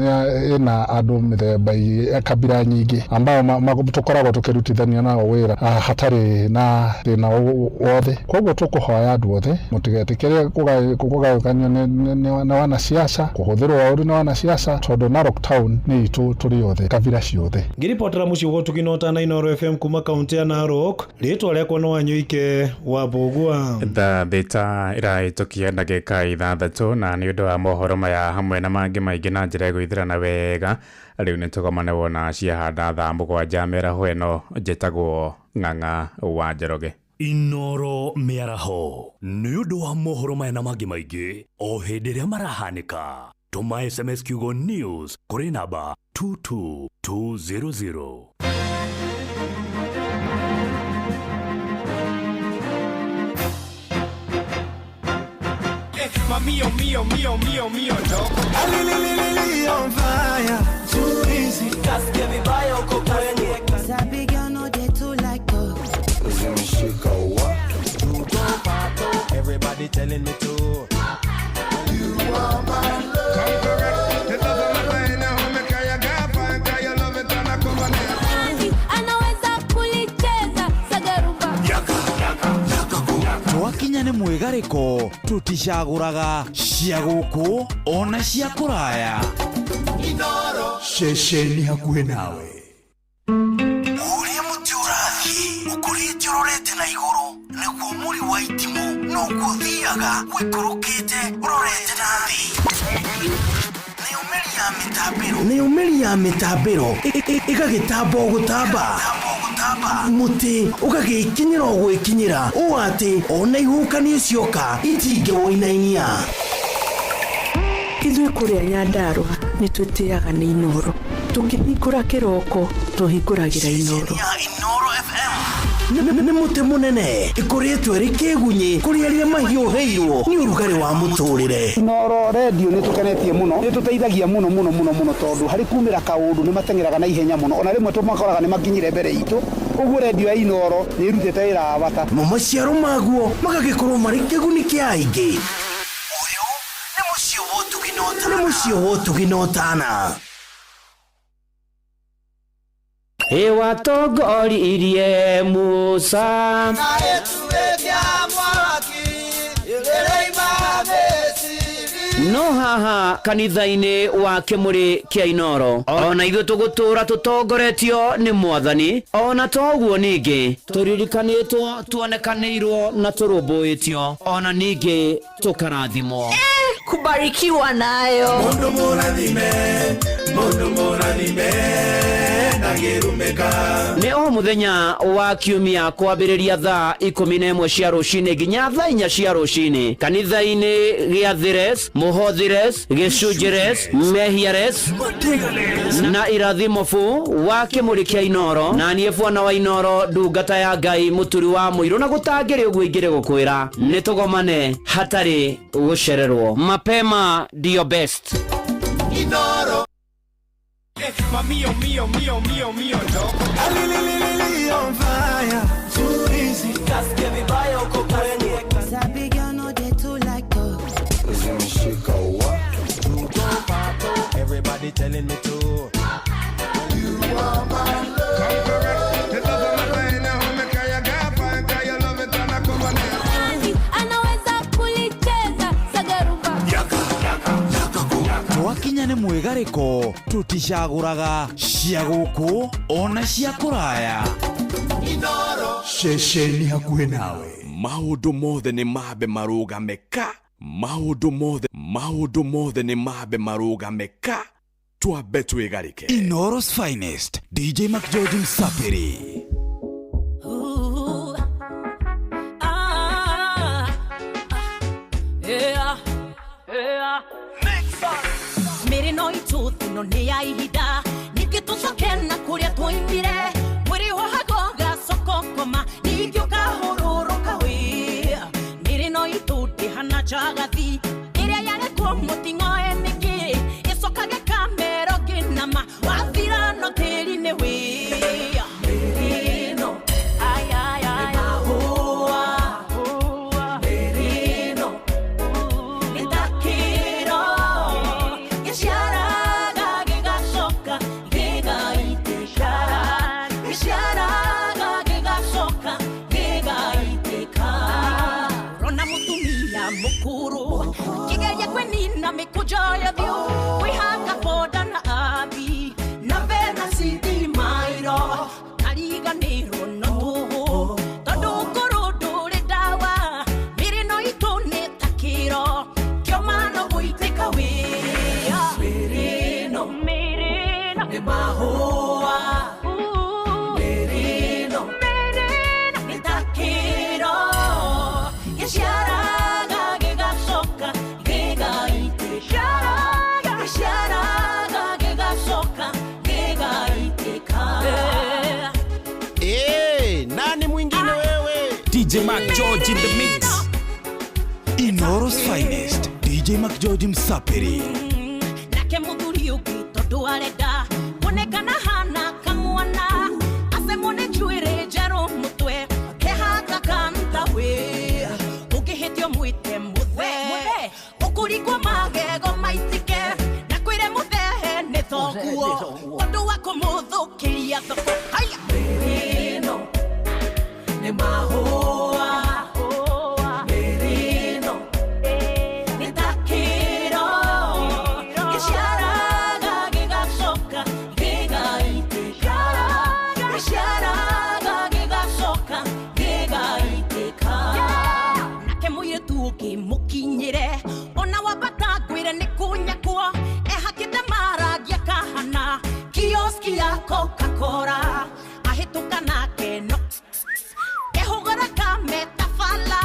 ĩna andũ mĩthemba ya kabira nyingĩ ambao tũkoragwo tũkĩrutithania nao wĩra hatarĩ na thĩna wothe. Koguo tũkũhoya andũ othe mũtigetĩkĩre kũgayũkanio nĩ wanasiasa, kũhũthĩrwo ũru nĩ wanasiasa, tondũ Narok Town nĩ itũ tũrĩ othe, kabira ciothe. Ngĩribotera mũciĩ wa ũtugi na ũtana Inooro FM kuma kaũntĩ ya Narok, rĩtwa rĩakwa nĩ Wanyũike wa Mbũgua. Thaa thita ĩrahĩtũkia ndagĩka 6 na nĩ ũndũ wa mohoro maya hamwe na mangĩ maingĩ na njĩra ĩgũithĩrana wega rĩu nĩ tũgomane wona ciahanda thaa 7 mĩaraho ĩno. Njĩtagwo Ng'ang'a wa Njoroge. Inoro mĩaraho nĩ ũndũ wa mohoro maya na mangĩ maingĩ o hĩndĩ ĩrĩa marahanĩka, tũma SMS kiugo news kũrĩ namba 22200. Mio, mio, mio, mio, mio, dog. On fire, too easy. Kasikia vibaya uko kwenye. Sabi girl no dey too like talk. Zimeshika wa. Everybody telling me to. You are my love. The love of my life, now me kaya gapa, kaya love it and I come on. Anaweza kulicheza sagarumba. Yaka, yaka, yaka. Twakinya nĩ mwĩgarĩko tũticagũraga cia gũkũ ona cia kũraya. Ceceni hakuhĩ nawe. Ũrĩa mũtĩ ũrathiĩ ũkũrĩte ũrorete na igũrũ nĩguo mũri wa itimũ noguo ũthiaga ũikũrũkĩte ũrorete na thĩ. Nĩyo mĩri ya mĩtambĩro ĩgagĩtamba o gũtamba, mũtĩ ũgagĩkinyĩra o gwĩkinyĩra ũũ atĩ ona ihuhũkanio cioka itingĩwũinainia. Ithuĩ kũrĩa Nyandarũa nĩ twĩtĩaga nĩ Inooro. Tũkĩhingũra kĩroko tũhingũragĩra Inooro. Nĩ mũtĩ mũnene ĩkũrĩtwo ĩrĩ kĩgunyĩ kũrĩ arĩa mahiũhĩirwo nĩ ũrugarĩ wa mũtũrĩre. Inooro redio nĩ tũkenetie mũno, nĩ tũteithagia mũno mũno mũno mũno tondũ harĩ kumĩra kaũndũ nĩ mateng'eraga na ihenya mũno, ona rĩmwe tũmakoraga nĩ makinyire mbere itũ. Ũguo redio ya Inooro nĩ ĩrutĩte wĩra wa bata. Mo maciaro maguo magagĩkorwo marĩ kĩguni kĩa aingĩ. Ũyũ nĩ mũciĩ wa ũtugi na ũtana. Nĩ mũciĩ wa ũtugi na ũtana. Ĩwatongoririe Musa no haha kanitha-inĩ wa kĩmũrĩ kĩa Inooro ona ithuĩ tũgũtũra tũtongoretio nĩ Mwathani, ona toguo ningĩ tũririkanĩtwo, tuonekanĩirwo na tũrũmbũĩtio, ona ningĩ tũkarathimwo. Kubarikiwa nayo. Mundu mũrathime, mundu mũrathime ndangĩrumĩka. Nĩ o mũthenya wa kiumia kwambĩrĩria thaa 11 cia rũcinĩ nginya thaa 4 cia rũcinĩ kanitha-inĩ gĩa Thires, Mũhothires, Gĩcunjĩres, Mehiares na Irathimobu wa kĩmũrĩ kĩa Inooro. Na niĩ bwana wa Inooro, ndungata ya Ngai, mũturi wa mũirũ, na gũtangĩrĩ ũguo ingĩrĩ gũkwĩra nĩ tũgomane hatarĩ gũcererwo. Mapema ndio best. Inooro. Mamio, mio, mio, mio, mio ndoko. Alililili on fire. Too easy. Kasikia vibaya uko kwenye. Sabi girl no dey too like talk. Zimeshika wa. Everybody telling me to. You are my love. Come correct. The love of my life now me kaya gapa kaya love it and I come on. Anaweza kulicheza sagarumba. Yaka yaka yaka. Twakinya nĩ mwĩgarĩko tũticagũraga cia gũkũ ona cia kũraya. Ceceni hakuhĩ nawe maũndũ mothe nĩ mambe marũgame ka maũndũ mothe nĩ mambe marũgame ka twambe twĩgarĩke. Inooro's finest DJ McGeorge Msapiri. Ooh, ah, yeah, yeah. Mĩrĩ no itũthi no nĩ ya ihinda ningĩ tũcoke na kũrĩa twoimire mwĩrĩ wohago gacoka ũkoma ningĩ ũkahũrũrũka wĩ mĩrĩ no itũ ndĩhana njagathi ĩrĩa yarekwo mũting'oe nĩkĩ ĩcokage kamero ngĩnama wathira no tĩri-inĩ wĩ mĩrĩ no ai ai ai mahũa mĩrĩ no nĩ ta kĩro gĩciaraga gĩgacoka gĩgaitĩka gĩciaraga gĩgacoka gĩgaitĩka rona mũtumia mũkũrũ akĩgeria kwĩnina mĩkũnjo ya thiũ kwĩhaka boda na abi na vena cidi mairo kariganĩrwo no tũhũ tondũ ũkũrũ ndũrĩ ndawa mĩrĩ no itũ nĩ ta kĩro kĩoma no gũitĩka wĩa mĩrĩ no nĩ mahũa mĩrĩ no nĩ ta kĩro gĩciaraga gĩgacoka gĩgaitĩka gĩciaraga gĩgacoka gĩgaitĩka. Eh, nani mwingine wewe? DJ McGeorge in the mix. Inooro's finest DJ McGeorge Msapiri. Nake mũthuri ũngĩ tondũ arenda kuonekana hana kamwana acemwo nĩ njuĩrĩ njerũ mũtwe kehaka kanta wĩ ũngĩhĩtio mwĩte mũthe ũkũringwo magego maitĩke na kwĩre mũthehe nĩ thoguo tondũ wa kũmũthũkĩria thoko haya mĩrĩ no nĩ mahũa mĩrĩ no nĩ ta kĩro gĩciaraga gĩgacoka gĩgaitĩka gĩciaraga gĩgacoka gĩgaitĩka nake mũirĩtu ũngĩ mũkinyĩre ona wambata ngwĩre nĩ kũnyakwo ehakĩte marangi akahana kioski ya Coca-Cola ahĩtũka nake no kehũgũra kametabala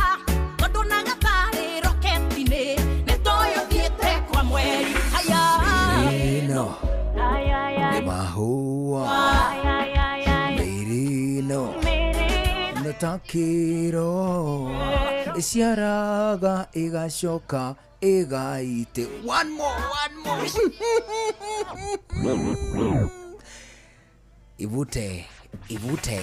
tondũ na gatharĩ roketi-inĩ nĩ toyũ thiĩte kwa mweri haya Mĩrĩ nĩ mahũa mĩrĩ no nĩ ta kĩro ĩciaraga ĩgacoka ĩgaitĩ. One more, one more. Ivute, ivute.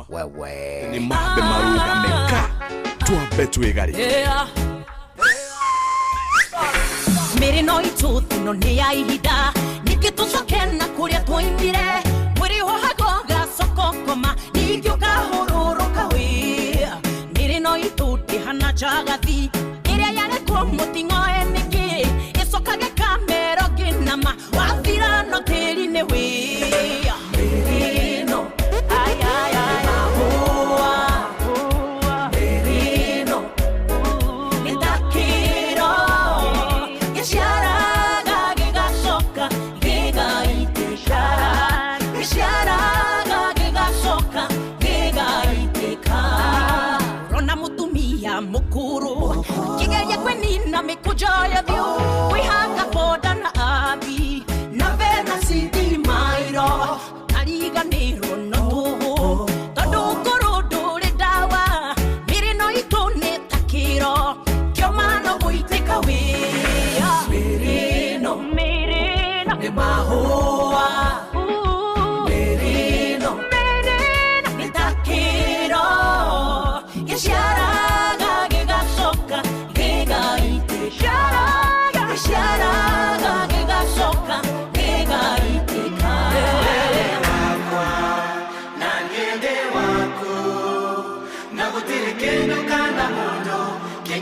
Wewe nĩ mambe marũgame ka twambe twĩgarĩke. Yeah. Mĩrĩ no itũthi no nĩ ya ihinda ningĩ tũcoke na kũrĩa twoimire mwĩrĩ wohago gacoka ũkoma ningĩ ũkahũrũrũka wĩ mĩrĩ no itũ ndĩhana njagathi ĩrĩa yarekwo mũting'oe nĩkĩ ĩcokage kamero ngĩnama wathira no tĩri-inĩ wĩ mĩrĩ no ai ai ai mahũa mĩrĩ no nĩ ta kĩro gĩciaraga gĩgacoka gĩgaitĩka gĩciaraga gĩgacoka gĩgaitĩka rona mũtumia mũkũrũ akĩgeria kwĩnina mĩkũnjo ya thiũ kwĩhaka boda na abi na vena cidi mairo kariganĩrwo no tũhũ tondũ ũkũrũ ndũrĩ ndawa mĩrĩ no itũ nĩ ta kĩro kĩoma no gũitĩka wĩ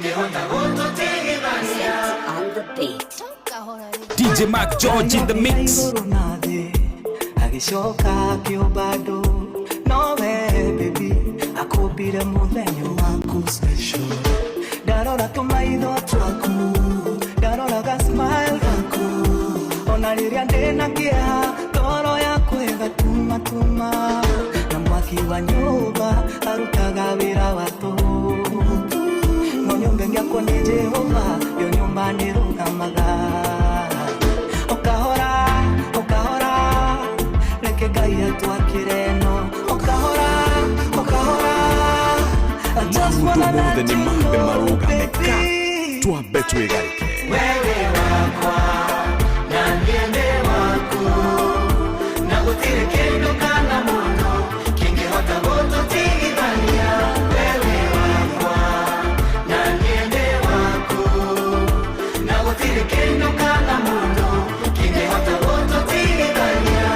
Kĩngĩhota gũtũtigithania. On the beat. DJ Mark George in the mix. Agĩcoka akĩũmba andũ nowe baby akũmbire mũthenya waku special ndarora tũmaitho twaku ndarora ga smile gaku ona rĩrĩa ndĩna kĩeha ngoro yaku ĩgatumatuma na mwaki wa nyũmba arutaga wĩra wa tũhũ no nyũmba ĩngĩakwo nĩ Jehova yo nyũmba nĩrũgamaga ũkahora ũkahora reke Ngai atwakĩre no ũkahora ũkahora I just wanna Maũndũ mothe let nĩ you mambe know marũgame ka baby twambe twĩgarĩke Wewe wakwa na niĩ ndĩ waku na gũtirĩ kĩndũ kana mũndũ kĩngĩhota gũtũtigithania. Wewe wakwa na niĩ ndĩ waku na gũtirĩ kĩndũ kana mũndũ kĩngĩhota gũtũtigithania.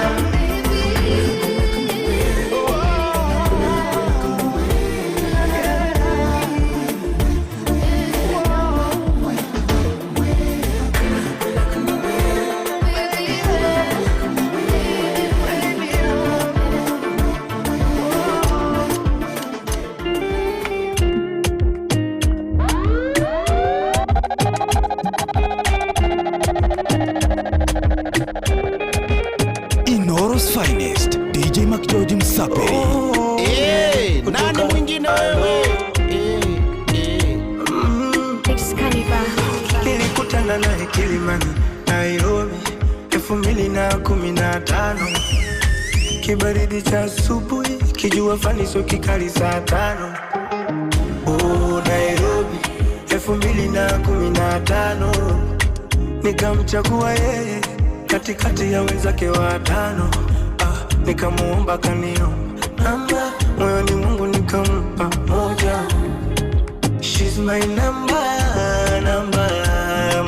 Inoro's finest DJ McGeorge Msaperi. Eh, nani mwingine wewe? Nilikutana naye Kilimani, Nairobi 2015 kibaridi cha asubuhi, kijua fani sio kikali saa 5. Oh, Nairobi 2015 nikamchagua yeye katikati ya wenzake watano. Ah, nikamuomba kaniomba namba, moyoni mwangu nikampa moja. She's my number, namba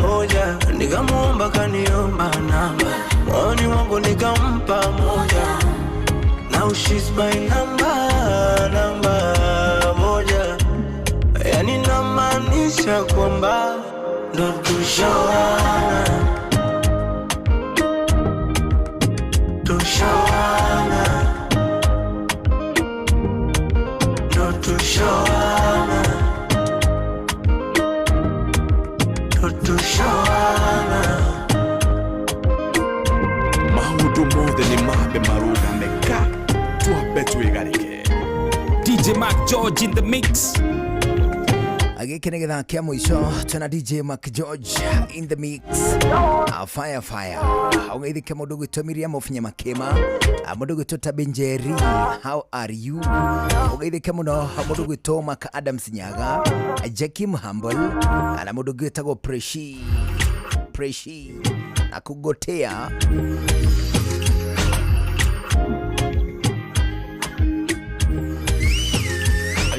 moja. Nikamuomba kaniomba namba, moyoni mwangu nikampa moja. Now she's my number, namba moja. Yani namaanisha kwamba ndo tushawana, tushawana, ndo tushawana, ndo tushawana. Maũndũ mothe nĩ mambe marũgame ka twambe twĩgarĩke DJ Mark George in the mix. Gĩkĩ nĩ gĩthaa kĩa mũico twĩna DJ Mark George in the mix. Fire fire ũgeithĩke mũndũ gwĩtwo Miriam of Nyamakĩma, mũndũ gwĩtwo Tabi Njeri, how are you? Ũgeithĩke mũno mũndũ gwĩtwo Mark Adams Nyaga, Jackie Humble, na mũndũ ũngĩ wĩtagwo Preshi Preshi na kugotea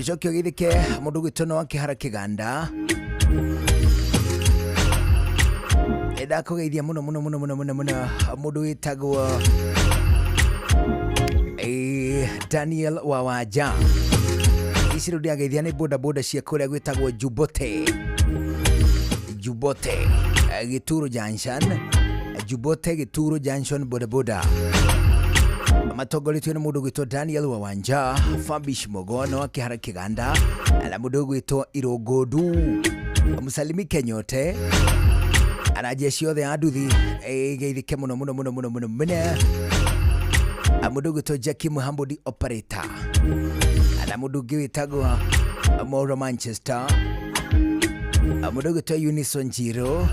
Ũcoke ũgeithĩke mũndũ gwĩtwo Noah Kĩhara Kĩganda. Ndakũgeithia mũno mũno mũno mũno mũno mũno mũndũ wĩtagwo Daniel Wawaja. Ici rĩu ndĩrageithia nĩ bodaboda cia kũrĩa gwĩtagwo Jubote Jubote Gĩturo Junction, Jubote Gĩturo Junction bodaboda matongoretio nĩ mũndũ gwĩtwo Daniel Wawanja, Fabish Mogono Kĩhara Kĩganda na mũndũ gwĩtwo Irũngũndu Mũsalimike nyote ana jeshi othe a nduthi geithĩke mũno mũno mũno mũno mũno mũno. Mũndũ gwĩtwo Jackie Muhambudi operator na mũndũ ũngĩ wĩtagwo Mauro Manchester, mũndũ gwĩtwo Unison Njiro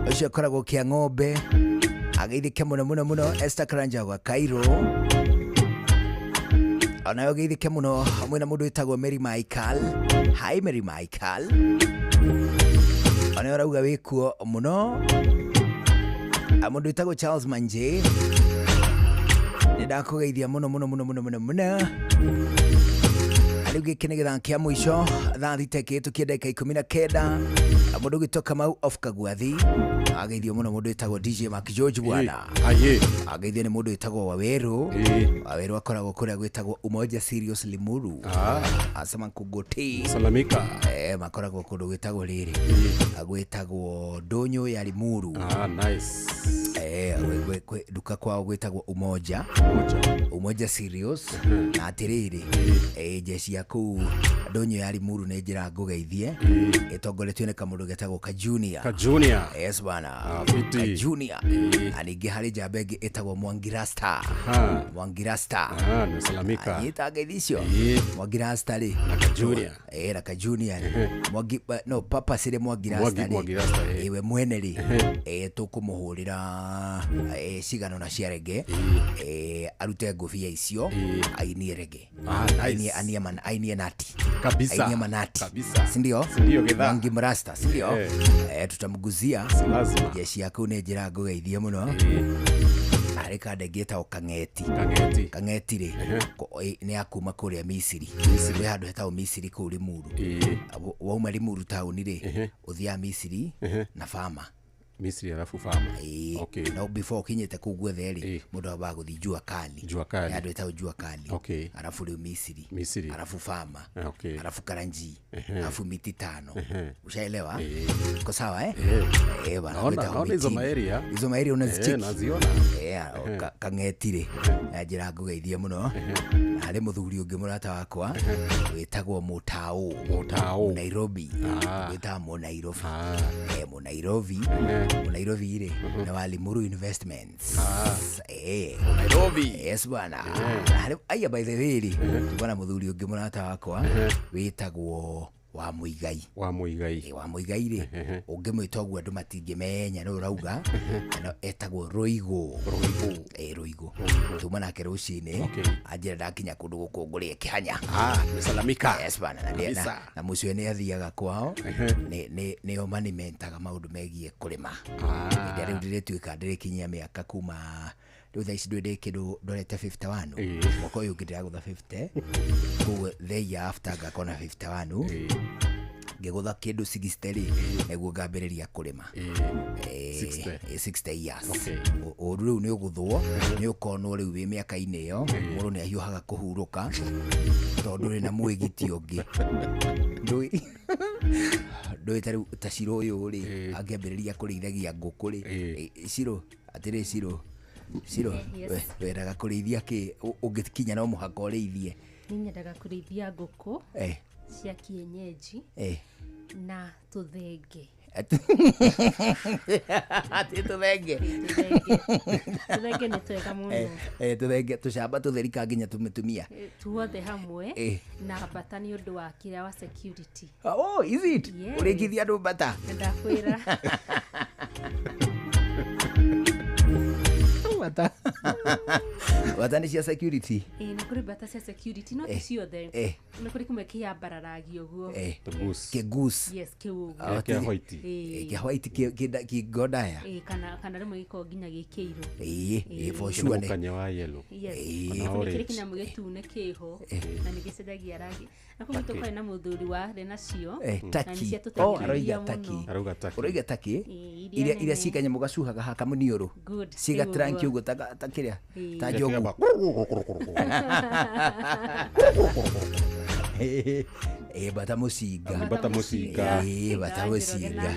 ũcio akoragwo Kĩa Ng'ombe ageithĩke mũno mũno mũno. Esther Karanja wa Cairo onayo geithĩke mũno hamwe na mũndũ wĩtagwo Mary Michael. Hi Mary Michael, onayo arauga wĩkuo mũno. Mũndũ wĩtagwo Charles Manje nĩ ndakũgeithia mũno mũno mũno mũno mũno mũno. Rĩu gĩkĩ nĩ gĩthaa kĩa mũico, thaa thita ĩkĩhĩtũkia ndagĩka 19. Mũndũ ũgĩtwo Kamau of Kagwathi ageithio mũno mũndũ wĩtagwo DJ Mark George bwana. Aye. Ageithio nĩ mũndũ wĩtagwo Waweru. Waweru akoragwo kũrĩa gwĩtagwo Umoja Serious Limuru. Asema Nkungoti. Salamika. Makoragwo kũndũ gwĩtagwo rĩrĩ, gwĩtagwo Ndũnyũ ya Limuru. Ah, nice. Duka kwao gwĩtagwo Umoja. Umoja Serious. Na atĩrĩrĩ, jeshi ya kũu Ndũnyũ ya Limuru nĩ njĩra ngũgeithie, ĩtongoretio nĩ kamũndũ getagwo ka Junior. Ka Junior. Yes bwana. Ah, fiti. Ka Junior. Na ningĩ harĩ njamba ĩngĩ ĩtagwo Mwangirasta. Mwangirasta. Ah, nĩ Salamika. Anyita ngeithi icio. Mwangirasta rĩ. Na ka Junior. Na ka Junior rĩ. Mwangi no papa sire Mwangirasta rĩ. Mwangirasta, eh. We mwene rĩ. Tũkũmũhũrĩra cigano na cia rege. Arute ngũbia icio ainie rege. Ah, nice. Ainie anie man ainie nati. Kabisa. Ainie manati. Kabisa. Si ndio? Si ndio githaa. Mwangi Mrasta, si ndio? Tutamguzia. Lazima. Jeshi yaku nĩ njĩra ngũgeithie mũno. Harĩ kanda ĩngĩ ĩtagwo Kang'eti. Kang'eti. Kang'eti rĩ, nĩ ya kuma kũrĩa Misiri. Kwĩ handũ hetagwo Misiri kũu Limuru. Wauma Limuru taũni rĩ, ũthiaga Misiri na Fama. Misri alafu Fama. Okay. No before ukinyĩte kũu guothe rĩ, mũndũ ambaga gũthiĩ Jua Kali. Jua Kali. Handũ hetagwo Jua Kali. Okay. Arabu rĩu Misiri. Misiri. Arabu Fama. Okay. Arabu Karanji. Arabu miti tano. Ushaelewa? Uko sawa eh? Bana, Naona gwĩtagwo naona hizo mitini. maeria. Hizo maeria unazicheki? Naziona. Kang'eti rĩ, na njĩra ngũgeithie mũno. Na harĩ mũthuri ũngĩ mũrata wakwa wĩtagwo Mũtaũ. Mũtaũ. Nairobi. Wĩtagwo Mũnairobi. Mũnairobi. Mũnairobi rĩ, nĩ wa Limuru Investments. Nairobi. Yes bwana. Aya by the way rĩ, tulikuwa na mũthuri ũngĩ mũrata wakwa wĩtagwo wa Muigai. Wa Muigai. Wa Muigai rĩ, ũngĩmwĩta ũguo andũ matingĩmenya nĩ ũrauga, no etagwo Rũigũ. Rũigũ. Rũigũ. Tuma nake rũcinĩ, anjĩra ndakinya kũndũ gũkũ ngũrĩe kĩhanya. Ah, Salamika. Yes bwana, na Kabisa. na mũcio nĩ athiaga kwao, nĩo manimentaga maũndũ megiĩ kũrĩma. Hĩndĩ ĩrĩa rĩu ndĩrĩtuĩka ndĩrĩkinyia mĩaka kuma rĩu thaa ici ndĩ kĩndũ ndorete 51. Mwaka ũyũ ũngĩ ndĩragũtha 50. Koguo the year after ngakorwo na 51. Ngĩgũtha kĩndũ 60 rĩ, nĩguo ngambĩrĩria kũrĩma. 60. 60 years. Ũru rĩu nĩ ũgũthwo, nĩ ũkonwo rĩu wĩ mĩaka-inĩ ĩyo, mũndũ nĩ ahiũhaga kũhurũka tondũ ndũrĩ na mwĩgiti ũngĩ. Ndũĩ ta rĩu ta Shiro ũyũ rĩ, angĩambĩrĩria kũrĩithagia ngũkũ rĩ, Shiro, atĩrĩ Shiro, Shiro, Yes. wendaga kũrĩithia kĩ? Ũngĩkinya no mũhaka ũrĩithie. Niĩ nyendaga kũrĩithia ngũkũ cia kienyeji na tũthenge. Atĩ tũthenge. Tũthenge nĩ twega mũno. Tũthenge tũcamba tũtheri nginya tũmĩtumia. Tuothe hamwe na bata nĩ ũndũ wa kĩrĩa wa security. Oh, is it? Yes. Ũrĩkithia andũ bata? Ndakwĩra. Bata. Bata nĩ cia security. Nĩ kũrĩ bata cia security, no ti ciothe. Nĩ kũrĩ kĩmwe kĩambararagia ũguo. Kĩgoose. Yes, kĩu ũguo. Ah, Kĩa white. Kĩa white kĩngondaya. Kana rĩmwe gĩkoragwo nginya gĩ kĩirũ. For sure nĩ. Mũkanye wa yellow. Yes. Kana Nĩ kũrĩ orange. kĩnyamũ gĩtune kĩho na nĩ gĩcenjagia rangi. Na kũu gwitũ kwarĩ na mũthuri warĩ nacio. Na nĩ Taki. ciatũteithagia Oh, aroiga mũno. taki. Arauga taki. Ũroiga taki? Iria Iria nene. cikanyamũ gacuhaga haka mũniũrũ. Good. Ciga Kĩu tranki ũguo. ũguo ta kĩrĩa, ta njogu. Bata mũcinga. Bata mũcinga. Bata mũcinga.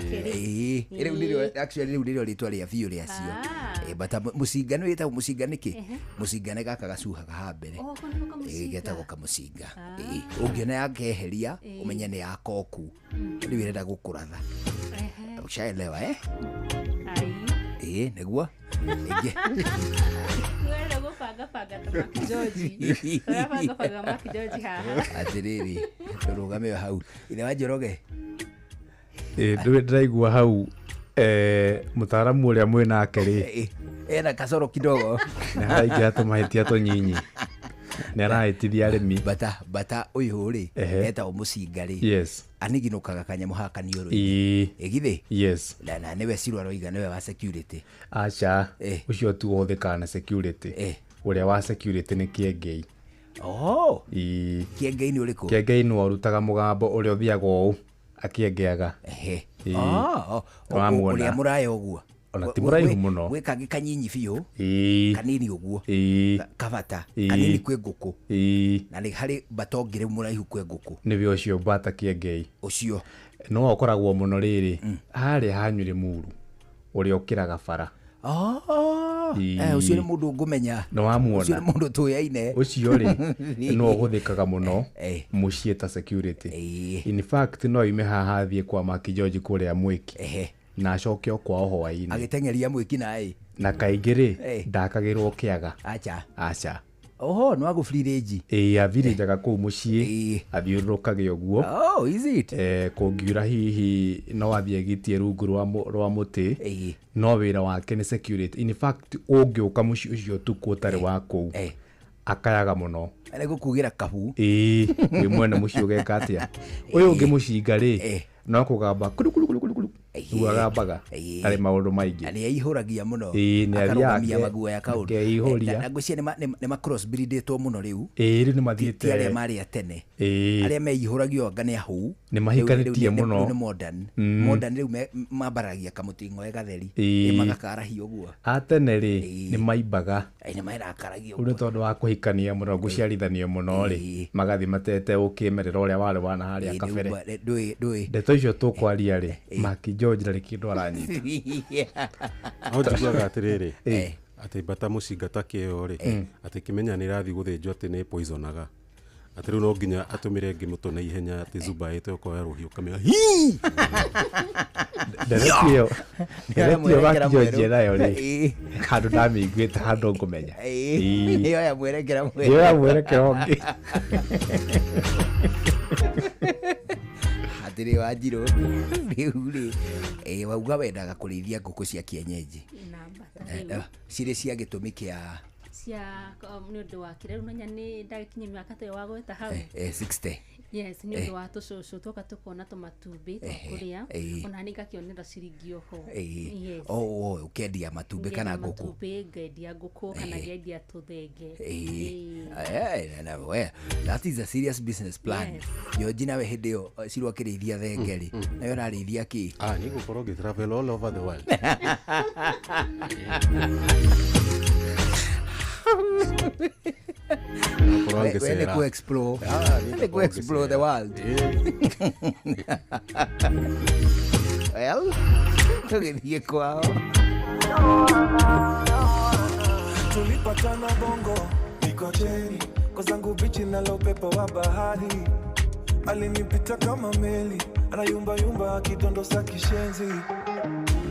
Rĩu nĩrĩo actually rĩu nĩrĩo rĩtwa rĩa biũ rĩacio. Bata mũcinga nĩ wĩtagwo mũcinga nĩkĩ? Mũcinga nĩ gaka gacuhaga haha mbere. Oh, ko nĩko kamũcinga. Getagwo kamũcinga. Ũngĩona yakeheria, ũmenye nĩ ya koku. Rĩu ĩrenda gũkũratha. Ushaelewa eh? Ai. Nĩguo. Ĩngĩ. Wenda gũbanga banga ta Mark George. Ũrabanga banga Mark George haha. Atĩrĩrĩ, tũrũgame o hau. Ithe wa Njoroge. Ndũĩ ndĩraigua hau mũtaaramu ũrĩa mwĩ nake rĩ, Ena kasoro kidogo. nĩ haraingĩra tũmahĩtia tũnyinyi. Nĩ arahĩtithia arĩmi. Bata ũyũ rĩ, etagwo mũcinga rĩ. Yes. Aniginũkaga kanyamũ haka niũrũ-inĩ. Ĩgithĩ? Yes. Na nĩwe Shiro aroiga nĩwe wa security. Aca, ũcio tu ũhũthĩkaga na security. Ũrĩa wa security nĩ Kĩengei. Oh. Ĩĩ. Kĩengei nĩ ũrĩkũ? Kĩengei nĩwe ũrutaga mũgambo ũrĩa ũthiaga ũũ akĩengeaga. Ehe. Ĩĩ. Oh, Nĩwamuona. ũrĩa mũraya ũguo. Ona ti mũraihu mũno. Gwĩ kangĩ kanyinyi biũ. Ĩĩ. Kanini ũguo. Ĩĩ. Kabata. Ĩĩ. Kanini kwĩ ngũkũ. Ĩĩ. Na nĩ harĩ mbata ũngĩ rĩu mũraihu kwĩ ngũkũ. Nĩwe ũcio mbata kĩengei. Ũcio. No ũkoragwo mũno rĩrĩ harĩa hanyuire muru ũrĩa ũkĩraga bara. Oh. Ĩĩ. Ũcio nĩ mũndũ ngũmenya. Nĩwamuona. Ũcio nĩ mũndũ tũyaine. Ũcio rĩ no ũhũthĩkaga mũno mũciĩ ta security. In fact no ime haha athiĩ kwa Maki George kũrĩa Mwĩki na acoke o kwao hwaĩ-inĩ. Agĩteng'eria mwĩki naĩ. Na kaingĩ rĩ ndakagĩrwo kĩaga. Acha. Aca. Oho, nĩ wa gũ-free range. Ĩĩ avirinjaga kũu mũciĩ athiũrũrũkage ũguo. Oh, is it? Kũngiura hihi no athiĩ agitie rungu rwa mũtĩ. No wĩra wake nĩ security. In fact ũngĩũka mũciĩ ũcio ũtukũ ũtarĩ wa kũu akayaga mũno. Nĩ gũkugĩra kabu. Ĩĩ, wĩ mwene mũciĩ ũgeka atĩa? Ũyũ ũngĩ mũcinga rĩ no kũgamba kuru kuru kuru kuru kuru. Nĩguo agambaga. Ndarĩ maũndũ maingĩ. Na nĩ aihũragia mũno. Ĩĩ, nĩ athiaga Akarũgamia maguoya kaũndũ. akeihũria. Na ngwĩciria nĩ ma crossbreedĩtwo mũno rĩu. Ĩĩ, rĩu nĩ mathiĩte. Ti arĩa marĩ a tene. Ĩĩ. Arĩa meihũragio anga nĩ ahũu. Nĩ mahikanĩtie Rĩu mũno. nĩ modern. Modern rĩu mambaragia kamũting'oe gatheri. Ĩĩ. Ĩ magakarahia ũguo. A tene rĩ nĩ maimbaga. Ĩ nĩ marakaragia Rĩu nĩ tondũ wa kũhikania mũno gũciarithanio mũno rĩ magathiĩ matete ũkĩmerera ũrĩa warĩ wa na harĩa kabere. Ndũĩ. Ndeto icio tũkwaria rĩ Maki George ndarĩ kĩndũ aranyita. No njiguaga atĩrĩrĩ atĩ mbata mũcinga ta kĩo rĩ atĩ kĩmenya nĩ ĩrathiĩ gũthĩnjwo atĩ nĩ poisonaga atĩ rĩu no nginya atũmĩre ngĩmũtũ na ihenya atĩ zumbaĩte ũkoya rũhiũ ũkamĩra hii. Ndereti ĩyo Maki George nayo rĩ handũ ndamĩiguĩte handũ ngũmenya. Ĩĩ. Ĩyo ya mwerekera mwega. Ĩyo ya mwerekera ũngĩ. Atĩrĩ Wanjirũ rĩu rĩ wauga wendaga kũrĩithia ngũkũ cia kienyeji. Na mbata rĩu. Cirĩ cia gĩtũmi kĩa cia nĩ ũndũ wa kĩrĩa rĩu nanya nĩ ndagĩkinyia mĩaka ta ĩyo wagweta hau. 60. Yes, nĩ ũndũ wa tũcũcũ twoka tũkona tũmatumbĩ twa kũrĩa ona nĩ ngakĩonera ciringi oho. Yes. Oh, ũkendia matumbĩ kana ngũkũ? Matumbĩ ngendia ngũkũ kana ngendia tũthenge. That is a serious business plan. George nawe hĩndĩ ĩyo Cirũ akĩrĩithia thenge rĩ nawe ũrarĩithia kĩ? Ah, nĩ ngũkorwo ngĩ travel all over the world. We nĩ kũ explore. Nĩ kũ explore the world. Well, tũgĩthiĩ kwao. Tulipatana Bongo Mikocheni, kwa zangu bichi na upepo wa bahari. Alinipita kama meli, anayumba yumba akidondosa kishenzi.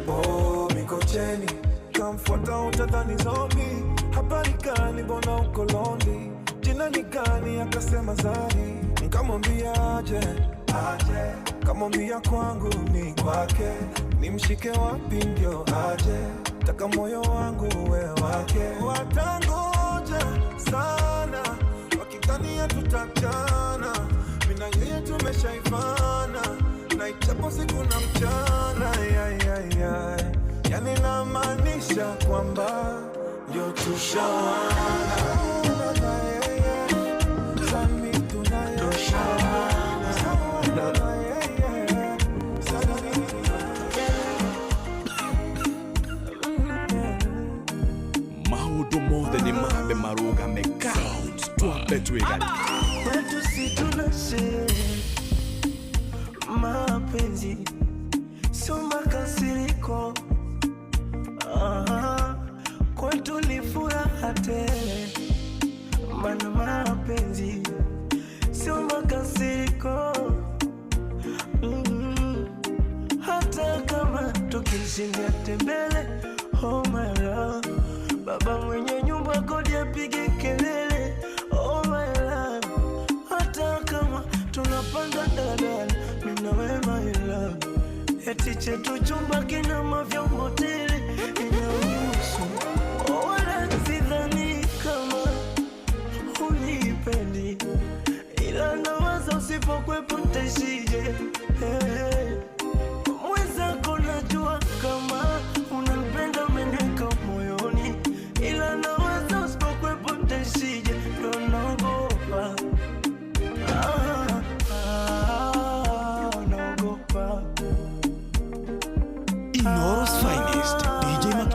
Oh, Mikocheni, kamfuata utadhani zombie. Habari gani mbona uko lonely? Jina ni gani? Akasema Zari. Nikamwambia aje, aje. Kamwambia kwangu ni kwake. Nimshike wapi ndio aje? Taka moyo wangu we wake. Watangoja sana, wakidhania tutachana. Mimi na yeye tumeshaivana, na ichapo siku na mchana. Yani namaanisha kwamba ndio tushawana. Maũndũ mothe nĩ mambe marũgame twambe twĩgane. Kwetu si tuna sherehe, mapenzi sio makasiriko. Kwetu ni furaha tele, maana mapenzi sio makasiriko. Hata kama tukishinda tembele, oh my love, baba mwenye nyumba kodi apige kelele, oh my love. Hata kama tunapanda daladala, mimi na wewe my love, eti chetu chumba kina mavyombo tele, inahusu wala sidhani kama unipendi, ila nawaza usipokuwepo nitaishije. Hey, mwenzako najua kama unanipenda umeniweka moyoni, ila nawaza usipokuwepo nitaishije. Ndo naogopa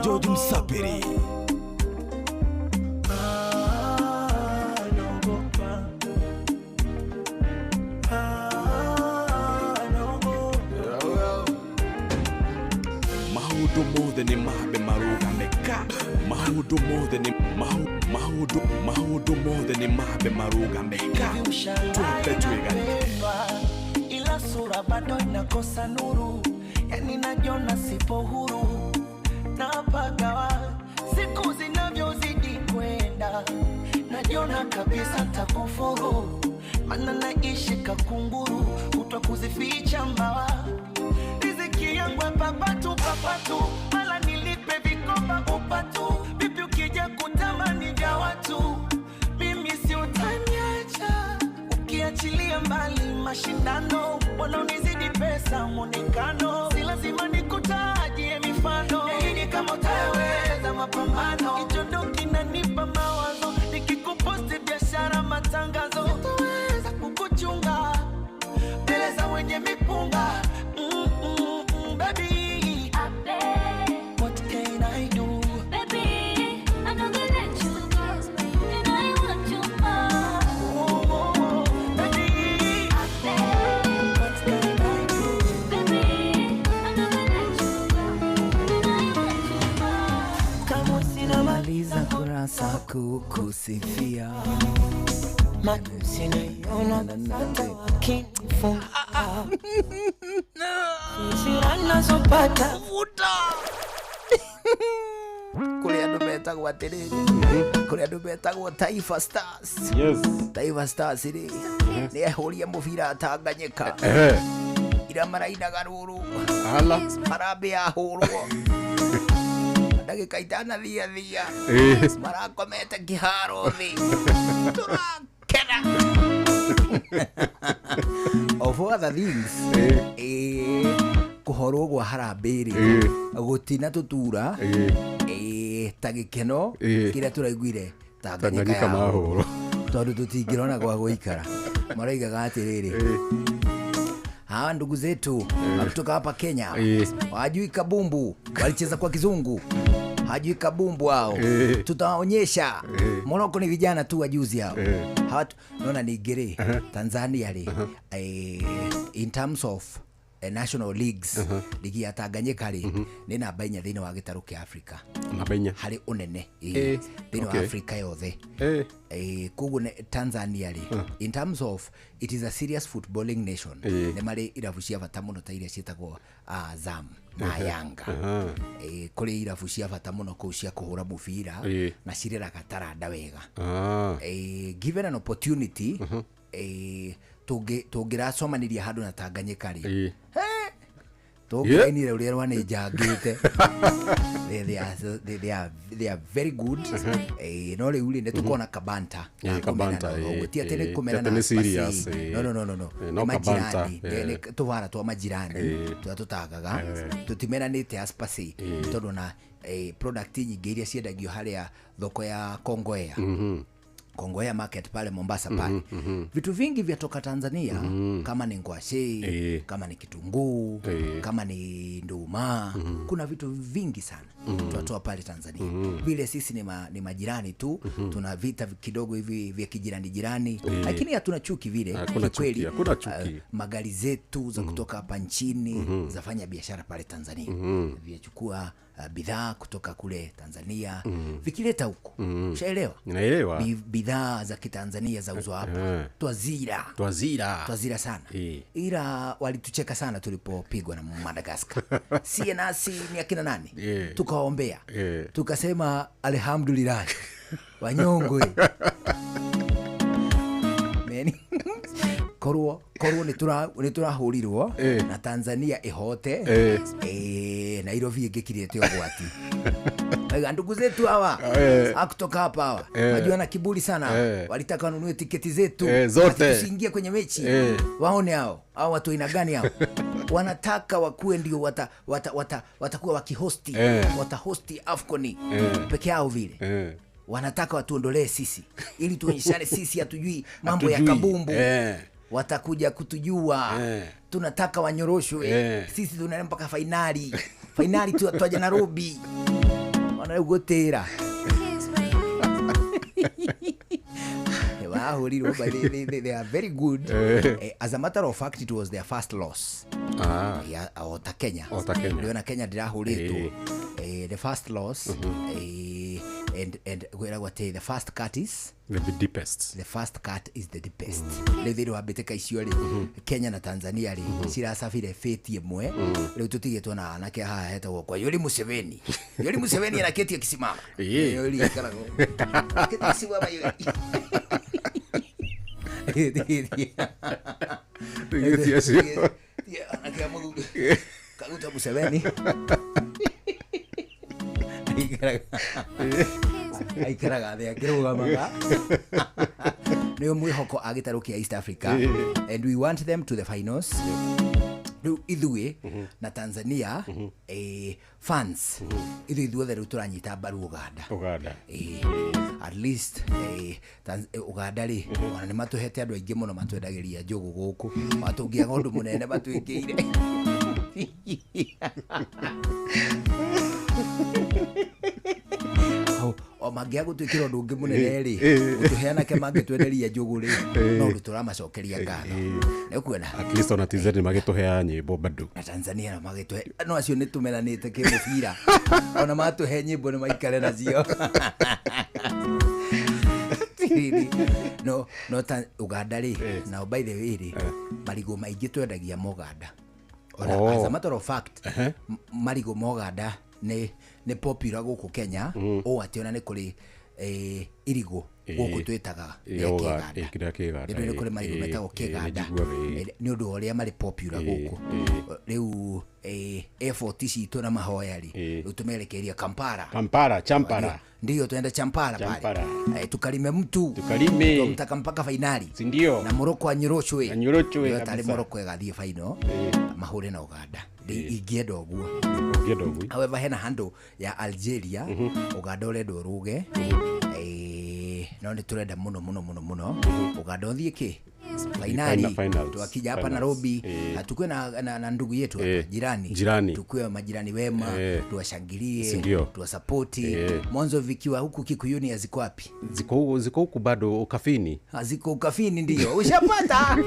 George Msapiri. Maũndũ mothe nĩ mambe marũgame ka maũndũ mothe nĩ maũndũ maũndũ mothe nĩ mambe marũgame ka twambe twĩgarĩke. Ila sura bado inakosa nuru, yani najiona sipo huru napagawa siku zinavyozidi kwenda, najiona kabisa ntakufuru, maana naishi kakunguru kutwa kuzificha mbawa. Riziki yangu papatu papatu, mala nilipe vikoba upatu, vipi ukija kutamani vya watu, mimi si utaniacha. Ukiachilia mbali mashindano, wanaonizidi pesa muonekano, si lazima nikutajie mifano, ili kama utaweza mapambano. Hicho ndo kinanipa mawazo, nikikuposti biashara matangazo, sitaweza kukuchunga mbele za wenye mipunga. Baby, what can I do? Baby, I'm not gonna let you go, and I want you more. Oh, oh, oh, baby, what can I do? Baby, I'm not gonna let you go, and I want you more. Kama sina Maliza kurasa kukusifia matusi naiona hata wakinifunga Sira nazopata kuri andu metagwo atiriri, kuri andu metagwo Taifa Stars. Yes. Taifa Stars ri ni ehuria mubira Tanganyika ira marainaga ruru Ala. Harambee yahurwo ndagika itanathia thia marakomete kiharo thi turakena. Of other things, kuhorwo gwa harambee ri gutina tutura ta gikeno kiria turaiguire Tanganyika mahũrwo tondu tutingirona gwa guikara. Maraigaga atiriri, hawa ndugu zetu kutoka hapa Kenya hawajui kabumbu, walicheza kwa kizungu, hawajui kabumbu hao, tutawaonyesha. Morocco ni vijana tu wajuzi hao. Hawatu naona ni gere Tanzania ri in terms of national leagues, ligi ya Tanganyika ri ni namba inya thiini wa gitaru kia Africa, namba inya hari unene thiini wa Africa yothe. Koguo Tanzania ri in terms of it is a serious footballing nation, ni mari irabu cia bata muno ta iria cietagwo Azam na Yanga. Kuri irabu cia bata muno kuu cia kuhura mubira na cireraga taranda wega. Given an opportunity, tungiracomaniria handu na Tanganyika ri tungirainire uria rwa njangite. They are very good. No riu ri nitukona kabanta kabanta ti ati ni kumena na serious. No no kabanta ni tuvara twa majirani turia tutagaga tutimeranite as per se, tondu na product nyingi iria ciendagio haria thoko ya Kongowea, Kongowea market pale Mombasa pale. Vitu vingi vyatoka Tanzania, kama ni ngwashe, kama ni kitunguu, kama ni nduma, kuna vitu vingi sana tunatoa pale Tanzania. Vile sisi ni majirani tu, tuna vita kidogo hivi vya kijirani jirani, lakini hatuna chuki vile. Hakuna chuki, hakuna chuki. Magari zetu za kutoka hapa nchini zafanya biashara pale Tanzania, vyachukua bidhaa kutoka kule Tanzania vikileta huko. Ushaelewa? Ninaelewa. Bidhaa za Kitanzania zauzwa hapa. Twazira sana. Ila walitucheka sana tulipopigwa na Madagascar. Sie nasi ni akina nani? Tukawaombea. Tukasema alhamdulillah. Wanyongwe. Meni. Korwo ni turahurirwo na Tanzania ihote Nairobi ingikirite ugwati. Aiga ndugu zetu hawa kutoka hapa hawa najua na kiburi sana, walitaka wanunue tiketi zetu zote tusiingie kwenye mechi. Waone hao hao watu aina gani hao. Wanataka wakue ndio watakuwa wakihosti, watahosti AFCON peke yao vile. Wanataka watuondolee sisi ili tuonyeshane sisi hatujui mambo ya kabumbu. Watakuja kutujua. Tunataka wanyoroshwe. Sisi tunaenda mpaka finali. Finali tu twaje Nairobi. Ona rĩu gũtĩra wahũrirwo, but they are very good. As a matter of fact, it was their first loss. Yeah, o ta Kenya. O ta Kenya. Ndĩrona Kenya ndĩrahũrĩtwo. The first loss, and gwĩragwo atĩ the first cut is the deepest. The first cut is the deepest. Rĩu thĩinĩ wa mbĩtĩka icio rĩ, Kenya na Tanzania rĩ, ciracabire fate ĩmwe. Rĩu tũtigĩtwo na anake haha hetagwo kwa Yoweri Museveni. Yoweri Museveni anaketi akisimama. Yoweri aikaragwo. Aketi akisimama Yoweri. Anake a mũthuri Kaguta Museveni aikaraga thĩ akĩrũgamaga. Nĩo mwĩhoko a gĩtarũ kĩa East Africa, and we want them to the finals. Rĩu ithuĩ na Tanzania, fans ithuĩ ithuothe rĩu tũranyita mbaru Uganda. Uganda. At least Uganda rĩ, ona nĩ matũhete andũ aingĩ mũno matwendagĩria njũgũ gũkũ, matũngĩaga ũndũ mũnene matwĩkĩire. O mangĩaga gũtwĩkĩra ũndũ ũngĩ mũnene rĩ, gũtũhe anake mangĩtwenderia njũgũ rĩ, no ũndũ tũramacokeria ngatho. Nĩ ũkuona? At least ona TZ nĩ magĩtũheaga nyĩmbo bado. Na Tanzania na magĩtũhe, no acio nĩ tũmeranĩte kĩmũbira. Ona matũhe nyĩmbo nĩ maikare nacio. No, no ta Uganda rĩ, na by the way rĩ, marigũ maingĩ twendagia Moganda. Ona as a matter of fact, marigũ Moganda nĩ popular gũkũ Kenya, ũũ atĩ ona nĩ kũrĩ irigũ gũkũ twĩtaga rĩa kĩganda. Nĩ kũrĩ marigũ metagwo kĩganda nĩ ũndũ wa ũrĩa marĩ popular gũkũ. Rĩu effort citũ na mahoya rĩ, rĩu tũmerekeria Kampala. Kampala, Champara. Ndio tuende Champara pale. Tukalime mtu. Tukalime. Tumtaka mpaka finali. Si ndio? Na Morocco anyorochwe. Anyorochwe kabisa. kabisa. Tari Morocco ĩgathiĩ final. Mahure na Uganda. Ingĩenda ũguo. Ingĩenda ũguo. However, hena handũ ya Algeria, Uganda ũrenda ũrũge. No nĩ tũrenda mũno mũno mũno mũno. Uganda ũthiĩ kĩ? Finali. Tuakija hapa Nairobi, tukue na ndugu yetu hapa jirani. Tukue majirani wema, tuwashangilie, tuwasapoti. Mwanzo vikiwa huku Kikuyuni haziko wapi? Ziko huku bado ukafini. Ziko ukafini ndio. Ushapata.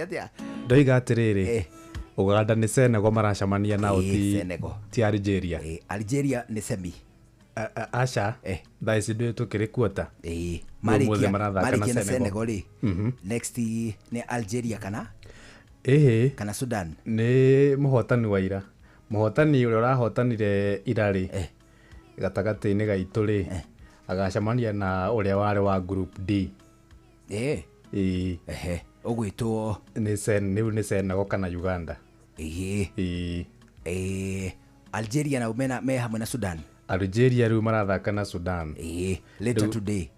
Atia. Ndoiga atĩrĩrĩ. Uganda nĩ Senegal maracemania nao ti Algeria. Algeria nĩ semi. Aca thaa ici ndũĩ tũkĩrĩ kuota. Marĩkia na Senegal rĩ. Next nĩ Algeria kana? Kana Sudan. Nĩ mũhotani wa ira. Mũhotani ũrĩa ũrahotanire ira rĩ, gatagatĩ-inĩ gaitũ rĩ, agacemania na ũrĩa warĩ wa group D. Ũgwĩtwo nĩ Senegal kana Uganda. Algeria na mena me hamwe na Sudan. Algeria rĩu marathaka na Sudan. Later today.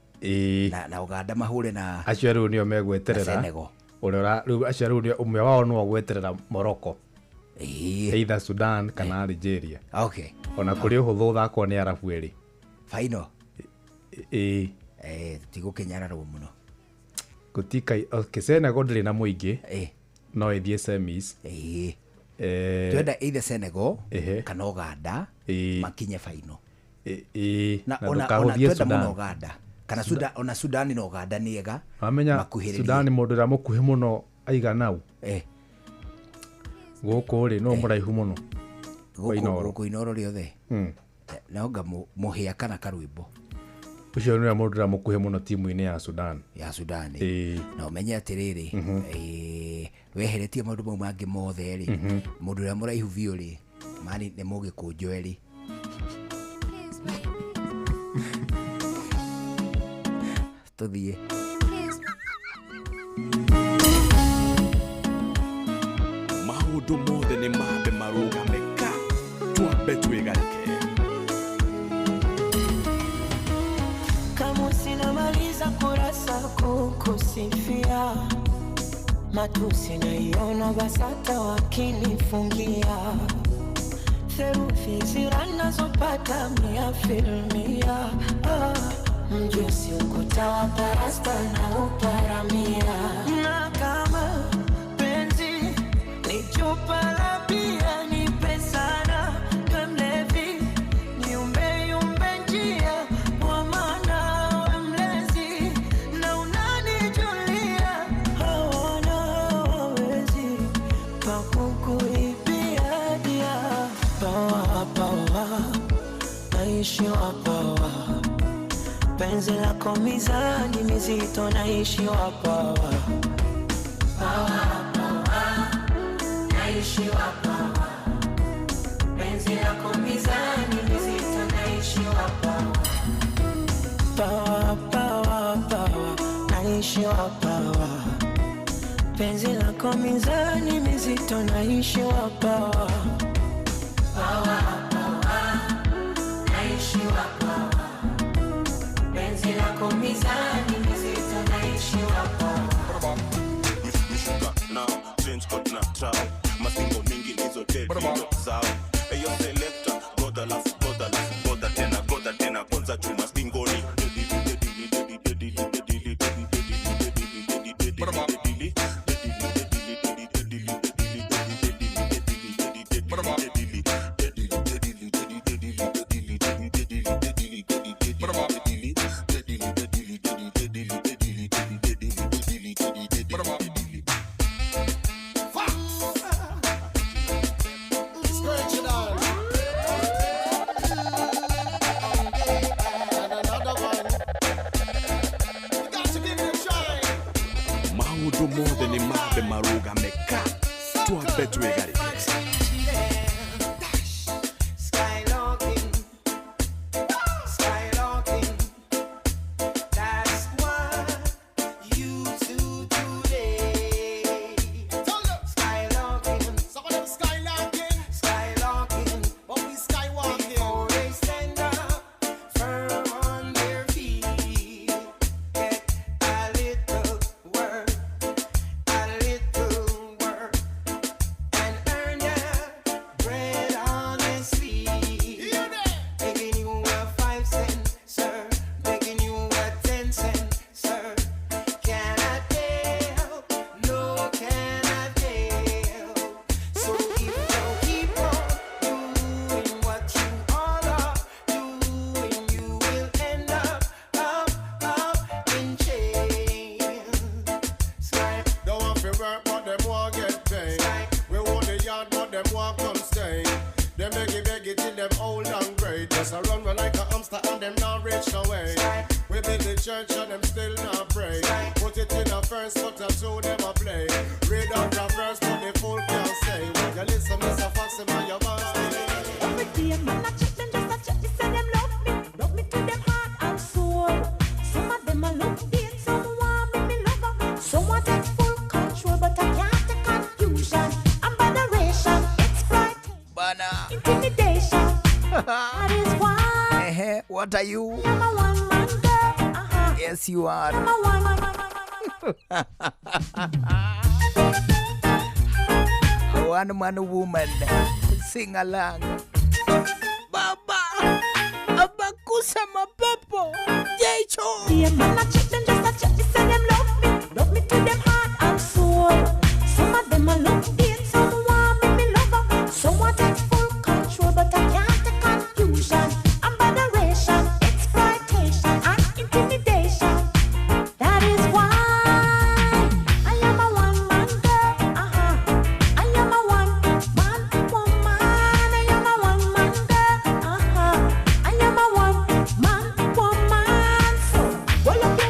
Na Uganda mahure na acio rĩu nĩo megweterera Senegal. Ũrĩa rĩu acio rĩu nĩo ũmwe wao no agweterera Morocco. Either Sudan kana Algeria. Okay. Ona kũrĩ ũhũthũ ũthakwo nĩ Arabu erĩ. Final. Tigũkĩnyararwo mũno. Gũtika okay, Senegal ndĩrĩ na mũingĩ. No ĩthiĩ semis. Twenda either Senegal kana Uganda makinye final. Na ona twenda mũno Uganda kana Sudan, ona Sudan na Uganda nĩ ega. Wamenya Sudan mũndũ ũrĩa mũkuhĩ mũno aiganau. Gũkũ rĩ no mũraihu mũno. Gũkũ Inooro rĩothe. No nga mũhĩa kana karwĩmbo. Ũcio nĩwe mũndũ ũrĩa mũkuhĩ mũno timu-inĩ ya Sudan. Ya Sudan. Na ũmenye atĩrĩrĩ, weheretie maũndũ mau mangĩ mothe rĩ, mũndũ ũrĩa mũraihu biũ rĩ, mani nĩ mũgĩkũnjo erĩ. Tũthiĩ. Maũndũ mothe nĩ mambe marũgame ka, twambe twĩgarĩke. Sinamaliza kurasa kukusifia, matusi naiona basata wakinifungia, therufi ziranazopata 100%. Mjusi ukuta wa parasta na uparamia, na kama penzi Penzi lako mizani mizito naishiwa pawa. Pawa, pawa, naishiwa pawa. Penzi lako mizani mizito naishiwa pawa. Pawa, pawa, pawa, naishiwa pawa. Penzi lako mizani mizito naishiwa pawa. Pawa, pawa, naishiwa pawa. Penzi lako mizani mizito naishiwa pawa. Mishuka na trench coat na trao. Masingo mingi nizo dead zao. Eyo selector, goda lafu, goda lafu, goda tena, goda tena, kwanza chuma stingoni. Maũndũ mothe nĩ mambe marũgame ka twambe twĩgarĩke. Skylarking, skylarking. That's what you do today. Skylarking, some of them skylarking, skylarking, but we skywalking. Before they stand up firm on their feet, get a little work, and earn their bread honestly. Begging you a 5 cent, sir. Begging you a 10 cent, sir. Can I tell? No, can I tell? So if you keep on doing what you all are doing, you will end up, up, up in chains. Sky. Don't want to work, but them want get paid. We want the yard, but them want come stay. Them beggy beggy till them old and grey. Just a run like a hamster and them not reach no way. We build the church and them still not pray. Put it in a verse, but a two them a play. Read out the verse, but the fool can't say. When you listen, Mr. Foxy, man, you must Every day, man, I check them, just a check. They say them love me to them heart and soul. Some of them I love date, some want me, me lover. Some want take full control, but I can't take confusion and botheration, exploitation, intimidation. That is why What are you? I'm a one-man girl. Uh-huh. Yes, you are. I'm a one-man. One man woman. Sing along. Baba, abakusa mapepo. Jecho. Yeah, man, I check them, just a check. They say them love me to them heart and soul. Some of them I love date, some want me, me lover. Some want take full control, but I can't take confusion and botheration, exploitation and intimidation. That is why I am a one-man girl. Uh-huh. I am a one-man woman. I am a one-man girl. Uh-huh. I am a one-man woman. So, well, up your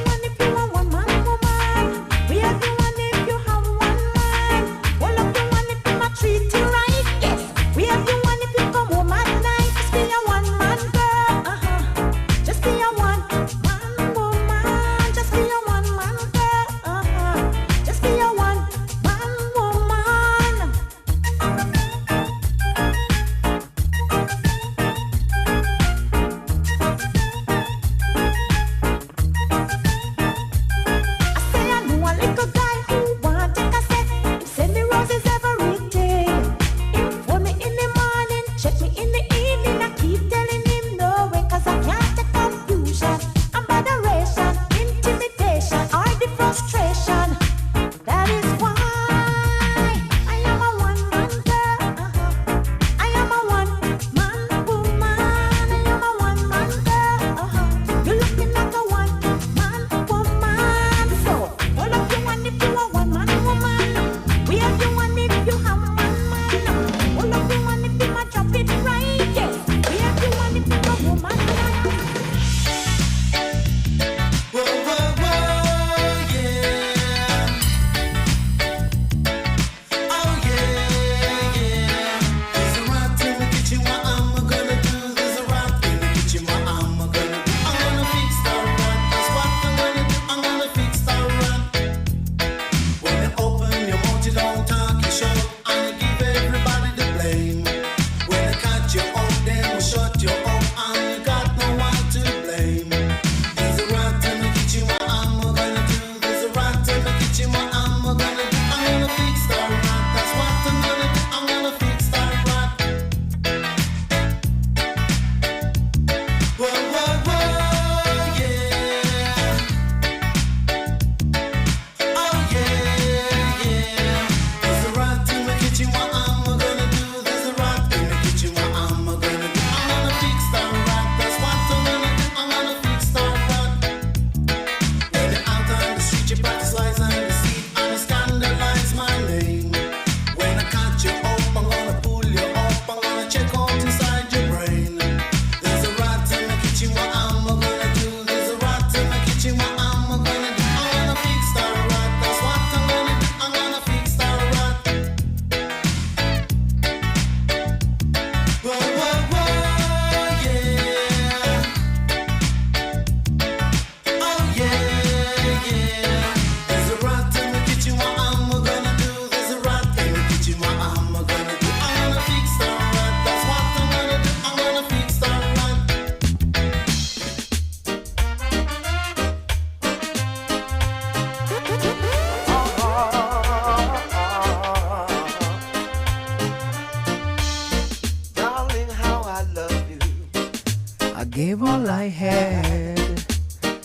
Gave all I had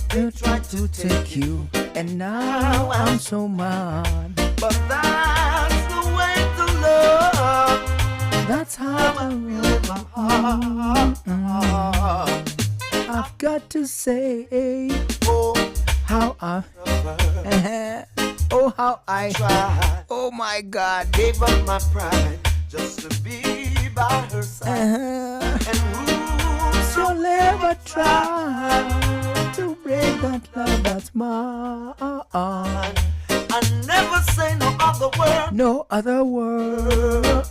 to try to take you, and now I'm so mad. But that's the way to love. That's how I feel in my heart. I've got to say, oh, how I, oh, how I tried. Oh my God, gave up my pride just to be by her side. And who'll ever try to break that love that's mine? I never say no other word. No other word.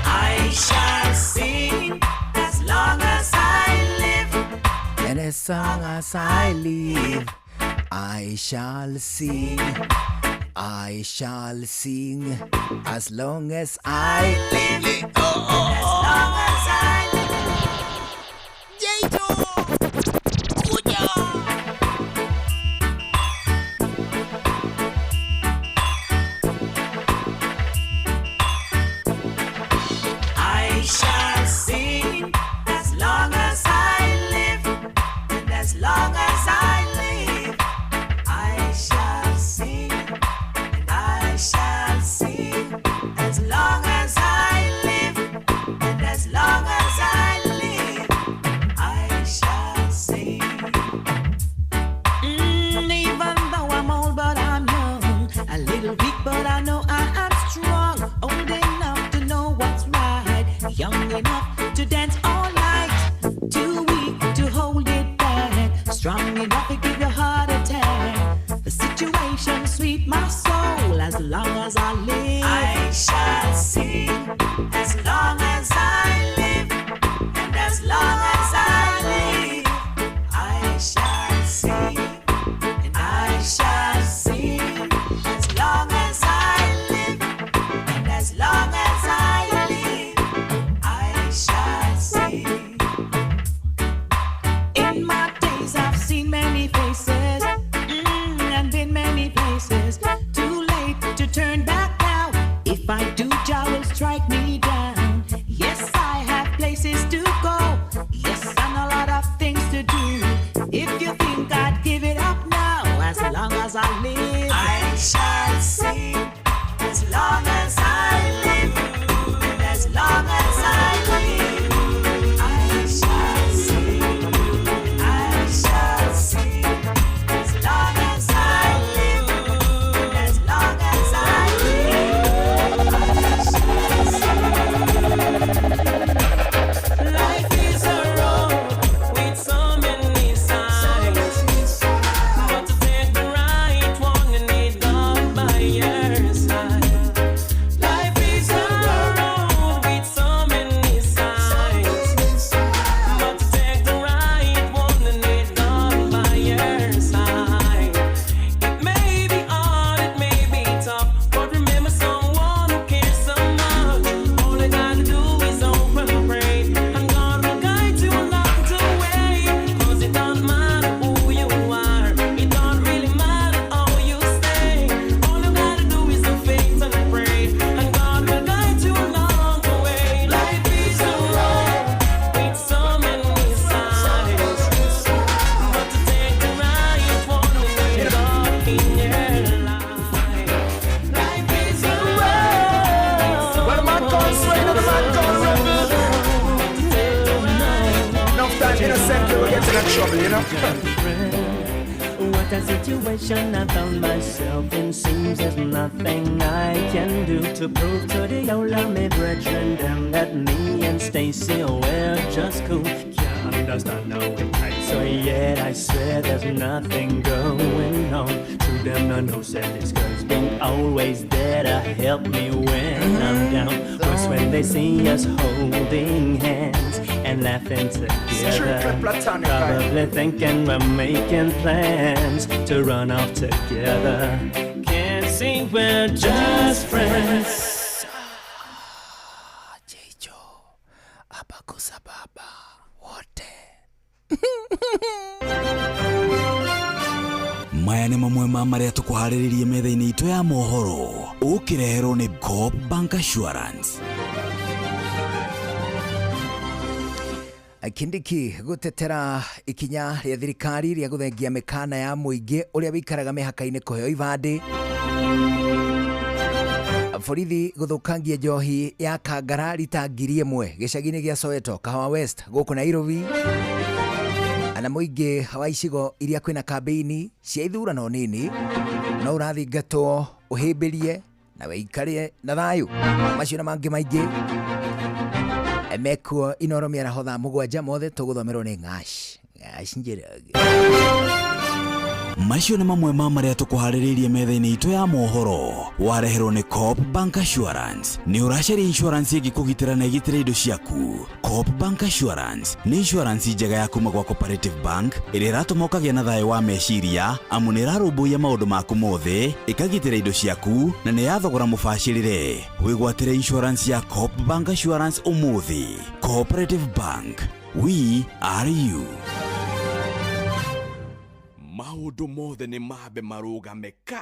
I shall sing as long as I live. And as long as I live, I shall sing. I shall sing as long as I live. Oh, oh, As long as I live. I shall sing as long as I live, and as long as I live, I shall sing, and I shall sing as long as I live, and as long as I live, I shall sing. Even though I'm old, but I'm young, a little weak, but I know I am strong, old enough to know what's right, young enough to dance all night, too weak to hold it back, strong enough to give your heart attack. The situation sweet my soul as long as I live. I shall sing as long as I live, and as long as I live, I shall sing, and I shall sing as long as I live, and as long as I live, I shall sing. In my days, I've seen many faces, and been many places. Too late to turn back now. If I do, Jah will strike me down. Yes, I have places to go. Yes, and a lot of things to do. If you think I'd give it up now, as long as I live, I shall sing. As long as I live, and as long as I live, I shall sing. I shall sing. As long as I live, and as long as I live, I shall sing. Life is a road with so many signs, but to take the right one, you need God by your side. Life is a road with so many signs, but to take the right one, you need God by your side. It may be hard, it may be tough, but remember someone who cares so much. All you gotta do is open and pray, and God will guide you along the way. 'Cause it don't matter who you are, it don't really matter how you stay. All you gotta do is have faith and pray, and God will guide you along the way. Life is a road with so many signs, but to take the right one, you need God in your life. Life is a road. Well, man called Swain and the man called Rebel. Enough time innocent, we will get in trouble, you know. What a situation I found myself in. Seems there's nothing I can do to prove to the old of me brethren them that me and Stacy we're just cool. Can't understand how we tight, so yet I swear there's nothing going on. True them no know said this girl's been always there to help me when I'm down. Worse when they see us holding hands and laughing together. Strictly platonic, right? Probably thinking we're making plans to run off together. Can't see we're just friends. Abakusa baba wote. Maya nĩ mamwe ma marĩa tũkũharĩrĩrie metha-inĩ itũ ya mohoro ũkĩreherwo nĩ Coop Bank Assurance. Kindiki gutetera ikinya rĩa thirikari rĩa gũthengia mĩkana ya mũingĩ ũrĩa wĩikaraga mĩhaka-inĩ kũheo ibandĩ. Borithi gũthũkangia njohi ya kangara rita 1000 gĩcagi-inĩ gĩa Soweto, Kahawa West gũkũ Nairobi. Na mũingĩ wa icigo iria kwĩna kambĩini cia ithurano nini no ũrathingatwo ũhĩmbĩrie na wĩikare na thayũ. Macio na mangĩ maingĩ mekuo Inoro mĩaraho thaa 7 mothe tũgũthomerwo nĩ Ng'ash Ng'ash Njoroge. Macio nĩ mamwe ma marĩa tũkũharĩrĩirie metha-inĩ itũ ya mohoro wareherwo nĩ Coop Bank Assurance. Nĩ ũracaria insurance ĩngĩkũgitĩra na ĩgitĩre indo ciaku. Coop Bank Assurance nĩ insurance njega ya kuma gwa Cooperative Bank ĩrĩa ĩratũma ũkagĩa na thayũ wa meciria amu nĩ ĩrarũmbũiya maũndũ maku mothe, ĩkagitĩra indo ciaku na nĩ ya thogora mũbacĩrĩre. Wĩgwatĩre insurance ya Coop Bank Assurance ũmũthĩ. Cooperative Bank, we are you. Maũndũ mothe nĩ mambe marũgame ka